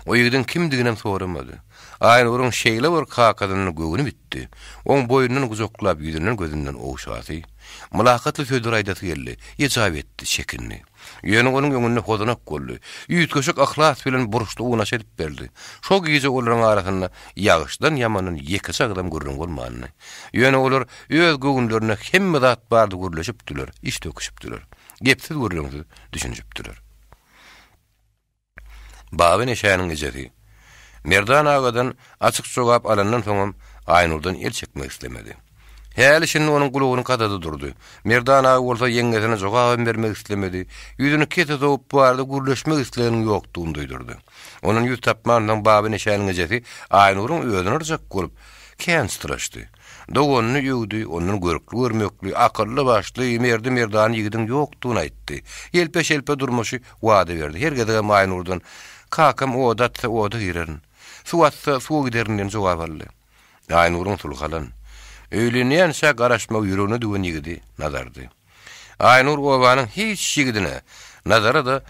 O ýigidiň kimdiginem soramady. Aýnuryň şeýle bir kakasyndan göwni bitdi. Oň boýnundan gujaklap ýüzünden-gözünden ogşasy, mylakatly sözler aýdasy geldi. Ejap etdi, çekindi. Ýöne onuň öňünde hozanak boldy. Üýtgeşik yhlas bilen burçly unaş edip berdi. Şo gije olaryň arasynda ýagyşdan ýamandan ýekeje agzam gürrüň bolmandy. Ýöne olar öz göwünlerinde hemme zat barada gürleşipdiler, iş döküşipdiler. Gepsiz-gürrüňsiz düşünişipdiler. Baba Neşäniň ejesi Merdan agadan açyk jogap alandan soňam Aýnurdan el çekmek islemedi. Häli-şindi onuň gulagyny gazady durdy. Merdan aga bolsa ýeňňesine jogabam bermek islemedi. Ýüzüni kese sowup bu barada gürleşmek isleginiň ýokdugyny duýdurdy. Ondan ýüz tapmansoň Baba Neşäniň ejesi Aýnuryň özüni yrjak bolup, kän çytraşdy. Doganyny öwdi, ondan görkli-görmekli, akylly-başly, merdi-merdana ýigidiň ýokdugyny aýtdy. Ýelpe-şelpe durmuşy wada berdi. Her gezegem Aýnurdan, Kakam oda atsa, oda girerin. Suw atsa, suwa giderin diýen jogap aldy. Aýnuryň sulhy alan, öýlenýänçä garaşmagy ýüregine düwen ýigidi Nazardy. Aýnur obanyň hiç ýigidine, Nazara-da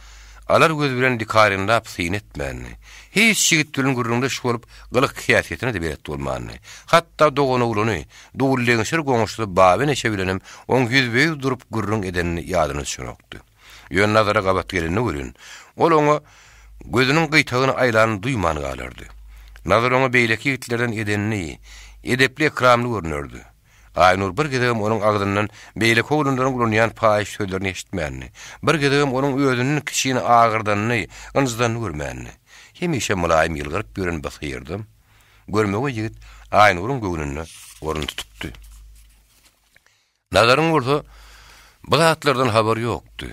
alar göz bilen dikarynlap syn etmändi. Hiç ýigit bilen gürrüňdeş bolup, gylyk-häsiýetine-de belet bolmandy. Hatda doganoglany, dulleňşir goňşusy Baba Neşe bilenem oň ýüzbe-ýüz durup gürrüň edenini ýadyna düşenokdy. Ýöne Nazara gabat gelende welin, ol oňa gözüniň gyýtagyny aýlanyny duýman galardy. Nazar oňa beýleki ýigitlerden edenli, edepli-ekramly görnerdi. Aýnur bir gezegem onuň agzyndan beýleki oglanlaryň ulanýan paýyş sözlerini eşitmändi. Bir gezegem onuň özünden kiçini agyrdanyny, ynjydanyny görmändi. Hemişe mylaýym ýylgyryp ýören bu syrdam, görmegeý ýigit Aýnuryň göwnünde orun tutupdy. Nazaryň bolsa bu zatlardan habary ýokdy.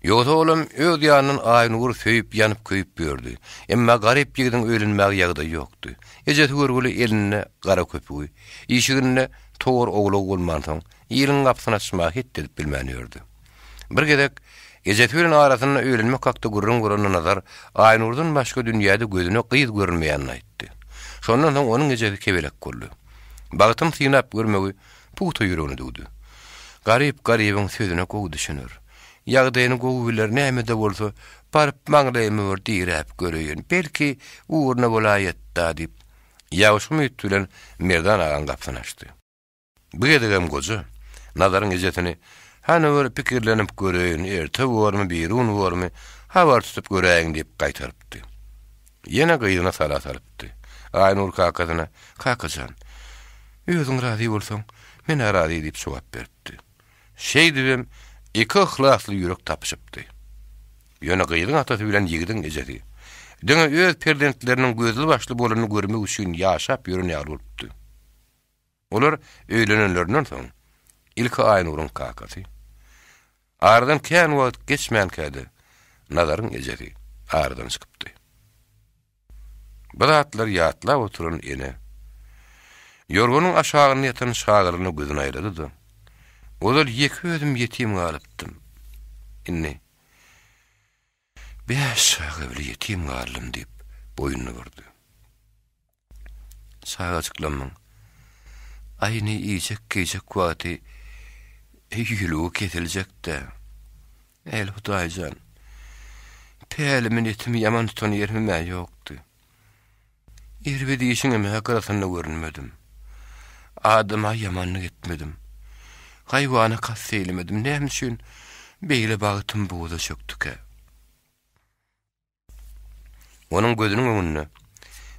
Ýogsa olam öz ýanyndan Aýnury söýüp, ýanyp-köýüp ýördi. Emma garyp ýigidiň öýlenmäge ýagdaýy ýokdy. Ejesi görgüli elinde gara köpügi, işiginde towar owlagy bolmansoň, iliň gapysyny açmaga het edip bilmän ýördi. Bir gezek ejesi bilen arasynda öýlenmek hakda gürrüň bolanda Nazar Aýnurdan başga dünýäde gözüne gyz görünmeýänini aýtdy. Şondan soň onuň ejesi kebelek boldy. Bagtyny synap görmegi Pugta ýüregine düwdi. Garyp garybyň sözüne gowy düşüner. Ýagdaýyny gowy biler, näme-de bolsa, baryp maňlaýymy bir diräp göreýin, belki, ugruna bolaýatda diýip, ýagşy umyt bilen Merdan agaň gapysyny açdy. Bu gezegem goja Nazaryň ejesini, Hany bir pikirlenip göreýin, erte bormy, birigün bormy, habar tutup göräýiň diýip gaýtarypdy. Ýene gyzyna sala salypdy. Aýnur kakasyna, Kaka jan, özüň razy bolsaň, men-ä razy diýip jogap beripdi. Şeýdibem iki yhlasly ýürek tapyşypdy. Ýöne gyzyň atasy bilen ýigidiň ejesi diňe öz perzentleriniň gözli-başly bolanyny görmek üçin ýaşap ýören ýaly bolupdy. Olar öýlenenlerinden soň, ilki Aýnuryň kakasy. Aradan kän wagt geçmänkä-de, Nazaryň ejesi aradan çykypdy. Bu zatlary ýatlap oturan ene, ýorganyň aşagynda ýatan çagalaryna gözüni aýlady-da, Ozal ýeke özüm ýetim galypdym. Indi bäş çaga bile ýetim galdym diýip, boýnuny burdy. Çagajyklamyň aýny iýjek-geýjek wagty ýülügi kesiljek-dä. Eý, Hudaý jan, pälimi, netimi ýaman tutan ýerimem-ä ýokdy. Erbet işiňem-ä gyrasynda görünmedim. Adama ýamanlyk etmedim. Haýwana kast eýlemedim. Näme üçin beýle bagtym buza çökdükä? Onuň gözüniň öňünde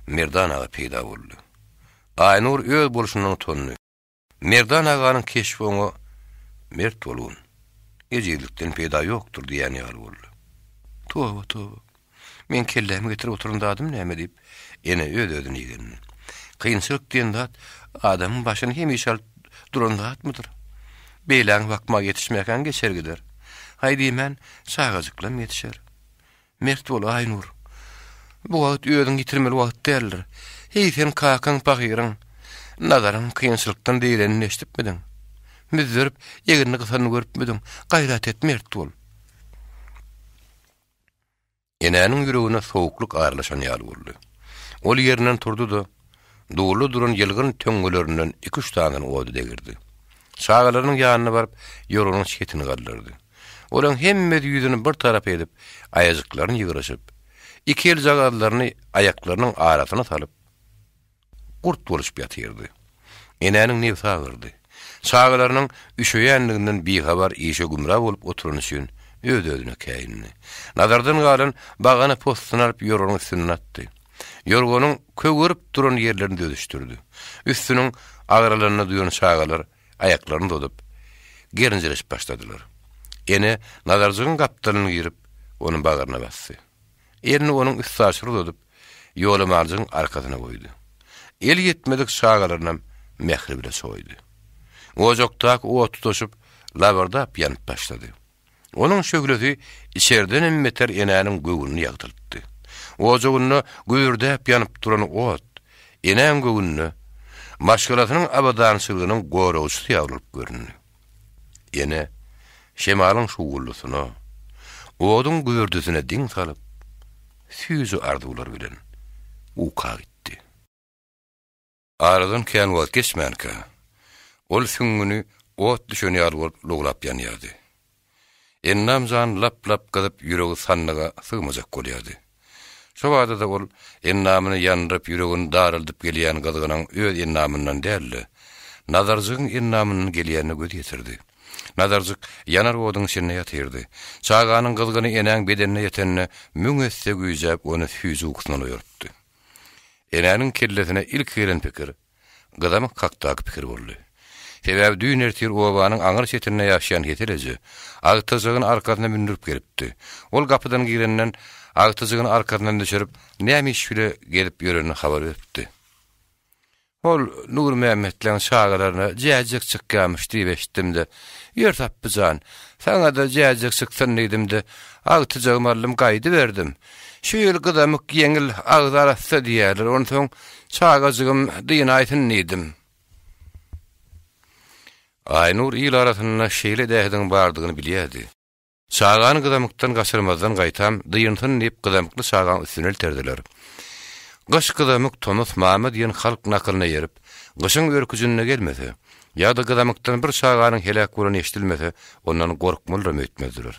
Merdan aga peýda boldy. Aýnur öz bolşundan utandy. Merdan aganyň keşbi oňa Mert bolgun, ejizlikden peýda ýokdur diýýän ýaly boldy. Toba, toba. Meň kelläme getirip oturan zadym näme diýip, ene öz-özüni igendi. Kynçylyk diýen zat adamyň başyny hemişe alyp duran zatmydyr? Beýläňi bakmaga ýetişmäkäň geçer gider. Haý diýmän, çagajyklam ýetişer. Mert bol, Aýnur. Bu wagt özüňi ýitirmeli wagt däldir. Heý, sen kakaň pahyryň Nazaryň kynçylykdan diýlenini eşidipmidiň? Müzzerip, egnini gysanyny görüpmidiň? Gaýrat et, mert bol. Enäniň ýüregine sowuklyk aralaşan ýaly boldy. Ol ýerinden turdy-da, dulda duran ýylgyn töňňelerinden iki-üç sanysyny oda degirdi. Çagalarynyň ýanyna baryp, ýorganyň çetini galdyrdy. Olaryň hemmesi ýüzüni bir tarapa edip, aýajyklaryny ýygryşyp, iki eljagazlaryny aýaklarynyň arasyna salyp, gurt boluşyp ýatyrdy. Enäniň nebsi agyrdy. Çagalarynyň üşeýänliginden bihabar işe gümra bolup oturany üçin öz-özüne käýindi. Nazardan galan bagana possuny alyp ýorganyň üstünden atdy. Ýorganyň kögerip duran ýerlerini düzüşdirdi. Üstüniň agralanyny duýan çagalar aýaklaryny uzadyp, gerinjeleşip başladylar. Ene Nazarjygyň gapdalyna girip, ony bagryna basdy. Elini onuň üstaşyr uzadyp, Ýolamanjygyň arkasyna goýdy. Eli ýetmedik çagalarynam mähri bile çoýdy. Ojakdaky ot tutaşyp, labyrdap ýanyp başlady. Onuň şöhlesi içerdenem beter enäniň göwnüni ýagtyltdy. Ojagynda gübürdäp ýanyp duran ot, enäň göwnüne maşgalasynyň abadançylygynyň goragçysy ýaly bolup göründi. Ene şemalyň şuwwuldysyna, oduň gübürdisine diň salyp, süýji arzuwlar bilen uka gitdi. Aradan kän wagt geçmänkä, ol süňňüni ot düşen ýaly bolup lowlap ýanýardy. Ennam jan lap-lap gyzyp ýüregi sandyga sygmajak bolýardy. Şo bada-da ol endamyny ýandyryp ýüregini daraldyp gelýän gyzgynyň öz endamyndan däl-de, Nazarjygyň endamyndan gelýänine göz ýetirdi. Nazarjyk ýanar oduň içinde ýatyrdy. Çaganyň gyzgyny enäň bedenine ýetende müň esse güýjäp ony süýji ukusyndan oýarypdy. Enäniň kellesine ilki gelen pikir, gyzamyk hakdaky pikir boldy. Sebäbi düýn ertir obanyň aňry çetinde ýaşaýan Hesel eje, agtyjagyny arkasyna mündürip gelipdi. Ol gapydan girenden, agtyjagyny arkasyndan düşürip, näme iş bile gezip ýörenini habar beripdi. Hol Nurmämmetleň çagalaryna jäjek çykýamyş diýip eşitdim-de, Ýör Sapby jan, saňa-da jäjek çyksyn diýdim-de, agtyjagymy aldym gaýdyberdim. Şu ýyl gyzamyk ýeňil, agzy arassa diýýärler, onsoň çagajygym dynaýsyn diýdim. Aýnur il arasynda şeýle edähediň bardygyny bilýärdi. Çagany gyzamykdan gaçyrmazdan gaýtam, dynsyn diýip gyzamykly çagaň üstüne elterdiler. Gyş gyzamyk, tomus mama diýen halk nakylyna eýerip, gyşyň örküjinde gelmese, ýa-da gyzamykdan bir çaganyň heläk bolany eşidilmese, ondan gorkmalyram öýtmezdiler.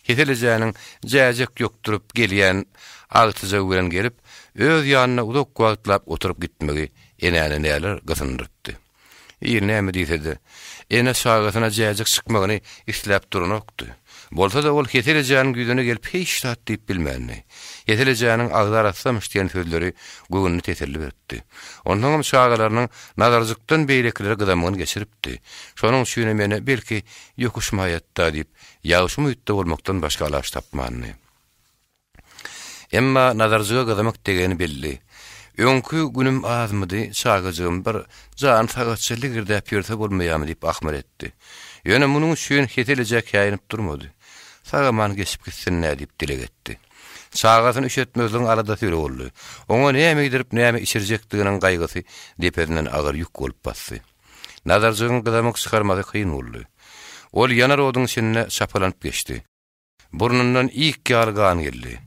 Hesel ejäniň jäjek ýokduryp gelýän agtyjagy bilen gelip, öz ýanynda uzak wagtlap oturyp gitmegi enäni näler gysyndyrypdy. Il näme diýse-de, ene çagasyna jäjek çykmagyny isläp duranokdy. Bolsa-da ol Hesel ejäniň ýüzüne gelip hiç zat diýip bilmändi. Hesel ejäniň agzy arassamyş diýen sözleri göwnüne teselli beripdi. Onsoňam çagalarynyň Nazarjykdan beýlekilere gyzamygyny geçiripdi. Şonuň üçinem ene belki ýokuşmaýatda diýip, ýagşy umytda bolmakdan başga alaç tapmandy. Emma Nazarjyga gyzamyk degeni belli. Öňki günüm azmydy, çagajygym bir jany sagatça ligirdäp ýörse bolmaýamy diýip ahmyr etdi. Ýöne munuň üçin Hesel eje käýinip durmady. Sag-aman geçip gitsin-dä diýip dileg etdi. Çagasyny üşetmezligiň aladasy bile boldy. Oňa näme iýdirip, näme içirjekdiginiň gaýgysy depesinden agyr ýük bolup basdy. Nazarjygyň gyzamyk çykarmasy kyn boldy. Ol ýanar oduň içinde çapalanyp geçdi. Burnundan ik ýaly gan geldi.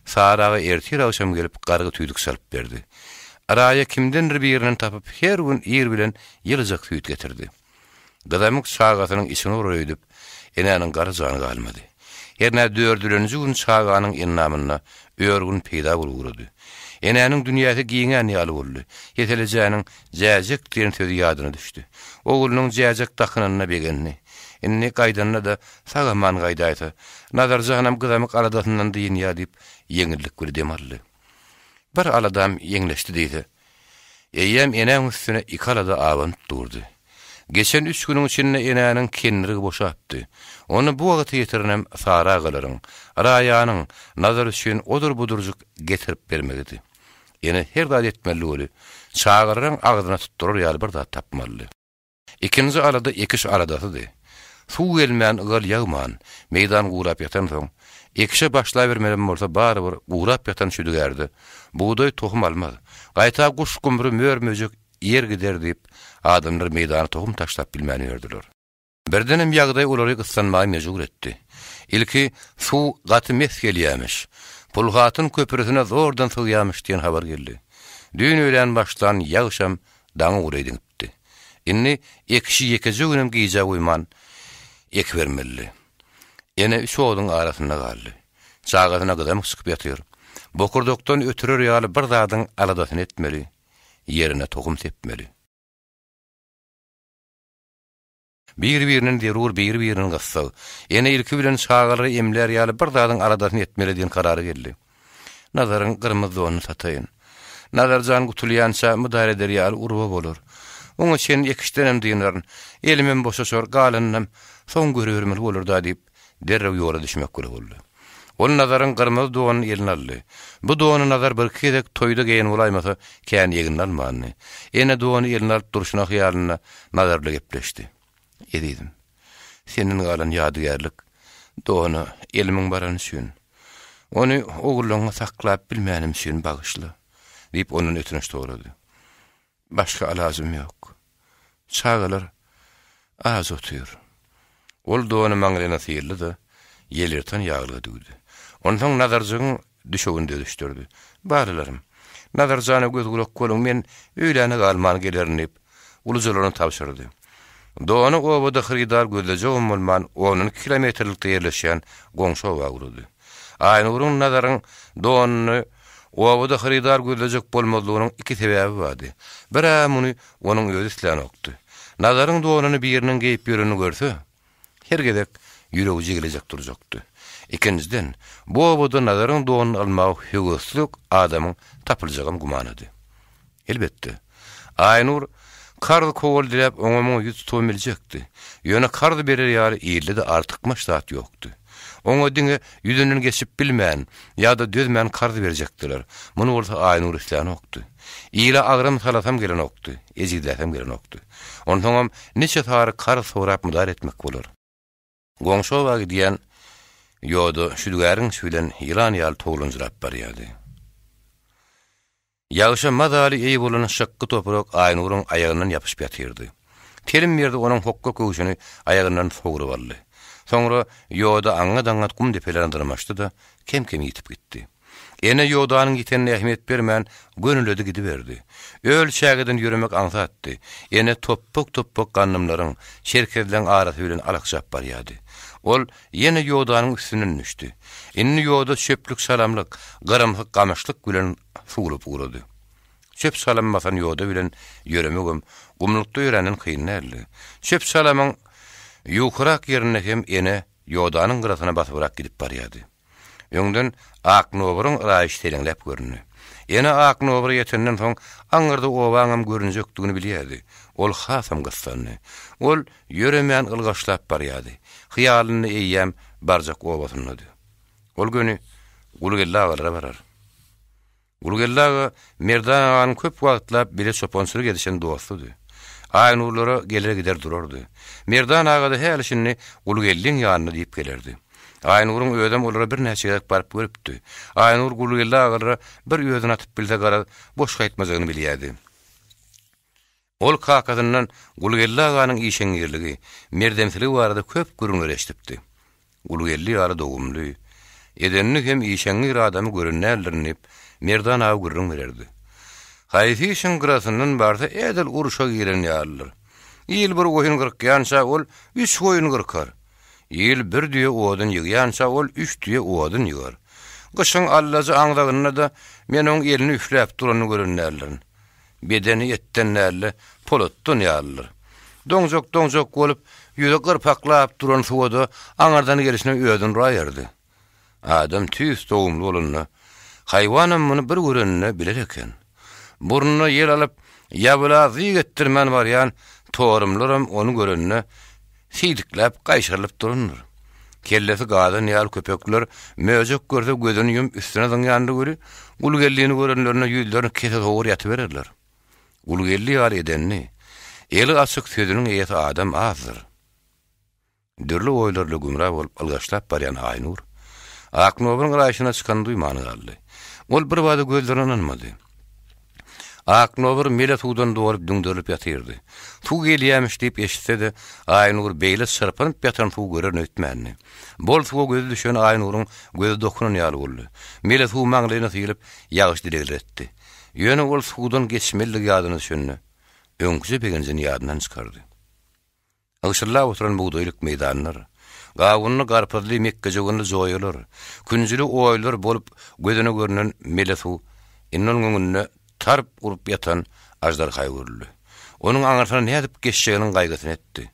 Sary aga ertir-agşam gelip gargy tüýdük çalyp berdi. Raýa kimdendir birinden tapyp her gün ir bilen ýylyjak süýt getirdi. Gyzamyk çagasynyň içini urar öýdüp, enäniň gara jany galmady. Hernä dördülenji gün çaganyň endamynda örgün peýda bolup ugrady. Enäniň dünýäsi giňän ýaly boldy. Heselejäniň Jäjek diýen sözi ýadyna düşdi. Oglunyň jäjek dakynanyna begendi. Indi gaýdanda-da sag-aman gaýdaýsa, Nazar janam gyzamyk aladasyndan dynýar diýip, ýeňillik bile dem aldy. Bir aladam ýeňleşdi diýse, eýýäm enäň üstüne iki alada abanyp durdy. Geçen üç günüň içinde enäniň kendirigi boşapdy. Ony bu wagta ýetirenem Sary agalaryň, Raýanyň Nazar üçin odur-budurjyk getirip bermegidi. Ene her zat etmelidi weli, çagalaryň agzyna tutdurar ýaly bir zat tapmalydy. Ikinji alada ekiş aladasydy. Suw gelmän, ygal ýagman, meýdan gurap ýatansoň, ekişe başlabermelem bolsa barybir gurap ýatan şüdügärde bugdaý tohum almaz. Gaýta guş-gumry, mör-möjek iýer gider diýip, adamlar meýdana tohum taşlap bilmän ýördüler. Birdenem ýagdaý olary gyssanmaga mejbur etdi. Ilki suw gaty mes gelýämiş, Pulhatyn köprüsine zordan sygýamyş diýen habar geldi. Düýn öýlän başlan ýagyşam daňa golaý diňipdi. Indi ekişi ýekeje günem gijä goýman ekibermelidi. Ene üç oduň arasynda galdy. Çagasyna gyzamyk çykyp ýatyr. Bokurdakdan ötürer ýaly bir zadyň aladasyny etmeli, ýerine tohum sepmeli. Bir-birinden zerur, biri-birinden gyssag. Ene ilki bilen çagalary emlär ýaly bir zadyň aladasyny etmeli diýen karara geldi. Nazaryň gyrmyzy donuny sataýyn. Nazar jan gutulýança mydar eder ýaly urba bolar. Oňa çenli ekişdenem dynaryn. Elimem boşaşar, galanynam soň görübermeli bolar-da diýip, derrew ýola düşmek bile boldy. Ol Nazaryň gyrmyzy donuny eline aldy. Bu dony Nazar birki gezek toýda geýen bolaýmasa, kän egnine almandy. Ene dony eline alyp durşuna hyýalynda Nazar bile gepleşdi. Ezizim, senden galan ýadygärlik dona elimiň barany üçin, ony ogullaryňa saklap bilmänim üçin bagyşla, diýip, ondan ötünç sorady. Başga alajym ýok. Çagalar aç otyr. Ol dony maňlaýyna syrdy-da, ýelýyrtan ýaglyga düwdi. Onsoň Nazarjygyň düşegini düzüşdirdi. Balalarym, Nazar jana göz-gulak boluň, men öýläne galman gelerin diýip, ulujalaryna tabşyrdy. Dony obada hyrydar gözlejegem bolman, ondan iki kilometrlikde ýerleşýän goňşy oba ugrady. Aýnuryň Nazaryň donuny obada hyrydar gözlejek bolmazlygynyň iki sebäbi bardy. Bir-ä muny onuň özi islänokdy. Nazaryň donuny biriniň geýip ýörenini görse, her gezek ýüregi jigilejek durjakdy. Ikinjiden, bu obada Nazaryň donuny almaga höwesli adamyň tapyljagam gümanady. Elbetde, Aýnur karz-kowal diläp oňa-muňa ýüz tutubam biljekdi. Ýöne karz berer ýaly ilde-de artykmaç zat ýokdy. Oňa diňe ýüzünden geçip bilmän ýa-da dözmän karz berjekdiler. Muny bolsa Aýnur islänokdy. Ile agram salasam gelenokdy, ejizläsem gelenokdy. Onsoňam niçe sary karz sorap mydar etmek bolar. Goňşy oba gidýän ýoda şüdügäriň içi bilen ýylan ýaly towlanjyrap barýardy. Ýagşa mazaly eý bolan şykgy toprak Aýnuryň aýagyndan ýapyşyp ýatyrdy. Telim ýerde onuň hokga köwşüni aýagyndan sogrup aldy. Soňra ýoda aňňat-aňňat gum depelerine dyrmaşdy-da, kem-kem ýitip gitdi. Ene ýodanyň ýitenine ähmiýet bermän, gönüledi gidiberdi. Öl çägeden ýöremek aňsatdy. Ene topbak-topbak gandymlaryň, çerkezleň arasy bilen alakjap barýardy. Ol ýene ýodanyň üstünden düşdi. Indi ýoda çöplük-çalamlyk, gyrymsy gamyşlyk bilen suwlup ugrady. Çöp-çalam basan ýoda bilen ýöremegem gumlukda ýöränden kyn däldi. Çöp-çalamyň ýukarak ýerinde hem ene ýodanyň gyrasyna basybrak gidip barýardy. Öňden Aknoburyň yraýyş seleňläp göründi. Ene Aknobura ýetenden soň aňyrda obaňam görünjekdigini bilýärdi. Ol hasam gyssandy. Ol ýöremän ylgaşlap barýardy. Hyýalynda eýýäm barjak obasyndady. Ol göni Gulgeldi agalara barar. Gulgeldi aga Merdan aganyň köp wagtlap bile çopançylyk edişen dostudy. Aýnurlara geler-gider durardy. Merdan aga-da häli-şindi Gulgeldiň ýanyna diýip gelerdi. Aýnuryň özem olara birnäçe gezek baryp görüpdi. Aýnur Gulgeldi agalara bir özüni atyp bilse garaz, boş gaýtmajagyny bilýärdi. Ol kakasyndan Gulgeldi aganyň işeňňirligi, merdemsiligi barada köp gürrüňler eşidipdi. Gulgeldi ýaly dogumly, edenli hem işeňňir adamy gören däldirin diýip, Merdan aga gürrüň bererdi. Haýsy işiň gyrasyndan barsa edil urşa giren ýalydyr. Il bir goýun gyrkýança ol üç goýun gyrkar. Il bir düýe odun ýygýança ol üç düýe odun ýygar. Gyşyň allajy aňzagynda-da men oň elini üfläp duranyny gören däldirin. Bedeni etden däl-de, polatdan ýalydyr. Doňjak-doňjak bolup, ýüzi gyrpaklap duran suwa-da aňyrdan gelşine özüni uraýardy. Adam tüýs dogumly bolanda, haýwanam muny bir göreninde biler eken. Burnuna ýel alyp, ýabyla zyýk etdirmän barýan torumlaram ony görende siýdikläp gaýşarylyp durandyr. Kellesi gazan ýaly köpekler möjek görse gözüni ýumup üstüne zyňýandy weli, Gulgeldini görenlerinde ýüzlerini kese sowur ýatybererler. Gulgeldi ýaly edenli, eli açyk sözüniň eýesi adam azdyr. Dürli oýlar ile gümra bolup ylgaşlap barýan Aýnur, Aknoburyň yraýşyna çykanyny duýman galdy. Ol birbada gözlerine ynanmady. Aknobur mele suwdan dolup düňderilip ýatyrdy. Suw gelýämiş diýip eşitse-de, Aýnur beýle çyrpynyp ýatan suwy görerin öýtmändi. Bol suwa gözi düşen Aýnuryň gözi dokunan ýaly boldy. Mele suw maňlaýyna sylyp, ýagyş dilegler etdi. Ýöne ol suwdan geçmelidigi ýadyna düşende, öňküje begenjini ýadyndan çykardy. Ygşyllap oturan bugdaýlyk meýdanlar, gawunly, garpyzly, mekgejöwenli joýalar, künjüli oýlar bolup gözüne görnen mele suw indi onuň öňünde tarp urup ýatan aždarha öwrüldi. Onuň aňyrsyna nädip geçjeginiň gaýgysyny etdi.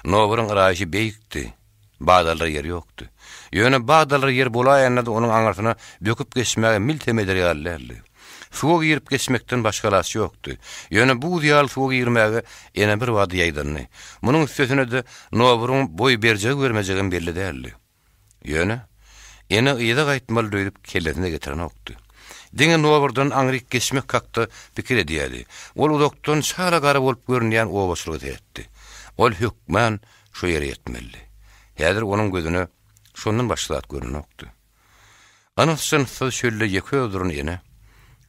Noburyň yraýşy beýikdi. Badalar ýer ýokdy. Ýöne badalar ýer bolaýanda-da onuň aňyrsyna böküp geçmäge miltem eder ýaly däldi. Suwa girip geçmekden başga alaç ýokdy. Ýöne buz ýaly suwa girmäge ene birbada ýaýdandy. Munuň üstesine-de Noburyň boý berjegi-bermejegem belli däldi. Ýöne, ene yza gaýtmaly öýdüp kellesine getirenokdy. Diňe Noburdan aňryk geçmek hakda pikir edýärdi. Ol uzakdan çala gara bolup görünýän obaçylyga seretdi. Ol hökman Şo ýere ýetmelidi. Häzir onuň gözüne şondan başga zat görünenokdy. Yns-jynssyz çölde ýeke özi duran ene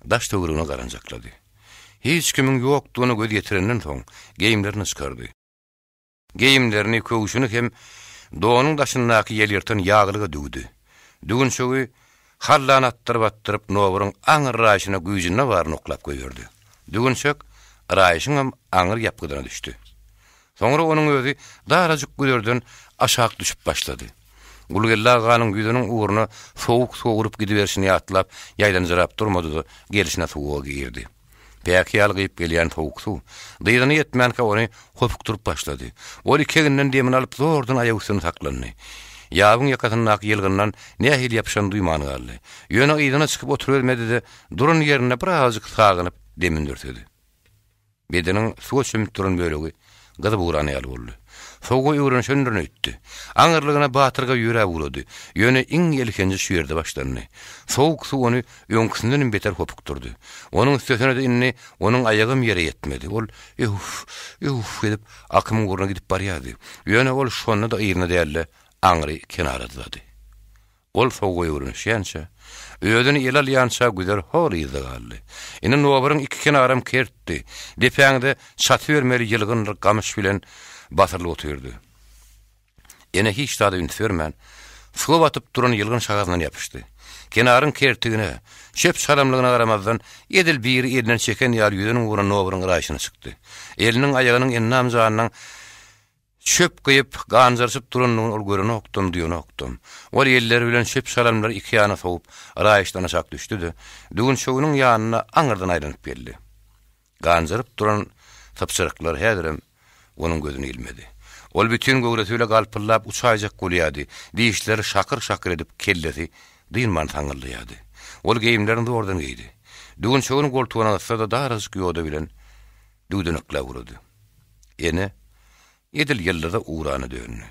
daş-töweregine garanjaklady. Hiç kimiň ýokdugyna göz ýetirenden soň, geýimlerini çykardy. Geýimlerini, köwşüni hem donuň daşyndaky ýelýyrtan ýaglyga düwdi. Düwünçegi hallan atdyryp-atdyryp noburyň aňyr raýşyna güýjünde baryny oklap goýberdi. Düwünçek raýşyňam aňyr ýapgydyna düşdi. Soňra onuň özi darajyk güzerden aşak düşüp başlady. Gulgeldi aganyň ýüzüniň ugruna sowuk suwa urup gidiberşini ýatlap, ýaýdanjyrap durmady-da, gelşine suwa girdi. Päki ýaly gyýyp gelýän sowuk suw, dyzyna ýetmänkä ony hopukdyryp başlady. Ol iki eginden demini alyp zordan aýak üstünde saklandy. Ýabyň ýakasyndaky ýylgyndan nähili ýapyşanyny duýman galdy. Ýöne yzyna çykyp oturybermedi-de, duran ýerinde birazajyk sagynyp demini dürsedi. Bedeniň suwa çümüp duran bölegi gyzyp ugran ýaly boldy. Sowuga öwrenişendirin öýtdi. Aňyrlygyna batyrgaý ýöräp ugrady. Ýöne iň elhenji şu ýerde başlandy. Sowuk suw ony öňküsindenem beter hopukdyrdy. Onuň üstesine-de indi onuň aýagam ýere ýetmedi. Ol öwf, öwf edip akymyň ugruna gidip barýardy. Ýöne ol şonda-da yzyna däl-de, aňry kenara dyzady. Ol sowuga öwrenişýänçä, özüni ele alýança güzer hol yzda galdy. Indi noburyň iki kenaram kertdi. Depäňde çatybermeli ýylgyndyr gamyş bilen basyrylyp otyrdy. Ene hiç zada üns bermän, suwa batyp duran ýylgyn şahasyndan ýapyşdy. Kenaryň kertigine, çöp-çalamlygyna garamazdan, edil biri elinden çeken ýaly ýüzüniň ugruna noburyň yraýşyna çykdy. Eliniň, aýagynyň, endam-janynyň Çöp gyýyp, ganjaryşyp durandygyny ol görenokdam, duýanokdam. Ol elleri bilen çöp-çalamlary iki ýana sowup, raýyşdan aşak düşdi-de, düwünçeginiň ýanyna aňyrdan aýlanyp geldi. Ganjaryp duran sypjyryklar häzirem onuň gözüne ilmedi. Ol bütin göwresi bile galpyldap uçaýjak bolýardy, dişleri şakyr-şakyr edip, kellesi dynman saňňyldaýardy. Ol geýimlerini zordan geýdi. Düwünçegini goltugyna gysdy-da, darajyk ýoda bilen düwdenekläp ugrady. Ene edil ýyldyza ugrana döndi.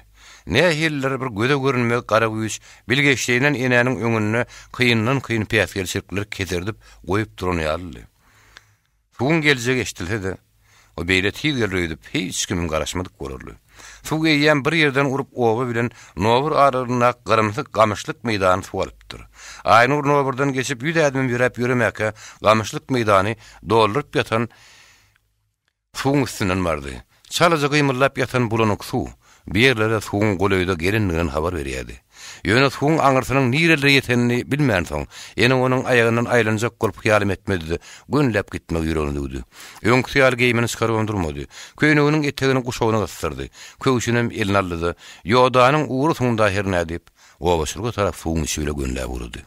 Nähilidir bir göze görünmez gara güýç bilgeşleýinden enäniň öňünde kyndan-kyn päsgelçilikleri keserdip goýup duran ýalydy. Suwuň geljegi eşidilse-de, o beýle tiz geler öýdüp hiç kimiň garaşmadyk bolarly. Suw eýýäm bir ýerden urup oba bilen Nobur aralygyndaky gyrymsy gamyşlyk meýdany suw alypdyr. Aýnur Noburdan geçip ýüz ädimem ýöräp ýöremäkä gamyşlyk meýdany dolduryp ýatan Suwuň üstünden bardy. Çalaja gymyldap ýatan bulanyk suw, bu ýerlere suwuň golaýda gelendiginden habar berýärdi. Ýöne suwuň aňyrsynyň nirelere ýetenini bilmänsoň, ene onuň aýagyndan aýlanjak bolup hyýalam etmedi-de, gönüläp gitmegi ýüregine düwdi. Öňküsi ýaly geýimini çykarybam durmady. Köýneginiň etegini guşagyna gysdyrdy. Köwşünem eline aldy-da, Ýodanyň ugry suňda hernä diýip, obaçylyga tarap suwuň içi bile gönüläp ugrady.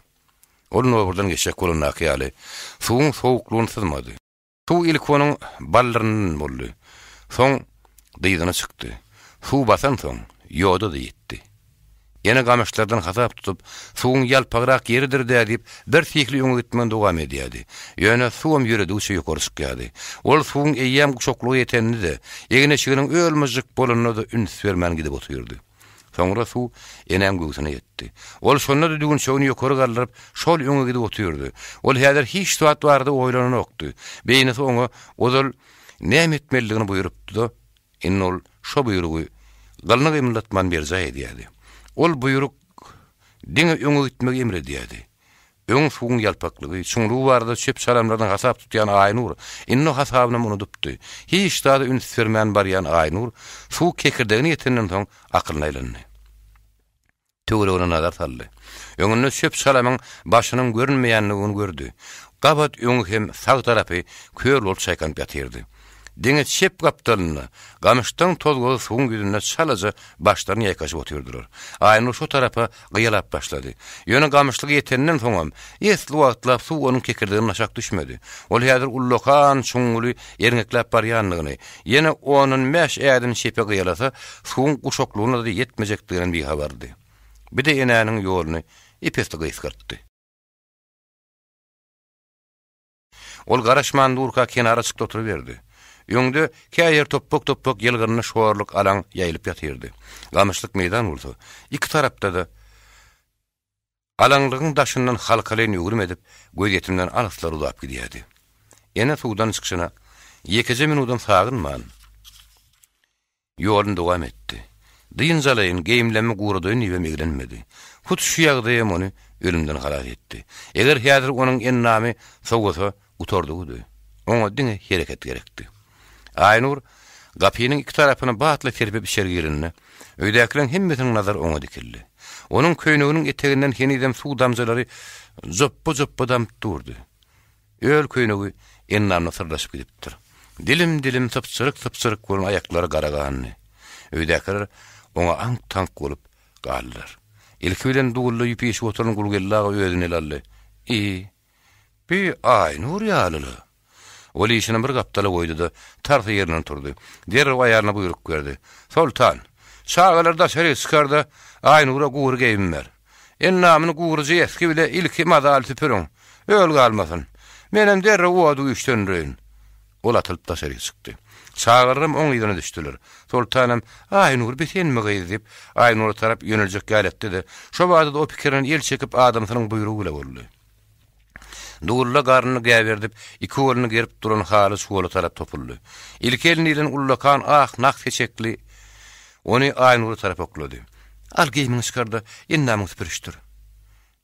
Ol noburdan geçjek bolandaky ýaly, suwuň sowuklygyny syzmady. Suw ilki onuň baldyryndan boldy. Soň dyzyna çykdy. Suw basansoň, ýoda-da ýetdi. Ene gamyşlardan hasap tutup, suwuň ýalpagrak ýeridir-dä diýip, birsyhly öňe gitmegini dowam edýärdi. Ýöne suwam ýöredigiçe ýokary çykýardy. Ol suwuň eýýäm guşaklyga ýetenini-de, egin-eşiginiň öl-myžžyk bolanyna-da üns bermän gidip otyrdy. Soňra suw enäň göwsüne ýetdi. Ol şonda-da düwünçegini ýokary galdyryp, şol öňe gidip otyrdy. Ol häzir hiç zat barada oýlananokdy. Beýnisi oňa ozal näme etmelidigini buýrupdy-da, indi ol şo buýrugy gylyny gymyldatman berjaý edýärdi. Ol buýruk diňe öňe gitmegi emr edýärdi. Öň suwuň ýalpaklygy, çuňlugy barada çöp-çalamlardan hasap tutýan Aýnur, indi o hasabynam unudypdy. Hiç zada üns bermän barýan Aýnur, suw kekirdegine ýetenden soň akylyna aýlandy. Töweregine nazar saldy. Öňünde çöp-çalamyň başynyň görünmeýändigini gördi. Gabat öňi hem sag tarapy köl bolup çaýkanyp ýatyrdy. Diňe çep gapdalynda, gamyşdan tozgaly suwuň ýüzünde çalaja başlaryny ýaýkaşyp otyrdylar. Aýnur şo tarapa gyýalap başlady. Ýöne gamyşlyga ýeteninden soňam, esli wagtlap suw onuň kekirdeginden aşak düşmedi. Ol häzir ullakan çuňňuly erňekläp barýandygyny, ýene ondan bäş ädim çepe gyýalasa, suwuň guşaklygyna-da ýetmejekdiginden bihabardy. Bir-de enäniň ýoluny ep-esli gysgaltdy. Ol garaşman durka kenara çykdy oturyberdi. Öňde kä ýer topbak-topbak ýylgynly şorluk alaň ýaýylyp ýatyrdy. Gamyşlyk meýdan bolsa, iki tarapda-da alaňlygyň daşyndan halkalaýyn öwrüm edip, gözýetimden alyslara uzap gidýärdi. Ene suwdan çykyşyna ýekeje minudam sagynman, Ýoluny dowam etdi. Dynç alaýyn, geýimlerimi guradaýyn diýibem eglenmedi. Hut şu ýagdaýam ony ölümden halas etdi. Eger häzir onuň endamy sowasa, gutardygydy. Oňa diňe hereket gerekdi. Aýnur gapynyň iki tarapyny batly serpip içeri girende, öýdäkileriň hemmesiniň nazary oňa dikildi. Onuň köýneginiň eteginden henizem suw damjalary jopba-jopba damyp durdy. Öl köýnegi endamyna syrlaşyp gidipdir. Dilim-dilim sypjyryk-sypjyryk bolan aýaklary gara gandy. Öýdäkiler oňa aňk-taňk bolup galdylar. Ilki bilen dulda ýüp işip oturan Gulgeldi aga özüni ele aldy. I, bi Aýnur ýaly-la. Ol işini bir gapdala goýdy-da, tarsa ýerinden turdy. Derrew aýalyna buýruk berdi. Soltan, çagalary daşaryk çykar-da, Aýnura gury geýim ber. Endamyny guryja esgi bile ilki mazaly süpüriň. Öl galmasyn. Menem derrew ody güýçlendireýin. Ol atylyp daşaryk çykdy. Çagalaram oň yzyna düşdüler. Soltanam, Aýnur, bi senmi gyz? diýip, Aýnura tarap ýöneljek ýaly etdi-de, şo bada-da o pikirinden el çekip adamsynyň buýrugy bile boldy. Dugulla garnyny gäberdip, iki goluny gerip duran haly çuwala tarap topuldy. Ilki eline ilen ullakan ak nah seçekli ony Aýnura tarap oklady. Al, geýimiňi çykar-da, endamyňy süpürişdir.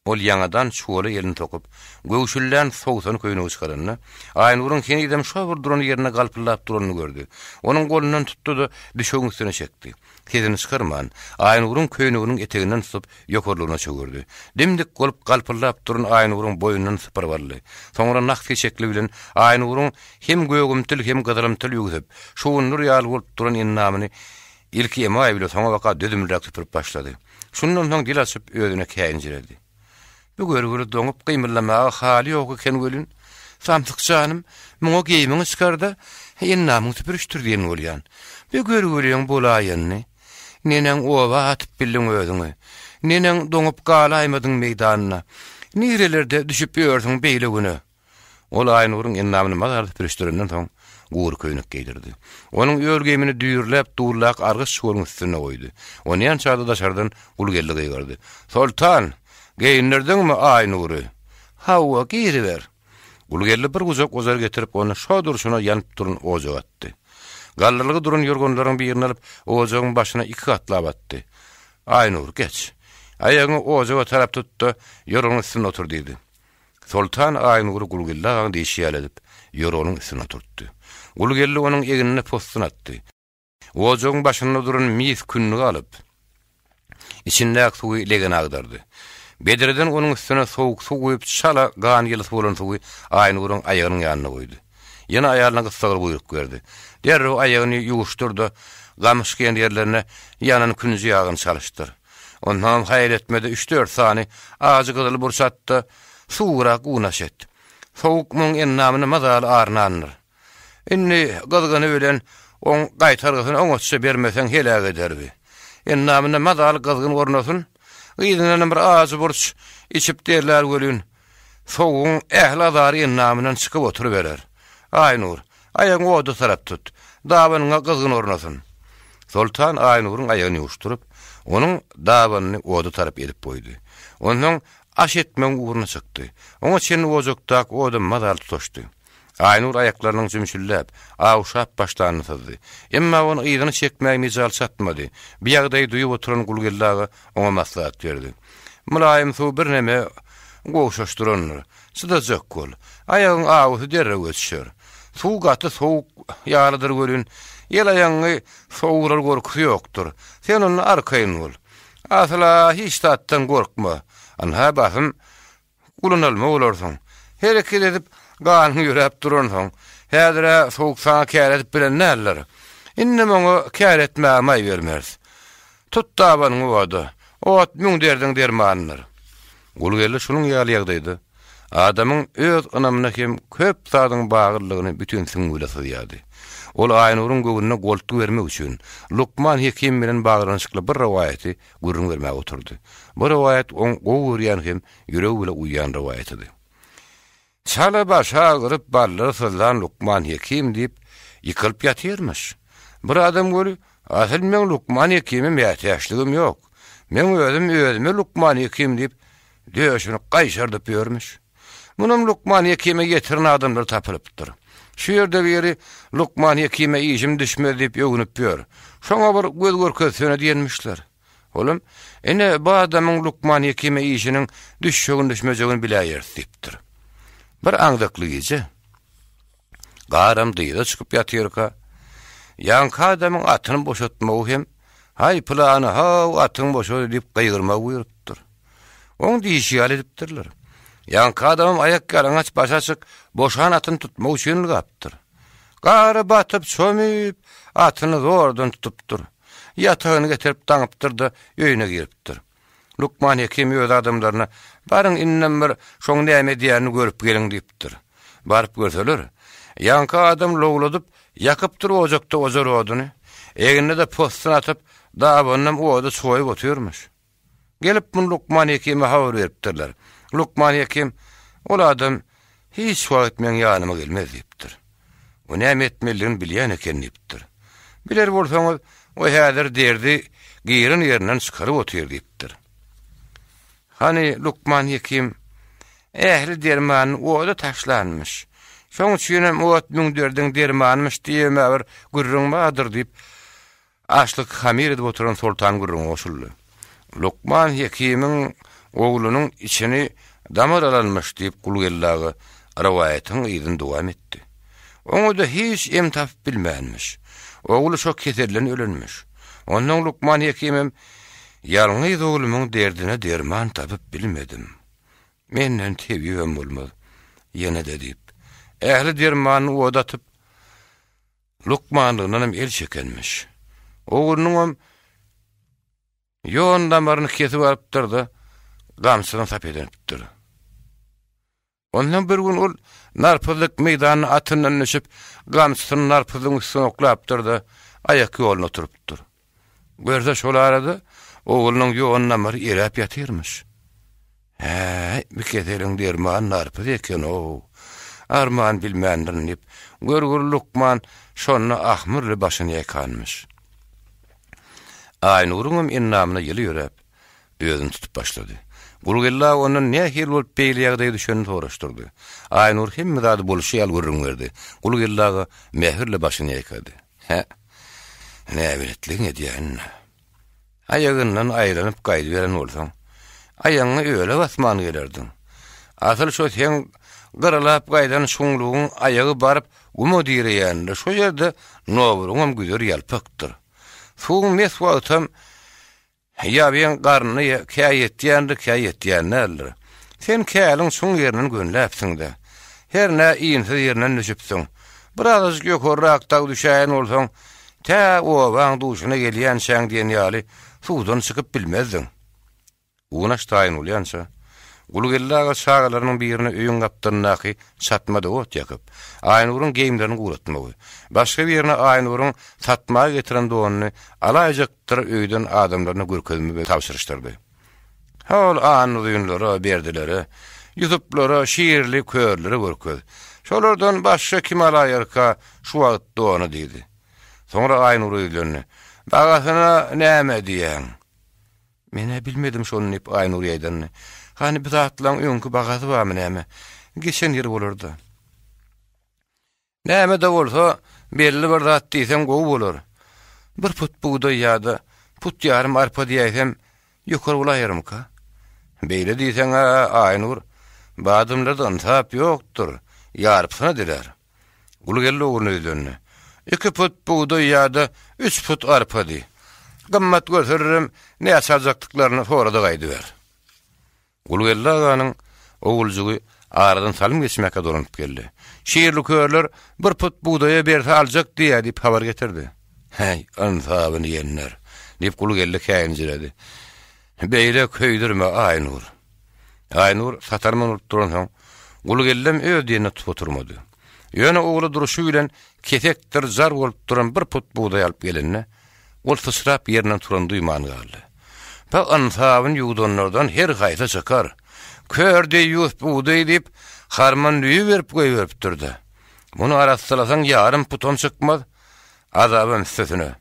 Ol ýaňadan çuwala elini sokup, göwşüllän sowsan köýnegi çykaranda, Aýnuryň henizem şo bir duran ýerinde galpyldap duranyny gördi. Onuň golundan tutdy-da, düşegiň üstüne çekdi. Sesini çykarman, Aýnuryň köýneginiň eteginden tutup, ýokarlygyna çöwürdi. Dim-dik bolup galpyldap duran Aýnuryň boýnundan sypyryp aldy. Soňra nah seçekli bilen Aýnuryň hem gögümtil, hem gyzylymtyl öwsüp, şugundyr ýaly bolup duran endamyny ilki emaý bile, soňabaka dözümliräk süpürip başlady. Şundan soň dil açyp, özüne käýinjiredi. Bu görgüli doňup gymyldamaga haly ýok eken welin, Samsyk janym, muňa geýimiňi çykar-da, endamyňy süpürişdir diýen bolýan. Bu görgüliň bolaýanyny. Neneň oba atyp bildiň özüňi? Neneň doňup galaýmadyň meýdanda? Nirelerde düşüp ýörsüň beýle güne? Ol Aýnuryň endamyny mazaly süpürişdirenden soň, Gury köýnek geýdirdi. Onuň öl geýmini düýrläp, duldaky argyş çuwalyň üstünde goýdy. Onýança-da daşardan Gulgeldi gygyrdy. Soltan! Geýindirdiňmi Aýnury? Hawa, giriber. Gulgeldi bir gujak ojar getirip, ony şo durşuna ýanyp duran ojaga atdy. Galdyrylgy duran ýorganlaryň birini alyp, ojagyň başyna iki gatlap atdy. Aýnur, geç. Aýagyňy ojaga tarap tut-da, ýorganyň üstünde otur diýdi. Soltan Aýnury Gulgeldi agaň diýşi ýaly edip, ýorganyň üstüne oturtdy. Gulgeldi onuň egnine possun atdy. Ojagyň başynda duran mis kündügi alyp, içindäki suwy legene agdardy. Bedreden onuň üstüne sowuk suw guýup, çala gan ýylysy bolan suwy Aýnuryň aýagynyň ýanynda goýdy. Ýene aýalyna gyssagly buýruk berdi. Derrew aýagyny ýuwuşdyr-da, gamyş geýen ýerlerine ýanan künji ýagyny çalyşdyr. Onsoňam haýal etme-de üç-dört sany ajy gyzyl burç at-da, suwugrak unaş et. Sowuk muň endamyny mazaly arnandyr. Indi gyzgyny bilen oň gaýtargysyny oňatça bermeseň heläk eder bi. Endamyna mazaly gyzgyn ornasyn, yzyndanam bir ajy burç içip derlär welin, sowugyň ähli azary endamyndan çykyp oturyberer. Aýnur, aýagyňy oda tarap tut, dabanyňa gyzgyn ornasyn. Soltan Aýnuryň aýagyny ýuwuşdyryp, onuň dabanyny oda tarap edip goýdy. Onsoň aş etmegiň ugruna çykdy. Oňa çenli ojakdaky odam mazaly tutaşdy. Aýnur aýaklarynyň jümşüldäp, awuşap başlanyny syzdy. Emma ony yzyna çekmäge mejal çatmady. Bu ýagdaýy duýup oturan Gulgeldi aga oňa maslahat berdi. Mylaýym suw birneme gowşaşdyrandyr. Çydajak bol. Aýagyň awusy derrew ötüşer. Suw gaty sowuk ýalydyr welin, el-aýagyňy sowurar gorkusy ýokdur. Sen onda arkaýyn bol. Asyl-a hiç zatdan gorkma. Ynha basym Ulanalma bolarsyň. Hereket edip, ganyň ýöräp duransoň, häzir-ä sowuk saňa kär edip bilen däldir. Indem oňa kär etmäge maý bermeris. Tut dabanyňy oda. Ot müň derdiň dermanydyr. Gulgeldi şunuň ýaly ýagdaýda adamyň öz ynamyna hem köp zadyň baglydygyny bütin süňňi bile syzýardy. Ol Aýnuryň göwnüne goltgy bermek üçin, Lukman hekim bilen baglanyşykly bir rowaýaty gürrüň bermäge oturdy. Bu rowaýat oň gowy görýän hem ýüregi bile uýýan rowaýatydy. Çala başy agyryp, ballary syzlan Lukman hekim diýip, ýykylyp ýatyrmyş. Bir adam weli, Asyl meň Lukman hekime mätäçligim ýok. Meň özüm özüme Lukman hekim diýip, döşüni gaýşardyp ýörmüş. Munam Lukman hekime ýetiren adamlar tapylypdyr. Şu ýerde biri Lukman hekime işim düşmez diýip öwnüp ýör. Şoňa bir göz görkezsene diýenmişler. Olam, Ine, bu adamyň Lukman hekime işiniň düşjegini-düşmejegini biläýeris diýipdir. Bir aňzakly gije garam dyza çykyp ýatyrka, ýaňky adamyň atyny boşatmagy hem, Haý, pylany, how, atyň boşady diýip gygyrmagy buýrupdyr. Oň diýşi ýaly edipdirler. Ýaňky adamam aýak ýalaňaç, başy açyk, boşan atyny tutmak üçin ylgapdyr. Gara batyp, çomüp, atyny zordan tutupdyr. Ýatagyny getirip daňypdyr-da, öýüne giripdir. Lukman hekim öz adamlaryna, Baryň, indem bir şoň näme edýänini görüp geliň diýipdir. Baryp görseler, ýaňky adam lowladyp, ýakypdyr ojakda ojar oduny. Egnine-de possun atyp, dabanynam oda çoýup otyrmyş. Gelip muny Lukman hekime habar beripdirler. Lukman hekim, Ol adam hiç wagt meň ýanyma gelmez diýipdir. O näme etmelidigini bilýän eken diýipdir. Biler bolsaňyz, o häzir derdi giren ýerinden çykaryp otyr diýipdir. Hany, Lukman hekim, ähli dermanyny oda taşlanmyş. Şoň üçinem ot müň derdiň dermanymyş diýemä bir gürrüň bardyr diýip, Açlyk hamyr edip oturan Soltan gürrüňe goşuldy. Lukman hekimiň oglunyň içini damar alanmyş diýip Gulgeldi aga rowaýatyň yzyny dowam etdi. Oňa-da hiç em tapyp bilmänmiş. Ogly şo keselden ölenmiş. Onsoň lukman hekimem Ýalňyz oglumyň derdine derman tapyp bilmedim. Menden tebibem bolmaz ýene-de diýip, ähli dermanyny oda atyp, Lukmanlygyndanam el çekenmiş. Oglunyňam ýon damaryny kesip alypdyr-da, gamçysyna sap edinipdir. Onsoň bir gün ol narpyzlyk meýdanyna atyndan düşüp, gamçysyny narpyzyň üstüne oklapdyr-da, aýak ýoluna oturypdyr. Görse şol arada oglunyň ýon damary eräp ýatyrmyş. Hä, bu keseliň dermany narpyz eken-ow. Arman bilmändirin diýip, görgür lukman şonda ahmyrly başyny ýaýkanmyş. Aýnuryňam endamyna ýyly ýöräp, özüni tutup başlady. Gulgeldi aga ondan nähili bolup beýle ýagdaýa düşenini soraşdyrdy. Aýnur hemme zady bolşy ýaly gürrüň berdi. Gulgeldi aga mähirli başyny ýaýkady. Hä, näbeletligiň edýänini. Aýagyndan aýlanyp gaýdyberen bolsaň, aýagyňy öle basman gelerdiň. Asyl şo seň gyralap gaýdan çuňlugyň aýagy baryp guma direýändir, şo ýerde noburyňam güzeri ýalpakdyr. Suwuň mes wagtam ýabyň garnyna kä ýetýändir, kä ýetýän däldir. Sen käliň çuň ýerinden gönläpsiň-dä. Hernä insiz ýerinden düşüpsiň. Birazajyk ýokarrak dag düşäýen bolsaň, tä obaň duşuna gelýänçäň diýen ýaly suwdan çykyp bilmezdiň. Unaş taýyn bolýança, Gulgeldi aga çagalarynyň birine öýüň gapdalyndaky çatmada ot ýakyp, Aýnuryň geýimlerini guratmagy, başga birine Aýnuryň satmaga getiren donuny alaýjakdyr öýden adamlaryna görkezmegi tabşyryşdyrdy. Hol Annuzynlara, Berdilere, Ýusuplara, Şirli körlere görkez. Şolardan başga kim alaýarka şu wagt dony diýdi. Soňra Aýnura ýüzlendi. Bagasyna näme diýýäň? Men-ä bilmedim şony diýip, Aýnur ýaýdandy. Hany bi zatlaň öňki bagasy barmy näme? Geçen ýyl bolar-da. Näme-de bolsa, belli bir zat diýseň gowy bolar. Bir put bugdaý ýa-da put ýarym arpa diýäýsem, ýokary bolaýarmyka? Beýle diýseň-ä, Aýnur, badamlarda ynsap ýokdur, ýarypsyna dilär. Gulgeldi ogluna ýüzlendi. Iki put bugdaý ýa-da üç put arpa diý. Gymmat görselerem, näçe aljakdyklaryny sora-da gaýdyber. Gulgeldi aganyň oguljygy aradan salym geçmäkä dolanyp geldi. Şirli körler bir put bugdaýa berse aljak diýýä diýip habar getirdi. Häý, ynsabyny iýenler! diýip Gulgeldi käýinjiredi. Beýle köýdürme, Aýnur. Aýnur satarman bolup duransoň, Gulgeldem öz diýenine tutup oturmady. Ýöne ogly durşy bilen kesekdir jar bolup duran bir put bugdaý alyp gelende, Ol syçrap ýerinden turany duýman galdy. Bu ynsabyny ýuwdanlardan her haýsy çykar. Kör deýýus bugdaý diýip, harman düýe berip goýberipdir-de. Muny arassalasaň ýarym putam çykmaz. Azabam üstesine.